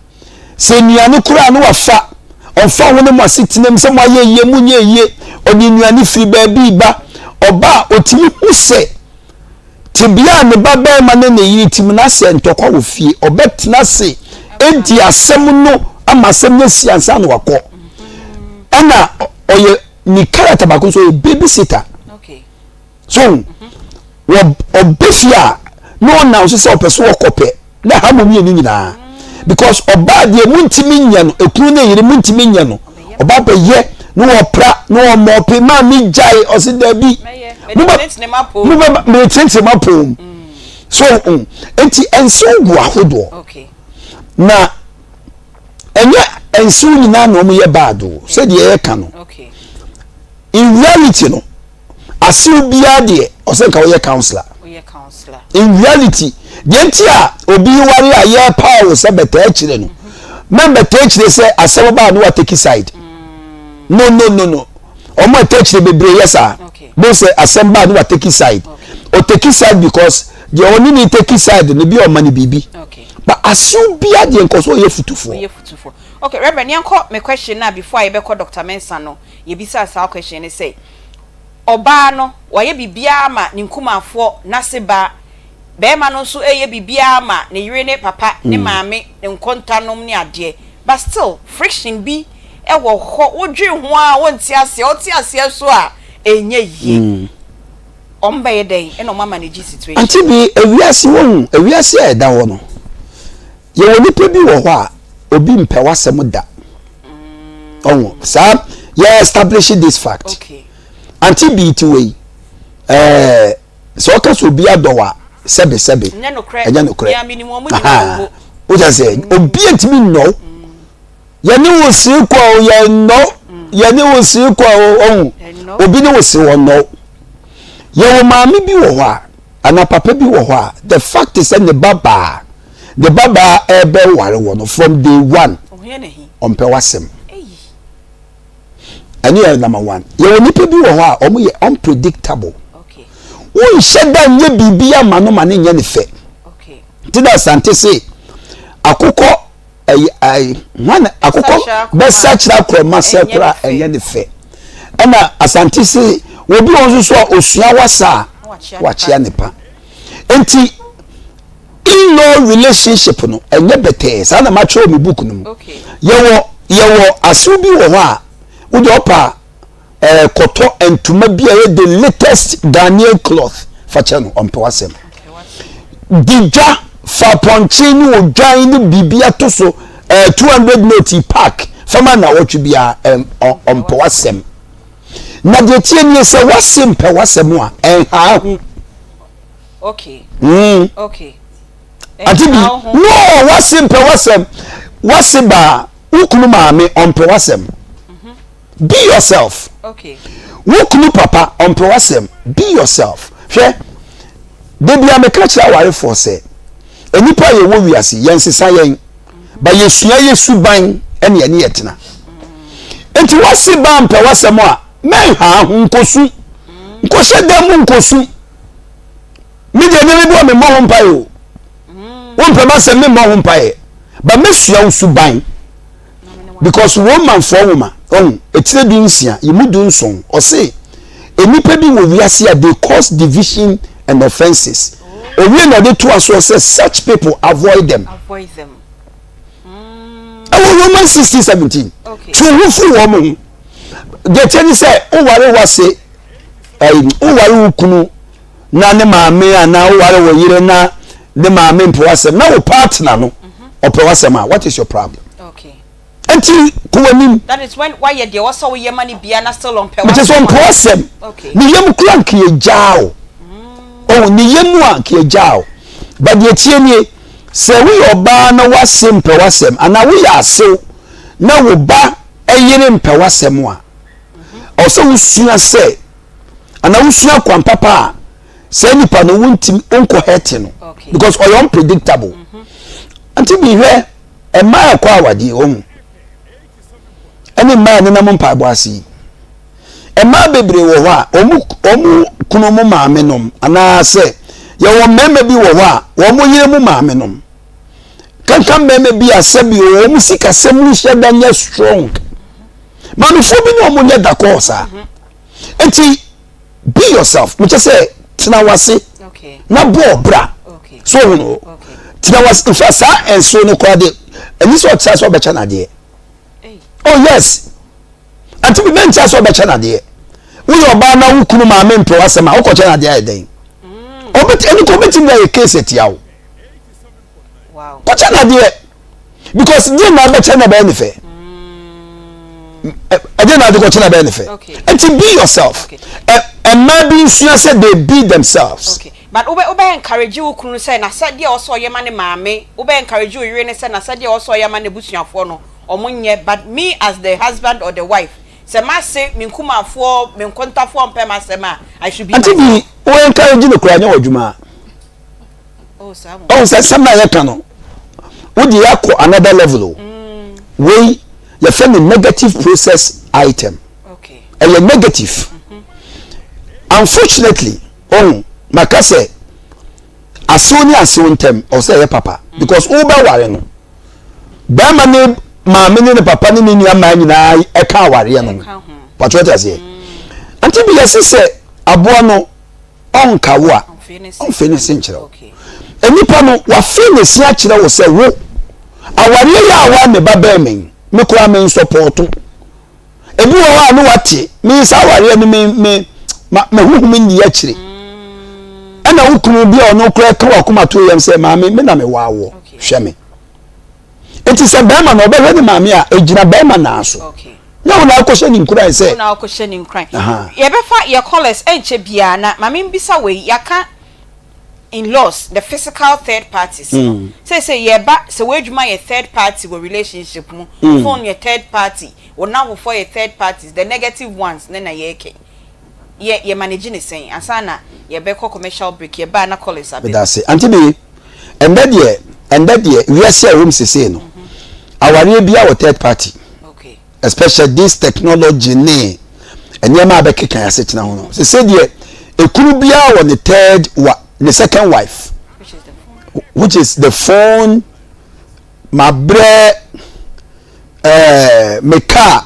sɛ nnuane koraa no wafa ɔnfa ho ne mo asetena mu sɛ mo ayɛ yie mo nyɛ yie ɔde nnuane firi baabi ba ɔba a ɔtumi hu sɛ Tebea a ne babarima ne ne yere te mu no asɛ ntɔkwa wɔ fie. Ɔbɛtena ase adi asɛm no ama asɛm no asi ansa na wakɔ. Ɛna ɔyɛ ne character baako nso ɔyɛ baby sitter. So wɔ ɔbɛ fie a na ɔnam so sɛ ɔpɛ so ɔkɔ pɛ na ha mo mmienu nyinaa because ɔbaa deɛ mu ntumi nyɛ no ekunu ne yere mu ntumi nyɛ no ɔbaa bɛyɛ na wɔpra na wɔmɔpe maame gyae ɔsi daabi mo bɛ mɛ tenetene ma pom so mm, nti nsew gu ahodoɔ na ɛnyɛ nsew nyinaa na wɔn yɛ bad o sɛdeɛ yɛka no in reality no. Asew biara deɛ ɔsɛ nka woyɛ counselor. In reality, deɛ nti a obi ware a yɛrepaw wo sɛ bɛtaa akyire no, mɛ bɛtaa akyire sɛ asɛm baa no wa take side. Mm. No no no no. Wɔn a ɛtaa akyire bebree yɛ saa. Bo sɛ asɛm baa no wa take side. O take side because deɛ ɔne ne take side no bi ɔma ne biribi. But asew biara deɛ nkɔso ɔyɛ futufoɔ. Okay, Reverend, yɛnkɔ me question na before a yɛbɛkɔ Dr. Mensah no, yɛbisaa saa question ne sɛ, ɔbaa no wayɛ biribiara ama ne nkumafoɔ, n'ase ba, barima no nso reyɛ biribiara ama ne yere ne papa, ne maame, ne nkontanom ne adeɛ, but still friction bi wɔ hɔ, wodwen ho ara wonte aseɛ, wote aseɛ nso a ɛnyɛ yie. Wɔn bɛyɛ dɛn na wɔn amanage situation? Auntie bi, ewiase wohu, ewiase a ɛda hɔ no, yɛwɔ nipa bi wɔ hɔ a obi mpɛ w'asɛm da. Ɔho saa yɛ establish this fact. Okay. Auntie bi ti wei, ɛɛ. Sɛ ɔka sɛ obi adɔ wa sɛbe sɛbe. Ɛnyɛ nokorɛ. Wokyɛ sɛ obi ntumi nnɔ wo. Yɛne wo sere kɔ o yɛnnɔ wo. Yɛne wo sere kɔ o ɔhu. Obi ne wo sere ɔnnɔ wo. Yɛwɔ maame bi wɔ hɔ a anaa papa bi wɔ hɔ a the fact sɛ ne ba baa ne ba baa ɛbɛware wɔ no from day one ɔmpɛ w'asɛm. Ɛno yɛ number one. Yɛwɔ nnipa bi wɔ hɔ a wɔn yɛ unpredictable. Wonhyɛ da nyɛ biribi ama no ma ne nyɛ ne fɛ. Nti na Asante se akokɔ ɛyɛ ɛyɛ hwan akokɔ bɛsakyera akorɔma sɛ kora ɛnyɛ ne fɛ. Ɛna Asante se obi wɔ nso so a osua wasa a wakyea ne pa. Nti in-law relationship no ɛnyɛ bɛtɛɛ saa na matwerɛ me book no mu yɛwɔ yɛwɔ asew bi wɔ hɔ a wode ɔpa ɛɛ kɔtɔ ntoma bi a ɛyɛ the latest Ghanaian cloth fa kyɛ no ɔmpɛ w'asɛm di dwa fa pɔnkye ne odwan ne biribi ato so ɛɛ 200 note park fama na wɔtwe biara ɔmpɛ w'asɛm na deɛ tie nie sɛ w'ase mpɛ w'asɛm a ɛnhaa ho. Okay. Mm. Okay. Ante bi no wase mpɛ wasɛm wase baa wo kunu maame ɔmpɛ wasɛm. Mhm. Be yourself. Okay. Wo kunu papa ɔmpɛ wasɛm. Be yourself. Hwɛ debi a meka kyerɛ awarefoɔ sɛ nnipa a yɛwɔ wiase yɛnsesa yɛn mhm. ba yɛsua yɛ suban ɛne ɛne yɛtena. Mm. Nti wase baa mpɛ wasɛm a mɛnha ho nkosu mm. nkɔhyɛ dan mu nkosu. Me deɛ nneɛma bi wɔ memmɔ ho mpaeɛ o wompɛ ma sɛ memmɔ ho mpaeɛ ba mɛsua wo suban because romanfoɔ nwoma ɔhu etire du nsia yi mu du nson ɔse nnipa bi wɔ wiase a they cause division and offences owie na ɔde to asoɔ sɛ such people avoid them ɛwɔ Romans 16 17 twe ho firi wɔn ho deɛ kyɛ ne sɛ woware wase woware wo kunu na ne maame anaa woware wo yere na ne maame mpɛ w'asɛm na wo partner no ɔpɛ w'asɛm a what is your problem okay. nti kɔ w'anim that is when wayɛ deɛ wɔsɛ woyɛ ma ne bia na still ɔmpɛ w'asɛm mete sɛ ɔmpɛ w'asɛm ne yam kura nka yɛgyaa o ɔwɔ ne yam a nka yɛgyaa o ba deɛ tie nie sɛ woyɛ ɔbaa na w'ase mpɛ w'asɛm anaa woyɛ asew na wo ba yere mpɛ w'asɛm a ɔwɔ sɛ wosua sɛ anaa wosua kwan papa a saa nipa no wontumi wonkɔ hɛte no because ɔyɛ unpredictable mm-hmm. nti bi hwɛ mmaa ɛkɔ awadeɛ wɔn mu ɛne mmaa nenam mpaebɔ ase yi mmaa bebree wɔ hɔ a wɔn wɔn kunu mu maame nom anaasɛ yɛwɔ mmarima bi wɔ hɔ a wɔn yere mu maame nom kankan mmarima bi a sɛbi wɔn sikasɛm nhyɛ da nyɛ strong. Maamefoɔ bi ne wɔn nyɛ dakɔɔ saa. Nti be yourself. Mekyɛ sɛ tena wase na bɔ ɔbra. So ohun o. Tena wase nfa saa nso no koraa de ɛni sɛ ɔtena sɛ ɔbɛkyɛ n'adeɛ. Oh yes. Ante bi bɛnkyɛ sɛ ɔbɛkyɛ n'adeɛ. Woyɛ ɔbaa na wo kunu maame mpɛ w'asɛm a wokɔkyɛ n'adeɛ ayɛ dɛn? Ɔbɛti ɛni kɔ ɔbɛtumi ayɛ case atia wo. Kɔkyɛ n'adeɛ. because deɛ na abɛkyɛ na ɛbɛyɛ ne fɛ ɛdeɛ na ade kɔkyɛ na ɛbɛyɛ ne fɛ nti be yourself mmaa bi nsua sɛ they be themselves. Okay. But wobɛ wobɛ encourage wo kunu sɛ na sɛ deɛ ɔsɛ ɔyɛ ma ne maame wobɛ encourage wo yere ne sɛ na sɛ deɛ ɔsɛ ɔyɛ ma n'abusuafoɔ no ɔmo nyɛ but me as the husband or the wife sɛ m'ase me nkumafoɔ me nkontafoɔ mpɛ m'asɛm a I should be myself. Ati bi wo encourage no koraa nyɛ wɔ adwuma. Ɔhu sɛ sɛm na yɛka no wode yɛ akɔ another level o mm. wei yɛfrɛ no negative process item ɛyɛ negative mm-hmm. unfortunately ɔhu maka sɛ asew ne asew ntɛm ɔsɛ ɛyɛ papa mm. because wobɛware no bɛrima ne maame ne ne papa ne ne nua mmaa nyinaa ɛka awareɛ no patro te aseɛ mm. nti bi yɛse sɛ aboa no ɔnka wo a, ɔmfe ne se nkyerɛ wo. Nnipa no, wafe ne se akyerɛ wo sɛ wo, awareɛ yi a wa me ba bɛn me, me koraa me nsɔpɔɔto. Ebi wɔ hɔ a ne wate, me saa awareɛ no me, me, ma, me honhom nni akyire. Ɛna wo kunu bi a ɔno koraa ka wakoma to yam sɛ maame, me na me waa woɔ, hwɛ me. Nti sɛ bɛrima no ɔbɛhwɛ ne maame a, ɛgyina bɛrima naa so. Nyɛ wo na akɔhyɛ ne nkuran sɛ. Wo na akɔhyɛ ne nkuran. Yɛbɛfa yɛ callers ɛnkyɛ biara na ma membisa wei, yɛaka in-laws, the physical third parties no. Seesei yɛreba sɛ w'adwuma yɛ third party wɔ relationship mu, wo phone yɛ third party, wo nnamfofoɔ yɛ third parties, the negative ones no na yɛreka yi. Yɛ yɛ manage ne sɛn ansa na yɛbɛkɔ commercial break, yɛba a na callers aba mu. Meda ase. Auntie Bee, ɛndɛ deɛ, ɛndɛ deɛ, wiase a ɛwɔ mu sesei no, awareɛ biara wɔ third party. Especially this technology ne nneɛma a bɛkeka yɛn asetena ho no. Sesei deɛ, ekunu biara wɔ ne third wa, ne second wife, which is the phone, mabrɛ, ɛɛ, me car.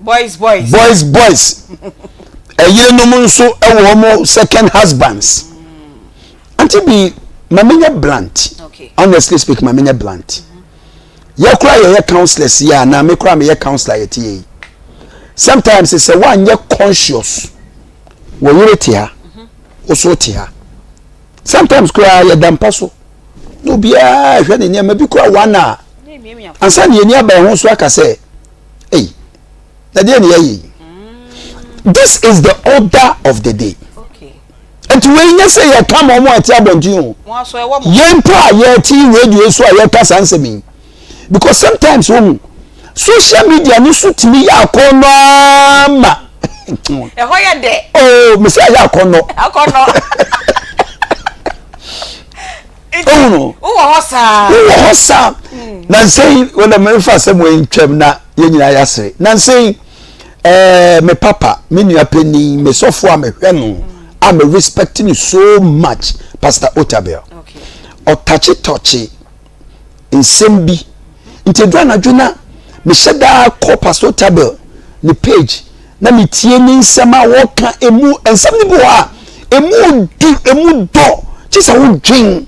Boys boys. Boys boys. Ɛyerenom nso wɔ wɔn second husbands. Ante bi ma menyɛ blunt. Okay. Honestly speak, ma menyɛ blunt. Yɛ kora yɛyɛ counselors yi a na me kora meyɛ counselor yɛte yɛ yi. Sometimes sɛ woanyɛ conscious wɔ yere te ha, wo so te ha. Sometimes koraa yɛda mpa so na obiara hwɛ ne nneɛma bi koraa one a ansa na yɛni aba ɛho so aka sɛ Ei, na deɛ ne yɛyɛ yi. This is the order of the day. Nti wei nyɛ sɛ yɛka ma ɔmo a ɛte abɔnten o. Yɛn mpo a yɛte radio so a yɛka saa nsɛm yi. Because sometimes wɔn social media no so tumi yɛ akɔnnɔ ama. Ɛhɔ yɛ dɛ. Oh, mesi ayɛ akɔnnɔ. Akɔnnɔ. Ohun no. Wowɔ hɔ saa. Wowɔ hɔ saa. Hmm. Nansa yi wɔn na mmefa asɛm wɔ ntwam na yɛn nyinaa yɛasere. Nansa yi ɛɛ me papa me nua panyin me sɔfo a mehwɛ no a me respect no so much Pastor Otabel. Ɔtakye tɔkye nsɛm bi nti edu anadwo na mehyɛ daa kɔ Pastor Otabel ne page na metie ne nsɛm a wɔka emu nsɛm no bi wɔ hɔ a emu du emu dɔ kye sɛ wodwen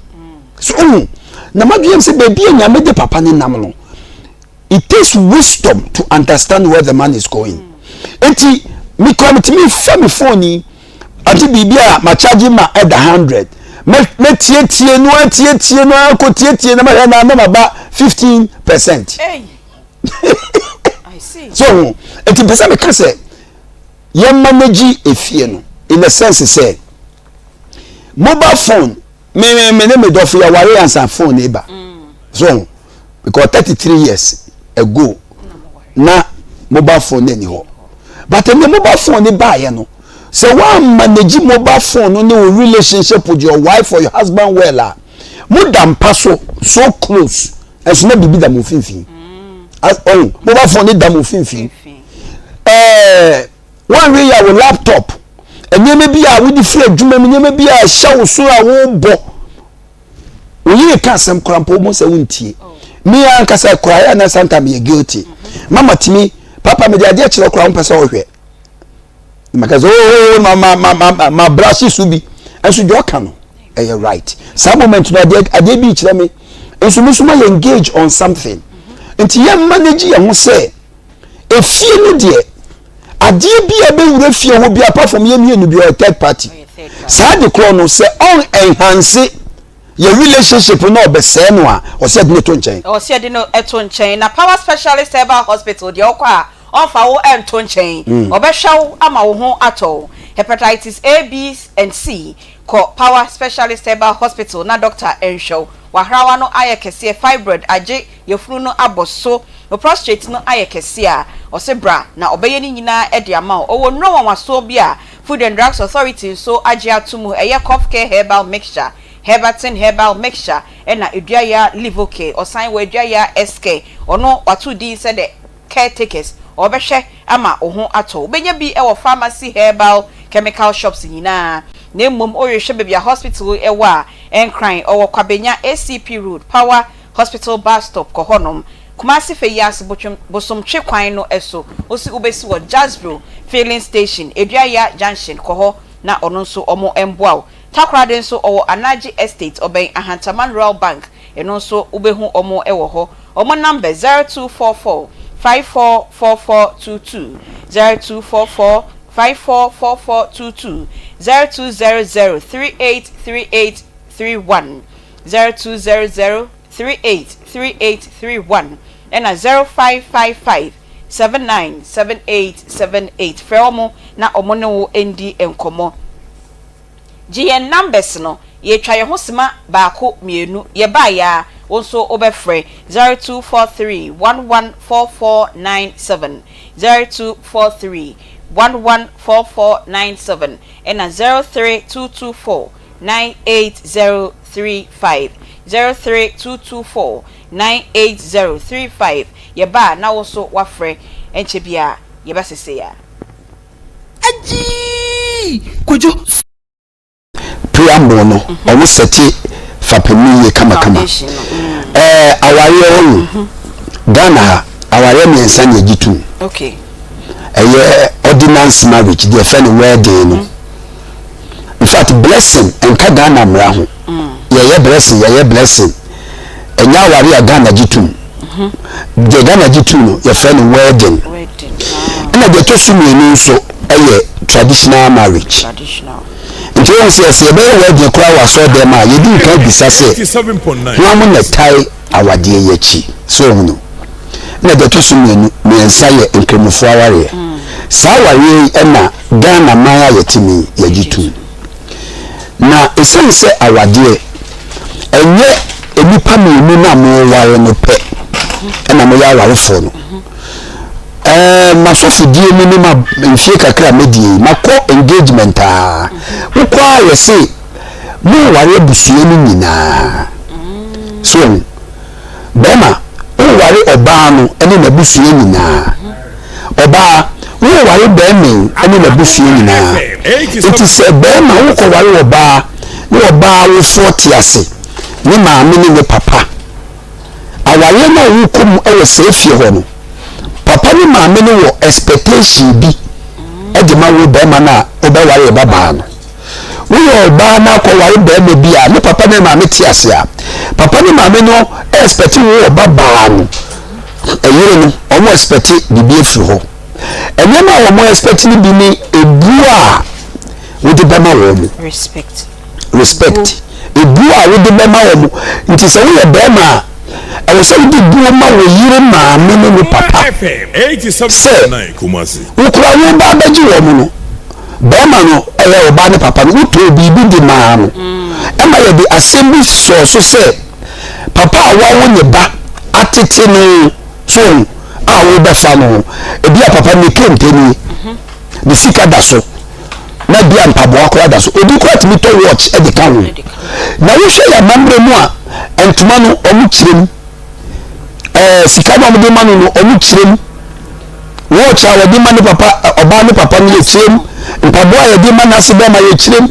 so ohun na madwen sɛ baabi a nyame de papa ne nam no it takes wisdom to understand where the man is going nti mekura metumi fa me phone yi ate biribi a makyagye ma ɛda hundred mɛtietie no atietie no akɔtietie no mahwɛ na na maba 15%. So ho nti mpɛ sɛ meka sɛ yɛn manage efie no in the sense sɛ mobile phone me me me ne me dɔfo yɛ ware ansa phone ne ba so ho because 33 years ago na mobile phone ne ni hɔ but ɛnɛ mobile phone ne baayɛ no sɛ wɔn manage mobile phone no ne wo relationship with your wife or your husband well a mo da mpa so so close. Ɛnso na biribi da mo mfimfini. Ɔn mobile phone ne da mo mfimfini. Ɛɛ wɔn awie yɛ wo laptop nneɛma bi a wode firi adwuma mu nneɛma bi a ɛhyɛ wo so a wobɔ wo yere ka asɛm koraa mpo wɔn sɛ wontie. Me ankasa koraa yɛ na santa meyɛ guilty. Mama tumi papa mede adeɛ kyerɛ koraa wompɛ sɛ wohwɛ. Maka sɛ oo ma ma ma ma ma brase so bi. Ɛnso deɛ ɔka no ɛyɛ right. Saa moment no adeɛ adeɛ bi kyerɛ me. Nso me nso ma yɛ engage on something. Nti yɛ manage yɛn ho sɛ efie no deɛ adeɛ bi a ɛbɛwura fie hɔ bi apart from yɛn mmienu bi ɔyɛ third party. Saa de korɔ no sɛ ɔn enhance yɛ relationship no ɔbɛsɛɛ no a ɔsɛ yɛde no to nkyɛn. Ɔsɛ yɛde no to nkyɛn. Na Power Specialist Herbal Hospital deɛ wokɔ a Ɔmfa wo nto nkyɛn. Ɔbɛhwɛ wo ama wo ho atɔ wo. Hepatitis A, B and C, Kɔ Power Specialist Herbal Hospital na dɔkta nhwɛ wo. W'ahrawa no ayɛ kɛseɛ, fibroid agye yafunu no abɔ so, wo prostrate no ayɛ kɛseɛ a, ɔse bra na ɔbɛyɛ ne nyinaa de ama wo. Ɔwɔ nnuro nwanwasoɔ bi a Food and Drugs Authority nso agye ato mu, ɛyɛ Cough Care Herbal Mixture, Herbatin Herbal Mixture ɛna Aduaya Livocare. Ɔsan wɔ Aduaya S-Care. Ɔno wato din sɛ the. Caretakers, wɔbɛhwɛ ama wo ho atɔ wo. Wobɛnya bi wɔ pharmacy, herbal, chemical shops nyinaa. Na mmom worehwɛ baabi a hospital yi wɔ a, Nkran, ɔwɔ Kwabenya ACP Road, Power Hospital bus stop, kɔ hɔnom. Kumasi Feyiase Botwem, Bosomtwe kwan no so, wosi wobɛsi wɔ Jasbro Filling Station, Aduaya Junction, kɔ hɔ na ɔno nso wɔn mmoa wo. Takoradi nso ɔwɔ Anagye Estate, ɔbɛn Ahantaman Rural Bank, Ɛno nso wobɛhu wɔn wɔ hɔ. Wɔn number, 0244 544422, 0244 544422, 0200 383831, 0200 383831, ɛna 0555. 79 78 78. Frɛ wɔn na wɔn ne wo ndi nkɔmmɔ. Gye yɛn numbers no, yɛretwa yɛn ho sima baako mmienu, yɛbaeɛ ara wo nso wobɛfrɛ, 0243 114497, 0243 114497 ɛna 03224 98035, 03224 98035, yɛba a na wo nso woafrɛ, ɛnkyɛ biara yɛbɛsese a. Agyii! Kojo! Preamble no ɔmo sɛte fapem no yie kamakama. Ɛɛ awareɛ wɔ ho Ghana ha awareɛ mmiɛnsa na yɛgye tom. Ɛyɛ ordinance marriage deɛ yɛfrɛ no wedding no. In fact blessing nka Ghana mmara ho. Yɛyɛ blessing yɛyɛ blessing ɛnyɛ awareɛ a Ghana gye tom. Deɛ Ghana gye tom no yɛfrɛ no wedding. Ɛna deɛ ɛtɔ so mmienu nso ɛyɛ traditional marriage. Nti wohu sɛ sɛ yɛbɛyɛ wedding koraa wɔ asɔɔdɛm a yɛdi nkan bisa sɛ hwan mo na ɛtae awadeɛ yi akyi so wohu no. Ɛna deɛ ɛtɔ so mmienu mmiɛnsa yɛ nkramofoɔ awareɛ. Saa awareɛ yi ɛna Ghana man a yɛte mu yi yɛgye tom. Na ɛsiane sɛ awadeɛ ɛnyɛ nnipa mmienu no a moware no pɛ ɛna moyɛ awarefoɔ no. Ɛɛ m'asɔfodie mu ne ma mfie kakra a mɛdie yi makɔ engagement a wokɔ a yɛse moware abusua no nyinaa so Bɛrima, woware ɔbaa no ne n'abusua nyinaa. Ɔbaa, woware bɛrima yi ne n'abusua nyinaa. Enti sɛ bɛrima wokɔware ɔbaa na ɔbaa awofoɔ te ase, ne maame ne ne papa, awareɛ no a wokɔ mu wɔ saa fie hɔ no, papa ne maame no wɔ expectation bi de ma wo bɛrima no a wobɛware yɛ babaa no. Woyɛ ɔbaa na akɔware barima bi a ne papa ne maame te ase a, papa ne maame no expect wo ɔba baa no, ɛyere no, wɔn expect biribi afiri hɔ. Nneɛma a wɔn expect no bi ne ebuo a wode bɛma wɔn. Respect. Respect. Ebuo a wode bɛma wɔn. Nti sɛ woyɛ barima a, ɛwɔ sɛ wode buo ma wo yere maame ne ne papa sɛ wokura wo ba abɛgye wɔn no. Barima no yɛ ɔbaa no papa no, wotɔɔ biribi de maa no. Ɛma yɛde asɛm bi sɔɔ so sɛ, papa a wawo ne ba atete no so ho a wobɛfa no, ebi a papa no ne kente nie, ne sika da so, na bi a mpaboa koraa da so. Obi koraa tumi tɔ watch de ka ho. Na wohwɛ yɛn amammerɛ mu a, ntoma no wɔn kyerɛ mu. Ɛɛ sika no a wɔde ma no no wɔn kyerɛ mu. Watch a wɔde ma ne papa ɔbaa ne papa no yɛ kyerɛ mu. Mpaboa a yɛde ma n'ase bɛrima yɛ kyerɛ mu.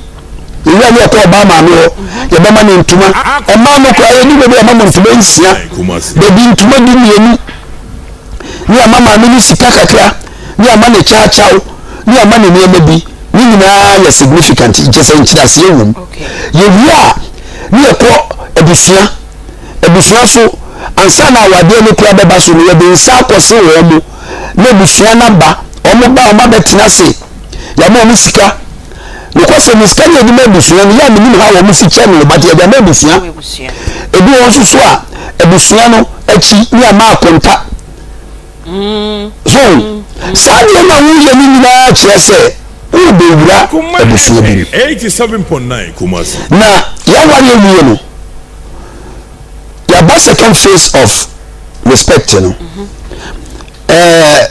Yɛwia ne yɛkɔ ɔbaa maame hɔ yɛbɛma ne ntoma. Mmaa no koraa yɛni baabi a yɛma mo ntoma nsia baabi ntoma 12 ne yɛama maame no sika kakra ne yɛama ne kyaakyaw ne yɛama ne nneɛma bi ne nyinaa yɛ significant kyɛ sɛ nkyerɛaseɛ wɔ mu. Yɛwie a ne yɛkɔ abusua Abusua so, ansa na awadeɛ no koraa bɛba so no, yɛde nsa akɔse wɔn mo, na abusua no aba, wɔn ba a wɔn abɛtena ase, yɛama wɔn sika. Nokwasɛm no, sika no yɛde ma abusua no, yɛ a menim how wɔn si kyɛ no, but yɛde ama abusua. Ebi wɔ nso so a, abusua no akyi ne ama akonta. So, saa nneɛma a woyɛ no nyinaa kyerɛ sɛ worebɛwura abusua bi mu. Na yɛaware awie no, yɛaba second phase of respect no. Ɛɛ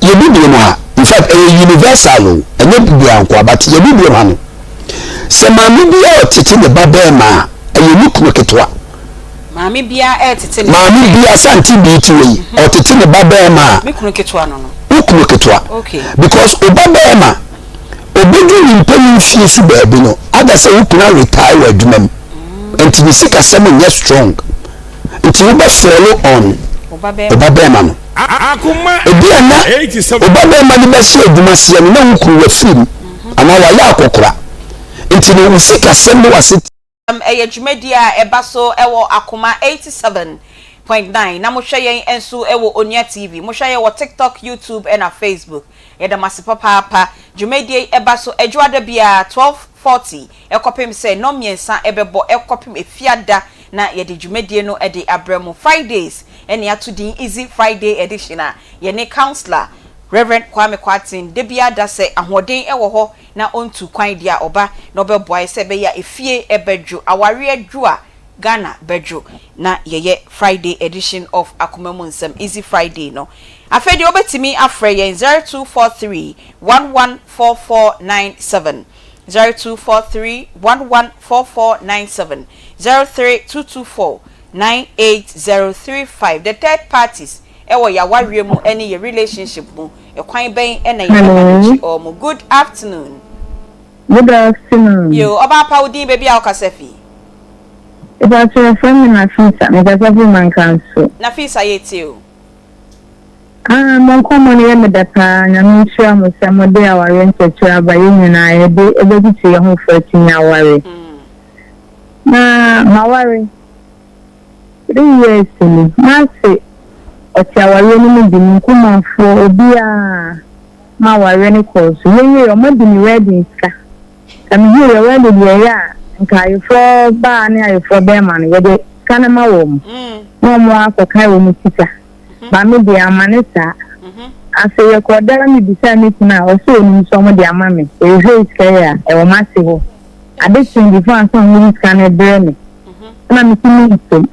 yɛbibire mu ha, in fact ɛyɛ universal o, ɛnyɛ bibire nkoa, but yɛbibire mu ha no, sɛ maame bi a ɔtete ne ba bɛrima a, ɛyɛ ne kunu ketewa. Maame biara ɛretete ne ba Maame bɛrima. biara sɛ ante bii ti wei mhm. ɔtete ne ba bɛrima a. Me kunu ketewa no no. Wo kunu ketewa. Okay. Because wo ba bɛrima obedu ne mpanyin fie so baabi no ada sɛ wo kunu aretire wɔ adwuma mu. Mm. Nti ne sikasɛm nyɛ strong. Nti wo bɛ fall on wo ba bɛrima no. Ebi a na wo ba bɛrima no bɛhyɛ adwuma seɛ no na wo kunu wafiri mu mhm. anaa wayɛ akɔkora. Nti no wo sikasɛm ne wase Ɛyɛ dwumadie a ɛba so wɔ Akoma 87.9 na mohwɛ yɛn nso wɔ Onua TV. Mohwɛ yɛn wɔ TikTok, YouTube ɛna Facebook. Yɛda mo ase papaapa. Dwumadie yi ɛba so Adwoada biara 12:40 kɔpem sɛ nnɔn mmiɛnsa bɛbɔ kɔpem Efiada na yɛde dwumadie no de abrɛ mo. Fridays. ɛne ato din Easy Friday Edition a yɛne Councillor Rev. Kwame Kwarteng da biara da sɛ ahoɔden wɔ hɔ na ɔntu kwan deɛ a ɔba na ɔbɛboa yɛ sɛ ɛbɛyɛ a efie bɛdwo, awareɛ dwo a Ghana bɛdwo na yɛyɛ Friday edition of Akoma Mu Nsɛm, Easy Friday no. Afei deɛ wobɛtumi afrɛ yɛn 0243 114497, 0243 114497, 03224 98035. The third parties ɛwɔ yɛawareɛ mu ɛne yɛ relationship mu, ɛkwan bɛn ɛna yɛbɛ manage wɔn. Good afternoon. Good afternoon. Yo, ɔbaa pa wo din baabi a wokasa fi. Mepakyɛ yɛfrɛ me Nafisa, mekasa firi Mankanso. Nafisa yɛtie o. Ah mo nkɔmmɔ no yɛ me dɛ paa, Nyame nhyira mo sɛ mode awareɛ nkyerɛkyerɛ aba yɛn nyinaa yɛde bɛtutu yɛn ho fo atumi aware. Na maware 3 years ni, m'ase ɔte awareɛ no mu bi, me nkumafoɔ obiara ma awareɛ no kɔɔ so, yɛwieɛ ɔmo de me wedding sika. Sɛ mehuu yɛ wedding deɛ ɛyɛ a nka ayeforɔ baa ne ayeforɔ bɛɛma no yɛde sika no ma wɔn na wɔn akɔkae wɔn sika but me deɛ amma ne saa. Afei yɛkɔɔ dan na mebisaa me kunu a ɔse ɔnim sɛ wɔn de ama me yɛhwehwɛɛ sika yi a ɛwɔ m'ase hɔ ade kyee before ansa na wɔde sika no rebrɛ me ɛna mese mensom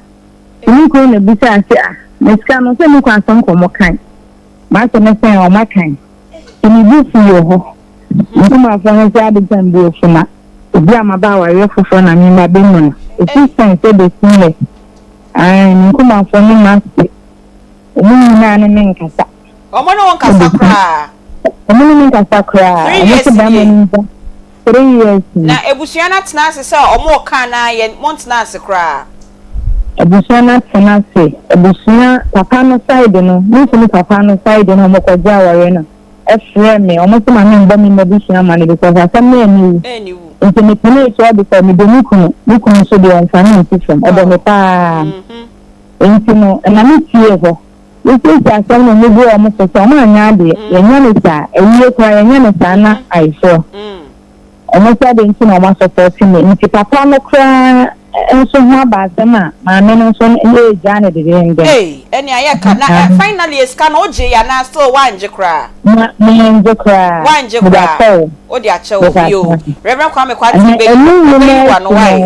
nti me kunu na bisaa se ah na sika no sɛ me kunu asɛm kɔ wɔn kan m'asɛm ne sɛn wɔn akan nti me bo fui wɔ hɔ. Nkumafoɔ no nso ade gya mbu afu na obi a maba awareɛ foforɔ na me mma bɛmu no. Ɛfiri sɛn sɛ bɛsi nnɛ? Ae, me nkumafoɔ ne m'ase, wɔn nyinaa ne me nkasa. Wɔn ne wo nkasa koraa? Wɔn ne me nkasa koraa. Three Wɔn years se bɛrima nie? no ngya. Three years ni. Na abusua no atena ase sɛ wɔreka anaa yɛn montena ase koraa? Abusua no atena ase. Abusua, papa no side no, me kunu papa no side no a wɔkɔgye awareɛ no, frɛɛ me, wɔn se ma me mbɔ me m'abusua amane because asɛm no anni wu nti me penee so because me dɔ me kunu, me kunu nso deɛ ɔnfa me nsi fam, ɔdɔ me paa nti no ɛma me tiee hɔ, yɛsiesie asɛm no me bu wɔn fo sɛ wɔn anyɛ adeɛ, yɛnyɛ no saa, ayie koraa yɛnyɛ no saa na ayeforɔ. Ɔmo se adɛn nti na ɔmo asɔpɔte me nti papa no koraa nso ho aba asɛm a maame no nso regyaa no dedeenden. Ei ɛne ayɛ ka na ɛ finally esika no wogyee anaa still woangye koraa? Ma mangye koraa. Woangye Mede koraa akyɛ wo. Wode akyɛ Mede wo yoo akyɛ. Reverend Kwame Kwarteng Ɛhɛn bɛyi ɛno ɔbɛyi nyinaa w'ano akyi wai.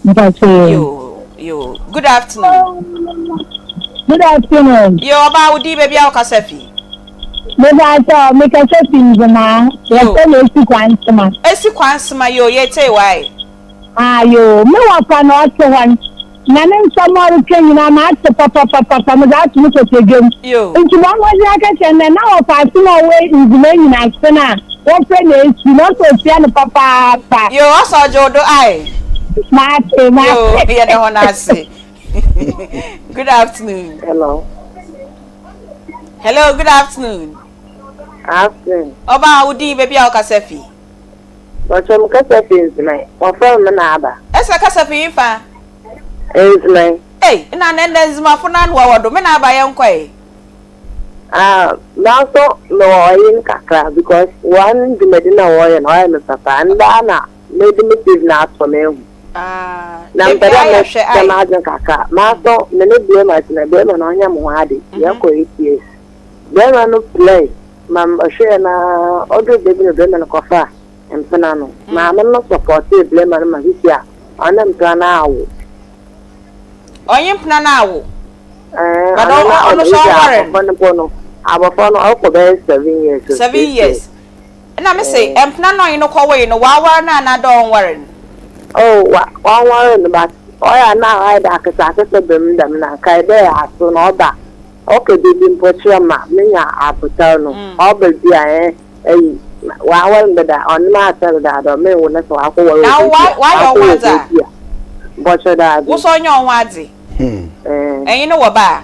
no mpakyɛ yoo. Yoo yoo good afternoon. Good afternoon. Yoo ɔbaa wo din baabi a wokasa fi. Mepakyɛw, mekasa fi Nzemaa, Yoo. wɔfrɛ no Esi Kwansema. Esi Kwansema, yoo, yɛtee wo ae. Ah, yoo, me wɔfa na ɔte hɔ no, na ne nsɛm a ɔreka nyinaa mate papapapapa, medze ato me kotodwe mu. Yoo. Ntsi bɔ mbɔdzen akɛkyerɛ no dɛ na wɔfa ase na ɔwɔ Nzemaa nyinase no a wɔfrɛ no Esi no, ɔsɛ otua no papaapa. Yoo, ɔsɛ ɔgye wo do ae. Mate, Yoo, mate. yɛda hɔn ase. Good afternoon. Hello. Hello, good afternoon. Afternoon. Ọba wo din baabi a wokasa fi? Bɔtɔ mu kasa fi Nzeman. Wɔfrɛ me na aba. Ɛsɛ kasa fi nfa? Nzeman. Ei, na na ndɛ Nzemafo no ano wɔ do. Me na aba yɛnkɔ ɛ. Ah, nanso mewɔ ɔyen kakra because wɔn dwumadi na wɔyɛ no ɔyɛ me papa. Ndaa na mede me TV na ato mehu. Ah, Na da mepɛ dɛ biara yɛhwɛ mekyɛ ae. m'adwen kakra. Maso me ne bɛrima tsena, bɛrima no ɔnnyɛ mo ho ade. Yɛkɔ ATS. Bɛrima no play ma ɔhwɛɛ no ara, ɔdur beebi na bɛrima no kɔfaa mpena no. Maame no sɔpɔtee bɛrima no ma sisi a ɔne mpena no awo. Ɔnye mpena no awo? Ɛɛ, But ɔno na ɔno ɔno so sisi a ɔnware no? abɔfra no mpo no, abɔfra no ɔkɔ bɛyɛ 7 years o, 7 6 years. years. Nna me se, Ɛɛ. mpena no ɔnye no kɔwoe no, ɔawar no anaa dɛ ɔnnwar no? Oh, wa ɔnnwar no but ɔyɛ a na ɔayɛ dɛ akɛseakɛse ber mu dɛm na nkae dɛ aso no ɔba ɔka biribi mpo kyerɛ me a menya abotar no ɔba bi a ɛɛ eyi ɔawar me dada ɔnye me atsena dedaada ɔmennwo na sɛ ɔakɔwar wɔ Na wo beebi a ɔayɛ wo ɔakɔ ho wɔ adze a? beebi a bɔkyɛ daabi. Wo so ɔnnyɛ wo ho adze? Ɛɛ. Enye no wɔ ba a?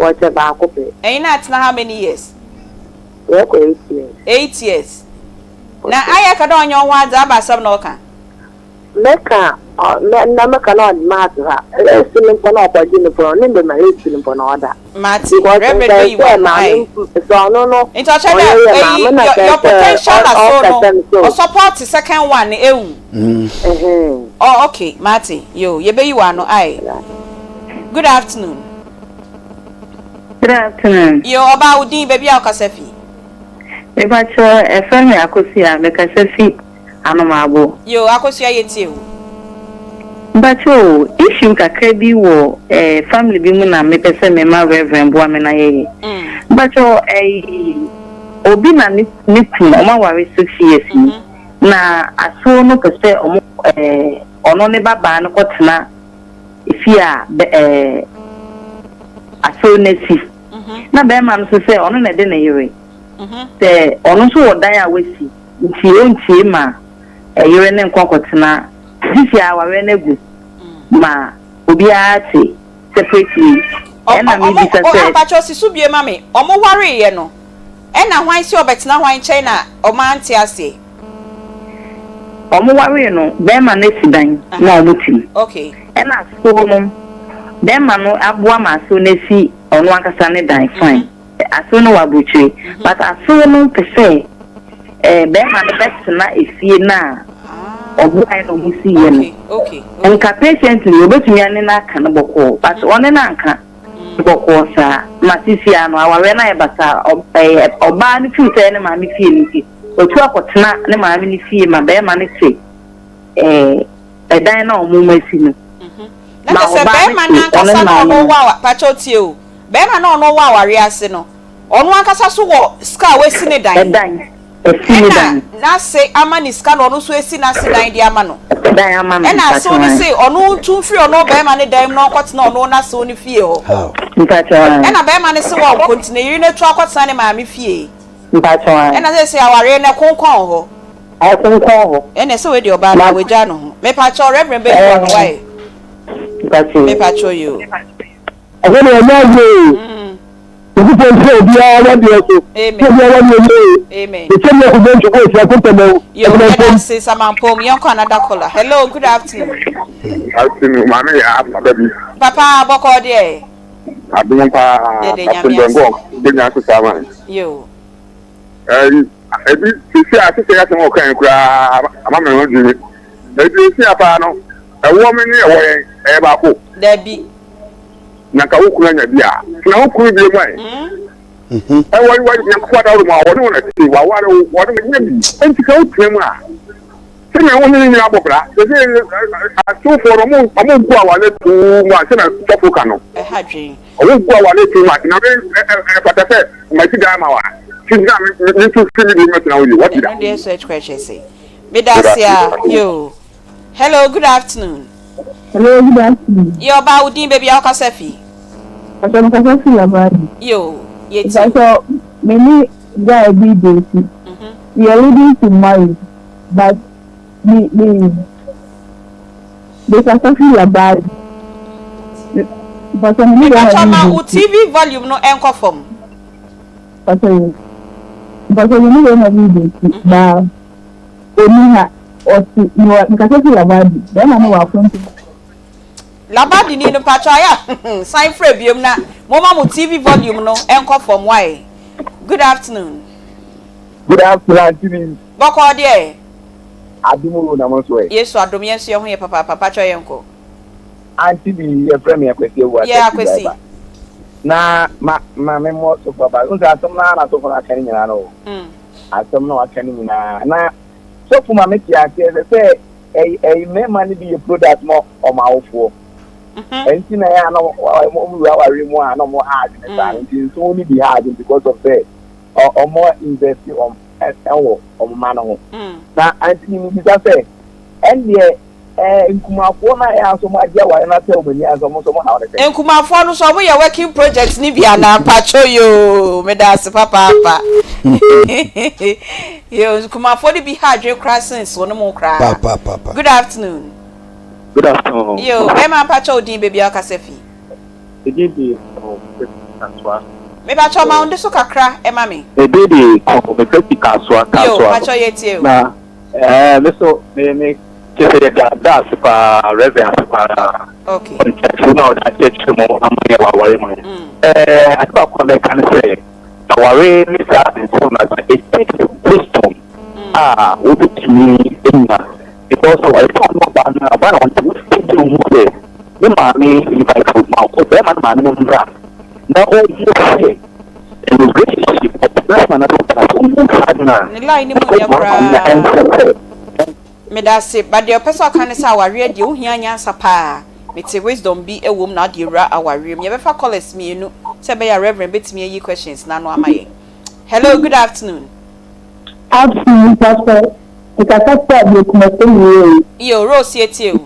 Bɔkyɛ baako pɛ. Enye no atsena how many years? Yɛkɔ 8 years. 8 years. Na ayɛ ka dɛ ɔnnyɛ wo ho adze aba asɛm na ɔka? Meka ɔ mɛ na meka na ɔde maate ha esi no mpo na ɔkɔgye no po ne mbɛma esi no mpo na ɔda. Mate. Because Reverend nka bɛyi sɛ w'ano maame ae. sɛ ɔno no Nti ɔkyerɛ ɔyɛ dɛ yɛ eyi maame na your kyerɛ your sɛ potential aso no ɔkasa no so. ɔsupport second one no ehu. Ɛhɛn. Oh okay mate yoo yɛbɛyi w'ano ae. Good afternoon. Good afternoon. Yo, ɔbaa wo din, baabi a wokasa fi. Mepakyɛ ɛfrɛ me Akosua, mekasa fi Anomabo. Yo, Akosua yɛtie wo. Mpakyɛ o, issue kakra bi wɔ eh, family bi mu na mepɛ sɛ mema Reverend boa me na yɛyɛ. Mpakyɛ ɛyi, obi na ne ne kunu, ɔmo aware 6 years ni, na asew no pɛ sɛ ɔmo eh, ɔno ne babaa no kɔtena efie a bɛ eh, asew no asi. Na bɛrima no nso sɛ ɔno na ɛde ne yere. Sɛ ɔno nso wɔ dan a wasi, nti ɔntie ma ɛyere ne nkɔ kɔtena sisi a awareɛ no agu ma obiara te separately. Ɛna mebisa sɛ. Apakyɛ si so bie ma me, ɔmo wareeɛ no, ɛna hwan sɛ ɔbɛtena hwan nkyɛn na ɔmo ante aseɛ? Ɔmo waree no, bɛrima no asi dan na ɔmo te mu. Ɛna asew no, bɛrima no aboa ma asew no asi ɔno ankasa ne dan fine. Asew no wɔ aburokyire, but asew no pɛ sɛ ɛɛ bɛrima no bɛtena efie no a ɔboaeɛ na ɔmo si yɛ no. Nka patiently obetumi ane no aka no bɔkɔɔ, but ɔne no anka bɔkɔɔ saa ma sisi ano awareɛ no ayɛ basaa. Ɛɛ ɔbaa no firi sɛ ne maame fie no nti, watu akɔtena ne maame no fie ma bɛrima no te ɛɛ ɛdan na ɔmo ma si no. Na kyerɛ sɛ bɛrima no ankasa na ɔno wɔ, pakyɛw tie o, bɛrima na ɔno wɔ awareɛ ase no, ɔno ankasa so wɔ sika a wasi ne dan. Ɛdan, esi ne dan. Ɛna n'ase ama ne sika na ɔno nso esi n'ase dan de ama no. Dan ama no. Ɛna asew no se ɔno ntu mfiri ɔno bɛrima ne dan mu na ɔnkɔtena ɔno n'asew no fie hɔ. Mpakyɛw. Ɛna bɛrima no se wɔnkɔ nti ne yere no atu akɔtena ne maame fie. Mpakyɛw. Ɛna sɛ sɛ awareɛ no ɛkonkɔn hɔ. Ɛkonkɔn hɔ. Ɛna sɛ wei deɛ ɔbaa no wagya no ho. Mepakyɛw, Reverend bɛyi wɔ no wae. Mpakyɛw. Mepakyɛw yi o. Ɛhɔ na ɛnyɛ awie o. Nyankopɔn nhyira obiara wadeɛ so. Amen. Sɛ obiara wadeɛ yie o. Amen. Mekyɛ mi akonnwa ntwekɔ ehyia kontɛmɔ. Yo, yɛda ase Samampom. Yɛnkɔ another caller. Hello, good afternoon. Afternoon, maame yɛ papa bi. Papa, bɔkɔ deɛ. Adom paa. Yɛde Nyame Captain ase. Bengɔ, benya so saa man. Yo. Ɛyi, ebi sisi a sisi asɛm a ɔkan koraa ama me ho dwiri. Ebi esi apaa no, ɛwɔ me ne ɛwɔ yɛn, ɛyɛ baako. Dabi. Na nka wo kunu anya bi a, tena wo kunu bie mu ɛ. Ɛwɔ wɔ Nyankopɔn adaworo mu a wɔne wo na te, waware wo, wɔne wo nya bi. Enti ka wo tena mu a, sɛnea wo ne ne nyinaa bɔ bra. Sɛ asewfoɔ no, ɔmo ɔmo gu aware too mu a, sɛnea sɔfo ka no. Ɛha dwen. Ɔmo gu aware too mu a, na me ɛfata sɛ masi dan ama wo a, ti na me me nso fi me deɛ mɛtena wo yie, wati da. Ɛno deɛ sɛ ɛkyerɛ kyerɛ sɛ. Meda ase a, yo. Hello, good afternoon. Hello, good afternoon. Yɛ ɔbaa, wo din, baabi a wokasa fi. Pastor, mekasa fi Labadi. Yo, yɛtie wo. Pastor, me ne guy bi date. We are leading to marriage, but me me mekasa fi Labadi. Pastor, me ne guy Mepakyɛw bi ma wo date. TV volume no ɛnkɔ fam. Pastor, yo. Pastor, me ne bɛrima bi date, but onni ha. Ɔte mewɔ mekasa fi Labadi. Bɛrima no wɔ akwantu. Labadi ni no mpakyɛw ayɛ a san frɛ biom na momma mo TV volume no ɛnkɔ fam why. Good afternoon. Good afternoon, Auntie Lee. Bɔkɔɔ deɛ. Adom o, na mo nso ɛ? Yesu adom, yɛn nso yɛn ho yɛ papaapa, mpakyɛw yɛn kɔ. Auntie Lee, yɛfrɛ me Akwasi Awuah, Yeah, taxi Akwasi. driver. Na ma ma me mmɔ sɔfo aba. N sɛ asɛm no ara na sɔfo no aka no nyinaa no o. Asɛm no waka no nyinaa. Na sɔfo ma me te aseɛ sɛ sɛ ɛyi ɛyi mmarima no bi yɛ product ma wɔn awofoɔ. Ɛnti na ɛyɛ a na wɔn wura awareɛ mu a na wɔn ha adwene saa no. Nti nso no bi ha adwene because of sɛ wɔn invest wɔn ɛwɔ wɔn mma no ho. Na auntie mi bisa sɛ ɛndeɛ ɛɛ nkumafoɔ no a ɛyɛ a nso wɔn agye awareɛ no atɛ wɔn ani ansa wɔn nso wɔn haw ne sɛn? Nkumafoɔ no nso wɔn yɛ working project no bi anaa mpakyɛw yoo meda ase papaapa yoo nkumafoɔ no bi ha adwene koraa sen so no mu koraa. Papaapa. Good afternoon. Good afternoon. Yoo bɛrima mpakyɛw wo din baabi a wokasa fi. Me din de Paul Kwesi Kasoa. Mepakyɛw ma wo nde so kakra ma me. Me din de Paul Kwesi Kasoa Yoo Kasoa. pakyɛw yɛtie o. Na ɛɛ me so me me kyerɛ sɛ yɛda da ase paa Reverend ase paa. Okay. Ɔnkyerɛkyerɛ mu a ɔde akyerɛkyerɛ mu ama yɛ wɔ aware mu no. Ɛɛ ade baako a mɛka ne sɛ aware ne saa nsɛm na sɛ it takes wisdom a wobɛtumi anya because ɛsɛ ɔno ɔbaa no ɔbaa na ɔnte wo sɛ wo hu sɛ ne maame invite wo ma ɔbɛrima no maame no mmra. Na ɔhu sɛ in relationship ɔtena ase anaasɛ ɔntena ase, ɔhu saa ade no a, Ne line no mu ɛkɔ nyɛ ma maame no koraa. ɛnsɛ sɛ. Medase but deɛ ɔpɛ sɛ ɔka ne sɛ awareɛ deɛ wohia nyansa paa mete wisdom bi wɔ mu na wode awura awareɛ mu yɛbɛfa callers mienu sɛ ɛbɛyɛ a Reverend bɛtumi ayi questions no ano ama yɛn Hello good afternoon. Afternoon pastor mekasa firi Ablekuma Sɛmiyɛ o. Iyo Rose yɛtie wo.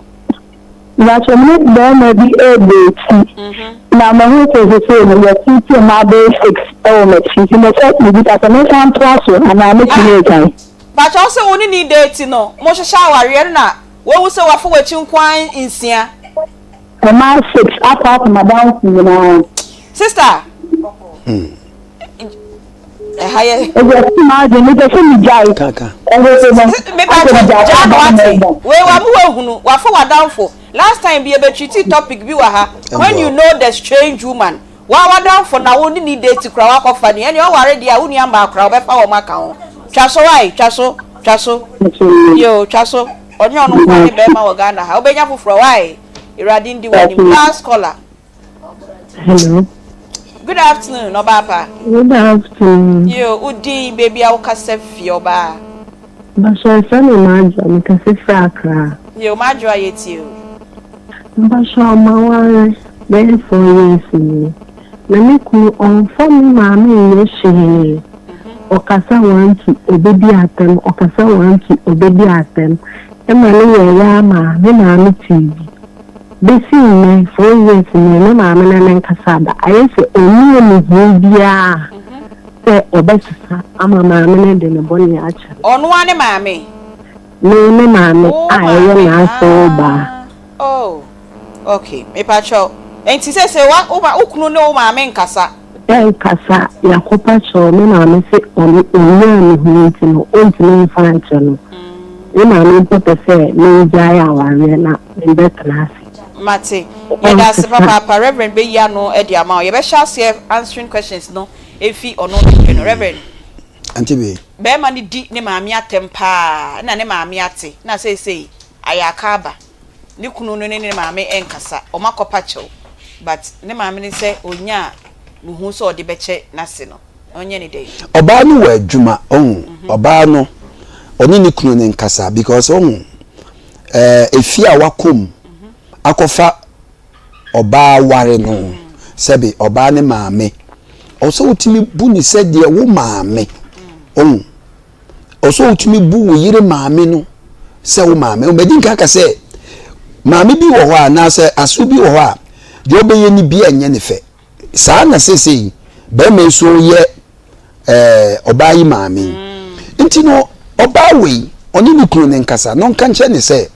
Mpakyɛ me ne barima bi rebɔ akyi na mahu sɛ sesei no yɛteetee mmaa bɛyɛ 6 wɔ m'akyi nti mepɛ sɛ mebisa sɛ mensan ntoa so anaa mɛtumi agyae. Mpakyɛ wo se wo ne ne date no mo hyehyɛ awareɛ no na wahu sɛ wafa wakyi nkoaa nsia. Mmaa 6 apart madamfo nyinaa. Sister ɛha yɛ. Ɛdi ɛsi m'adwene mepɛ sɛ megyae. Ɛhɔ no Mepakyɛ gyaa no wate wei wa mo wahunu wafa wadamfo last time bi yɛbɛ treat topic bi wɔ ha when you know the strange woman wa wadamfo na wo ne ne date koraa wakɔfa ni ɛne ɔware deɛ a wo nua mmaa koraa wɔbɛfa wɔn aka ho twa so wae twa so twa so yoo twa so ɔne ɔno nkoa ne bɛrima wɔ Ghana ha wobɛnya foforɔ wae Awurade ndi w'anim last caller. Hello. Good afternoon, ɔbaa pa. Good afternoon. Yo, wo din, baabi a wokasa fi, ɔbaa. Mpakyɛ yɛfrɛ me Marjoa, mekasa firi Accra. Yo, Marjoa yɛtie o. Mpakyɛ maware bɛyɛ 4 years nie, na me kunu ɔnfa me maame nyɛ hwee, ɔkasa wantu ɔbɛdi atɛm, ɔkasa wantu ɔbɛdi atɛm, ɛma no yɛɛyɛ ama me maame tee bi. Besi nnɛ, 4 years nie, me maame ne no nkasa da. Ayɛ sɛ ɔnni anihuu biara sɛ ɔbɛsesa ama maame no de ne bɔne akyɛ no. Ɔno ara ne maame? Me, me maame Wo a ɛyɛ maame, n'asew baa. ah, oh, okay, mepakyɛw. Enti seesei wa, wo ma, wo kunu ne wo maame nkasa? Yɛnkasa, yɛakɔpa kyɛw, me maame se ɔno ɔnni anihuu nti no, ɔntumi mfa nkyɛ no. Me maame mpo pɛ sɛ mengyae awareɛ na membɛtena ase. Mate. Yɛda ase papaapa. Reverend bɛyi ano de ama wo. Yɛbɛhyɛ aseɛ answering questions no ɛfi ɔno ne deɛ no. Reverend. Auntie Bee. Bɛɛma no di ne maame atɛm paa na ne maame ate na seisei ayɛ aka aba. Ne kunu no ne ne maame nkasa. Wɔn akɔpa kyɛw but ne maame no sɛ ɔnyaa ne hu sɛ ɔde bɛkyɛ n'ase no. Ɔnyɛ ne dɛn? Ɔbaa no wɔ adwuma ɔhu ɔbaa no ɔne ne kunu no nkasa because ɔhu ɛɛ efie a wakɔ mu akɔfa ɔbaa ware no sɛbi ɔbaa ne maame ɔsɛ wotumi bu ne sɛ deɛ wo maame ɔhu ɔsɛ wotumi bu wo yere maame no sɛ wo maame ɔmɛdi nka ka sɛ maame bi wɔ hɔ a anaasɛ aso bi wɔ hɔ a deɛ ɔbɛyɛ ne bi a nyɛ ne fɛ. Saa na seesei barima yi so yɛ ɛɛ ɔbaa yi maame yi. Nti no ɔbaa wei ɔne ne kunu ne nkasa na ɔnka nkyerɛ ne sɛ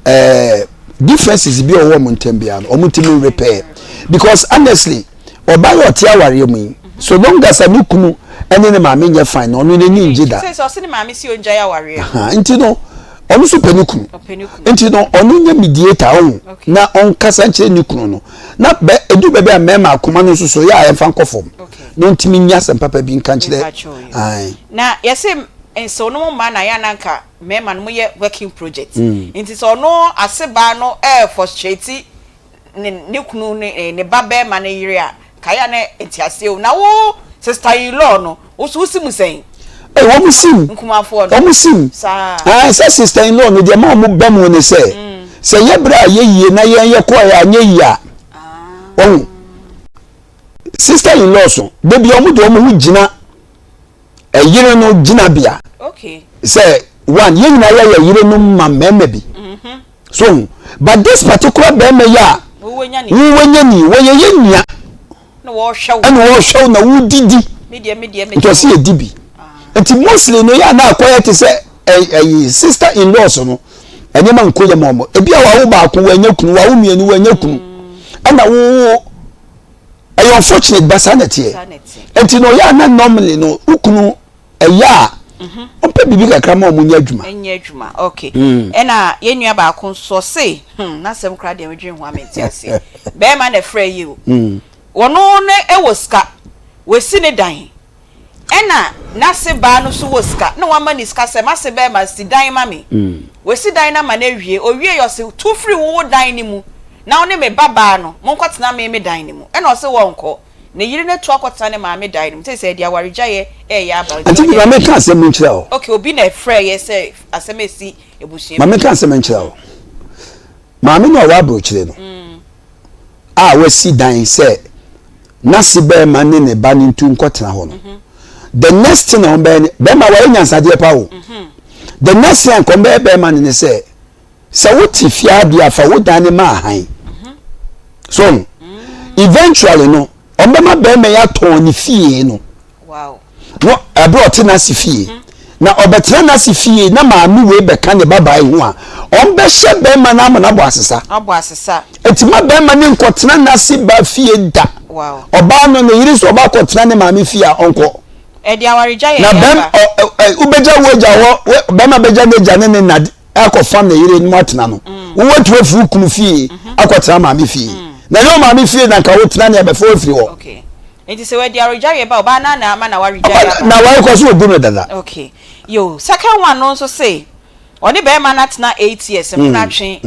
ɛɛ differences bi a ɔwɔ wɔn ntam biara no wɔn ntumi repair because honestly ɔbaa yi ɔte awareɛ mu yi so long as ne kunu ɛne ne maame nyɛ fine no ɔno n'ani ngye da. Sɛ ɔse ne maame si ongyae awareɛ. Nti no ɔno nso pɛ ne kunu nti no ɔno nyɛ mediator ɔho na ɔnkasa nkyerɛ ne kunu no na bɛ edu baabi a mmarima akoma no nso so yɛ a yɛmfa nkɔ fam na ɔntumi nyɛ asɛm papa bi nka nkyerɛ ae. Na yɛse nsew no mo mma na yɛ a na nka mmarima no moyɛ working project nti sɛ ɔno ase baa no ɛɛ frustrate ne ne kunu ne ne ba bɛrima no yere a nka yɛ a na nteaseɛ wom na wo sister in law no wo so wosi mu sɛn? Ee wɔn si mu nkumafoɔ no wɔn si mu saa ɛɛ sɛ sister in law no deɛ ma wɔn ba mu ne sɛ sɛ yɛ bere a yɛ yie na yɛn yɛ kɔɛ a nyɛ yie a wɔn sister in law so debi wɔn de wɔn ho gyina ɛyere no gyinabea sɛ one yɛn nyinaa yɛ yɛ yere no ma mmarima bi mm-hmm. so but this particular barima yi a wowɔ nya ni wɔyɛ yɛ nua ɛna wɔhwɛ wo na wodidi nti ɔsɛ yɛdi bi ah. nti mostly no yɛ a na akɔyɛ te sɛ ɛyi sister in laws no nneɛma nko yɛ ma ɔmo ebi a wawo baako wɔanya kunu wawo mmienu wɔanya kunu ɛna wowo ɛyɛ unfortunate ba saa na ɛteɛ nti na ɔyɛ a na normally no wo kunu ɛyɛ a mhm. ɔmpɛ biribi kakra ma ɔmo nyɛ adwuma. Ɛnyɛ adwuma okay mm. ɛna yɛn nua baako nso ɔse hmm n'asɛm koraa deɛ medwene ho a mente aseɛ bɛrima na ɛfrɛ yi o mm. wɔno ne ɛwɔ sika wɔasi ne dan ɛna n'ase baa no so wɔ sika na wama ne sika sɛ m'ase bɛrima si dan ma me mm. wɔasi dan no ama no awie owie yɛ ɔse tu firi wo dan no mu na wo ne me ba baa no monkɔtena me me dan no mu ɛna ɔse wɔnkɔ. Ne yere no atu akɔtena ne maame dan no mu. Seesei ɛde awaregyaeɛ reyɛ aba. Nti Auntie bi, ɔnyɛ ma menka hwee. asɛm bi nkyerɛ wo. Okay, obi na ɛfrɛeɛ sɛ asɛm resi abusua Ma bi mu. menka asɛm nkyerɛ wo. Maame no a ɔwɔ aburokyire no a wasi dan sɛ n'ase bɛrima ne ne ba no ntu nkɔtena hɔ no, the next thing a wɔbɛyɛ ne bɛrima wɔyɛ nyansadeɛ pa o. The next thing a nka wɔbɛyɛ bɛrima no ne sɛ sɛ wote fie ha bi a fa wo dan no ma ahan. So eventually no wɔbɛma bɛrima yi atɔn ne fie no. No ɛberɛ ɔte n'ase fie mhm. na ɔbɛtena n'ase fie na maame wei bɛka ne babaa yi ho a ɔmbɛhyɛ bɛrima no ama no abɔ asesa. Abɔ asesa. Eti ma bɛrima no nkɔtena n'ase ba fie da. Ɔbaa no ne yere nso ɔba akɔtena ne maame fie a ɔnkɔ. Ɛde awaregya yɛ na bɛm ɔ ɛ wobɛgya wo agya hɔ bɛrima bɛgya n'agya ne ne na akɔfam ne yere no atena no mm. wowatu afiri wo kunu fie mhm. akɔtena maame fie mm. na ɛnyɛ maame fie na nka wotena ne ɛbɛfa afiri hɔ. Nti sɛ wadi awaregyaeɛ ba ɔbaa naa na ama na waregyaeɛ aba. Na ware kɔ so ogu no dada. Okay yo second one no nso se ɔne bɛɛma no atena 8 years mpena twe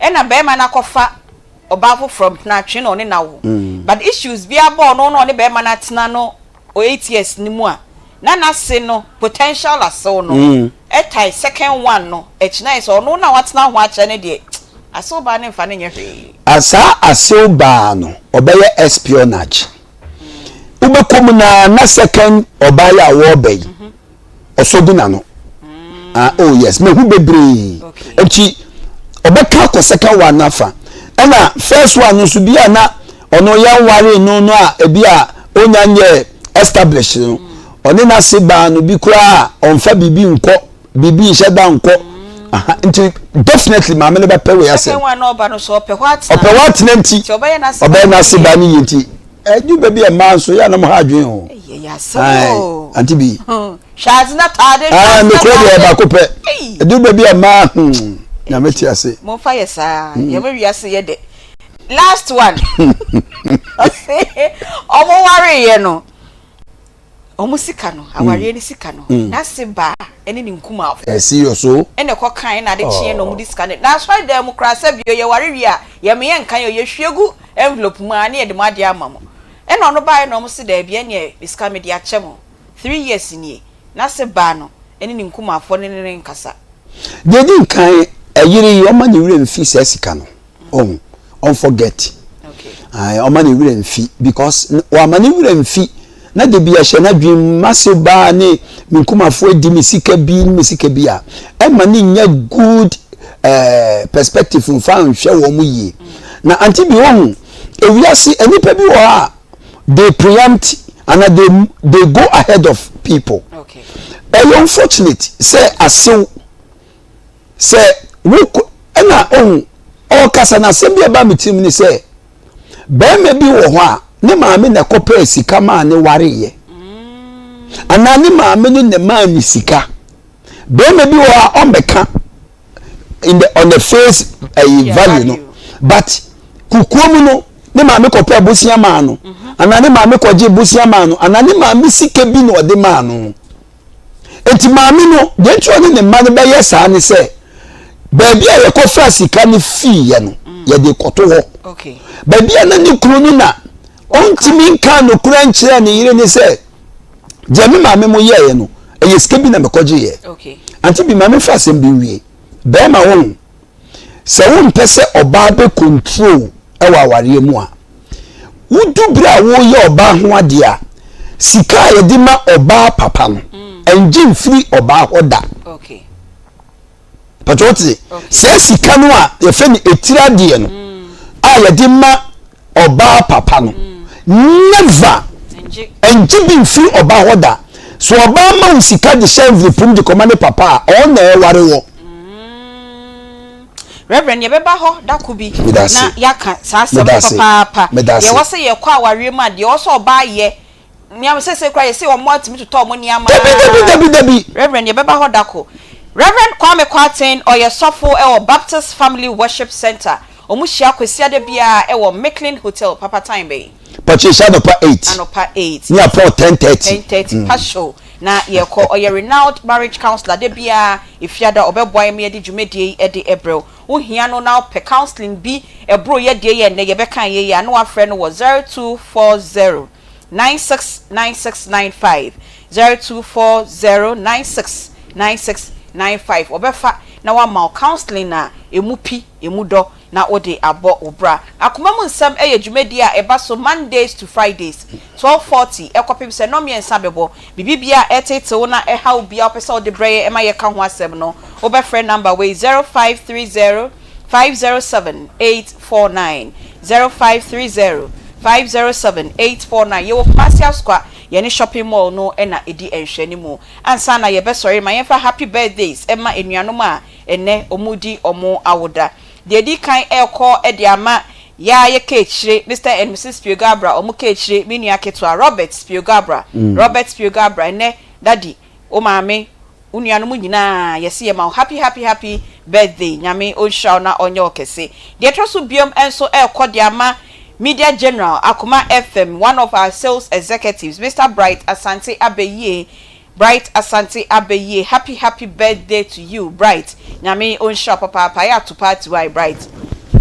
ɛna bɛɛma no akɔfa ɔbaa foforɔ mpena twe na ɔne no awo but issues bi abɔ ɔno na ɔne bɛɛma no atena no 8 years no mu a na n'ase no potential asew no ɛtae second one no akyi na ayɛ sɛ ɔno na watena ho akyɛ no deɛ asew baa no mfa no nyɛ hwee. A Saa asew baa no ɔbɛyɛ espionage. Wobɛkɔ mu no ara na second ɔbaa yi a wɔreba yi ɔsɔ gu n'ano. Ah, oh yes, mahu bebree. Nti ɔbɛka akɔ second one no afa. Ɛna first one no nso bi a na ɔno yɛnwaree no no a ebi a onya nyɛ establish no ɔne n'ase baa no bi koraa a ɔnfa biribi nkɔ biribi nhyɛ da nkɔ aha nti definitely maame no bɛpɛ wei asɛm ɔpɛ hɔ atena nti ɔbɛyɛ n'ase baa no yie nti ɛdu baabi a mmaa nso yɛ anam ha adwene o ante bi mekura deɛ baako pɛ ɛdu baabi a mmaa hmm, nyame te ase momfa yɛ saa hmm. yɛma wiase yɛ dɛ last one ɔse ɔmo wareeɛ no ɔmo sika no awareɛ no sika no mm. n'ase baa ɛne ne nkumaafo eh, serious o ɛna ɛkɔ kan na ade kyeɛ na ɔmo de sika no na asɔre dan mu koraa sɛ bio yɛware wie a yɛma yɛn nkan yɛ yɛhwie gu envelope mu a ne yɛde mo adeɛ ama mo ɛna ɔno baeɛ na ɔmo se daabi ɛneɛ sika mede akyɛ mo three years nie n'ase baa no ɛne ne nkumafoɔ ne ne nkasa. Deɛ ɛdi nkan ɛyere yi ɔma ne werɛ mfi saa sika no. Ɔhu ɔnforget. Ae ɔma ne werɛ mfi because wama ne werɛ mfi na da bi ɛhyɛ n'adwene mu m'ase baa ne me nkumafoɔ adi me sika bi ne me sika bi a ɛma ne nya good eh, perspective nfa nhwɛ wɔn mu yie. Na ante bi wɔhu ewiase nnipa bi wɔ hɔ a they preempt ana they they go ahead of people. Ɛyɛ unfortunate sɛ asew Sɛ wokɔ ɛna ohu ɔrekasa na asɛm bi a ɛbaa me tirim ne sɛ barima bi wɔ hɔ a ne maame na ɛkɔpɛɛ sika maa ne wareeɛ anaa ne maame no na ɛmaa ne sika barima bi wɔ hɔ a ɔmmɛka in the on the face ɛyi eh, value no but kukuo mu no ne maame kɔpɛɛ bosia maa no mhm. anaa ne maame kɔgye bosia maa no anaa ne maame sika bi na ɔde maa no. Enti maame no, deɛ nti ɔne ne mma no bɛyɛ saa ne sɛ, baabi a yɛkɔfaa sika no fiiɛ no, yɛde kɔto hɔ. Baabi a na ne kunu no na ɔntumi nka nokorɛ nkyerɛ ne yere ne sɛ, deɛ me maame mo yɛeɛ no, ɛyɛ sika bi na mekɔgyeeɛ. Ante bi maame fa asɛm bi nwie. Bɛrima wo ho, Sɛ wompɛ sɛ ɔbaa bɛ control wɔ awareɛ mu a, wodu berɛ a woreyɛ ɔbaa ho adeɛ a, sika a yɛde ma ɔbaa papa no, ɛngye mfiri ɔbaa hɔ da. Pàtó wote saa sika no a yɛfrɛ no etiri adeɛ no a yɛde ma ɔbaa papa no, never ɛngye bi mfiri ɔbaa hɔ da. So ɔbaa ma wo sika de hyɛ envelope mu de kɔma ne papa a, ɔno na ɛware wɔ. Reverend, yɛbɛba hɔ da ko bi na yɛaka saa asɛm no papaapa. Deɛ ɛwɔ sɛ yɛkɔ awareɛ mu a, deɛ ɛwɔ sɛ ɔbaa yɛ, nneɛma seesei koraa yɛse wɔn atumi totɔ wɔn nneɛma. Dabi, dabi, dabi, dabi. Reverend, yɛbɛba hɔ da ko. Reverend Kwame Kwarteng, ɔyɛ sɔfo wɔ Baptist Family Worship Centre. Wɔhyia Kwasiada biara wɔ Micklin Hotel. Papa, time bɛn? Patricia anɔpa 8. Anɔpa 8. Ne apɔn 10:30. 10:30, pa show. na yɛkɔ. Ɔyɛ renowned marriage counsellor. Da biara Efiada ɔbɛboa yɛn ma yɛde dwumadie yi de brɛ wo. Wo hia no na wopɛ counselling bi ɛboro yɛ deɛ yɛ nnɛ yɛbɛka yɛ yi a na wafrɛ no wɔ 0240 969695, 0240 969695. Ɔbɛfa na wama wo counselling a ɛmu pi, ɛmu dɔ na wode abɔ wo bra. Akoma mu nsɛm yɛ dwumadie a ɛba so Mondays to Fridays, 12:40 kɔpem sɛ nnɔmmiɛnsa bɛbɔ. Biribi biara a ɛreteetee wo na ɛha wo biara wopɛ sɛ wode brɛ yɛn ma yɛka ho asɛm no, wobɛfrɛ number wei, 0530 507 849, 0530 507 849. Yɛwɔ Kumasi Asokwa, yɛne shopping mall no na ɛdi nhwɛanimu. Ansa na yɛbɛsɔre, ma yɛmfa happy birthdays mma anuanom a ɛnnɛ wɔredi wɔn awoda. Deɛ ɛdi kan ɛrekɔ de ama Yaa yɛ kaakyire, Mister and Misis Spio-Garbrah, wɔn kaakyire, me nua ketewa, Robert Spio-Garbrah, Robert Spio-Garbrah, ɛnnɛ, Daddy, wo maame, wo nuanom nyinaa, yɛse yɛma wo happy happy happy birthday, Nyame ɔnhyira wo na ɔnyɛ wo kɛse. Deɛ ɛtɔ so biom nso ɛrekɔ de ama Media General, Akoma FM, one of our sales executives, Mister Bright Asante Abeyie, Bright Asante Abeyie happy happy birthday to you Bright Nyame onhyira wo papaapa yɛ ato party wai Bright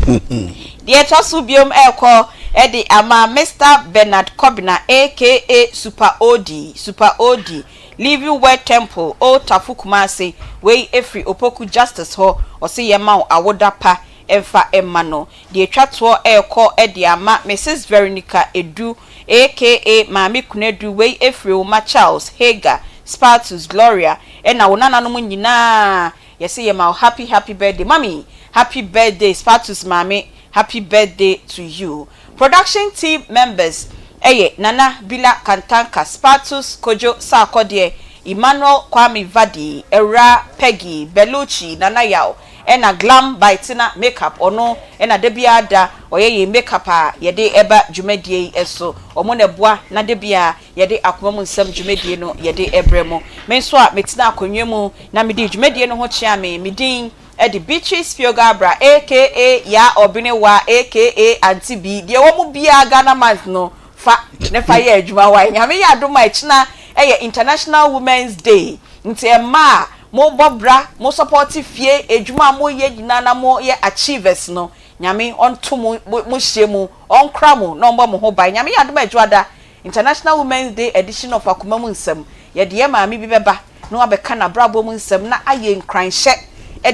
Deɛ ɛtɔ so biom ɛrekɔ de ama Mister Bernard Kobina aka Super Odi Super Odi Living Word Temple Old Tafo Kumasi wei ɛfiri Opoku Justice hɔ ɔse yɛma wo awoda pa mfa mma no. Deɛ ɛtwa toɔ rekɔ de ama Misis Veronica Edu aka Maame Kunadu wei ɛfiri wo mma Charles, Hagar, Spartus, Gloria ɛna wo nananom nyinaa yɛse yɛma wo happy happy birthday Mummy happy birthday Spartus maame happy birthday to you Production team members yɛ Nana Bila Kantanka, Spartus Kojo Sarkodie, Emmanuel Kwame Vadi, Awuraa Peggy Bellucci, Nana Yaw, ɛna Glam by Tina Makeup, ɔno na da biara da ɔyɛ yɛn makeup a yɛde ba dwumadie yi so. Wɔn na ɛboa na da biara yɛde akoma mu nsɛm dwumadie no yɛde brɛ mo. Me nso a metena akonnwa mu na medii dwumadie no ho kyea me, me din de Beatrice Fiogabra aka Yaa Ɔbenewaa aka Auntie B, deɛ ɛwɔ mu biara Ghana month no fa ne fa yɛ adwuma wai. Nyame yɛ adom a ɛkyena yɛ International Women's Day nti mmaa a mo bɔ bra, mo sɔpɔte fie adwuma a mo yɛ nyinaa na mo yɛ achievers no Nyame ɔnto mo mo hyɛ mu, ɔnkora mo na ɔmmɔ mo ho ban. Nyame yɛ adom a Adwoada International Women's Day edition of Akoma Mu Nsɛm yɛde yɛn maame bi bɛba na wabɛka n'abrabɔ mu nsɛm na ayɛ nkuranhyɛ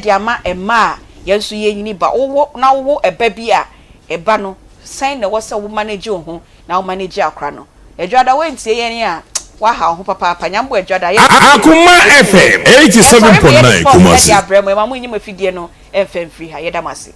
de ama mmaa a yɛn nso yɛrenyini ba. Wowo na wowo ɛba bi a, ɛba no, sɛn na ɛwɔ sɛ wo manage wo ho na wo manage akora no? Adwoada woantie yɛn a, woaha wo ho papaapa. Nyame boa Adwoada yɛn nso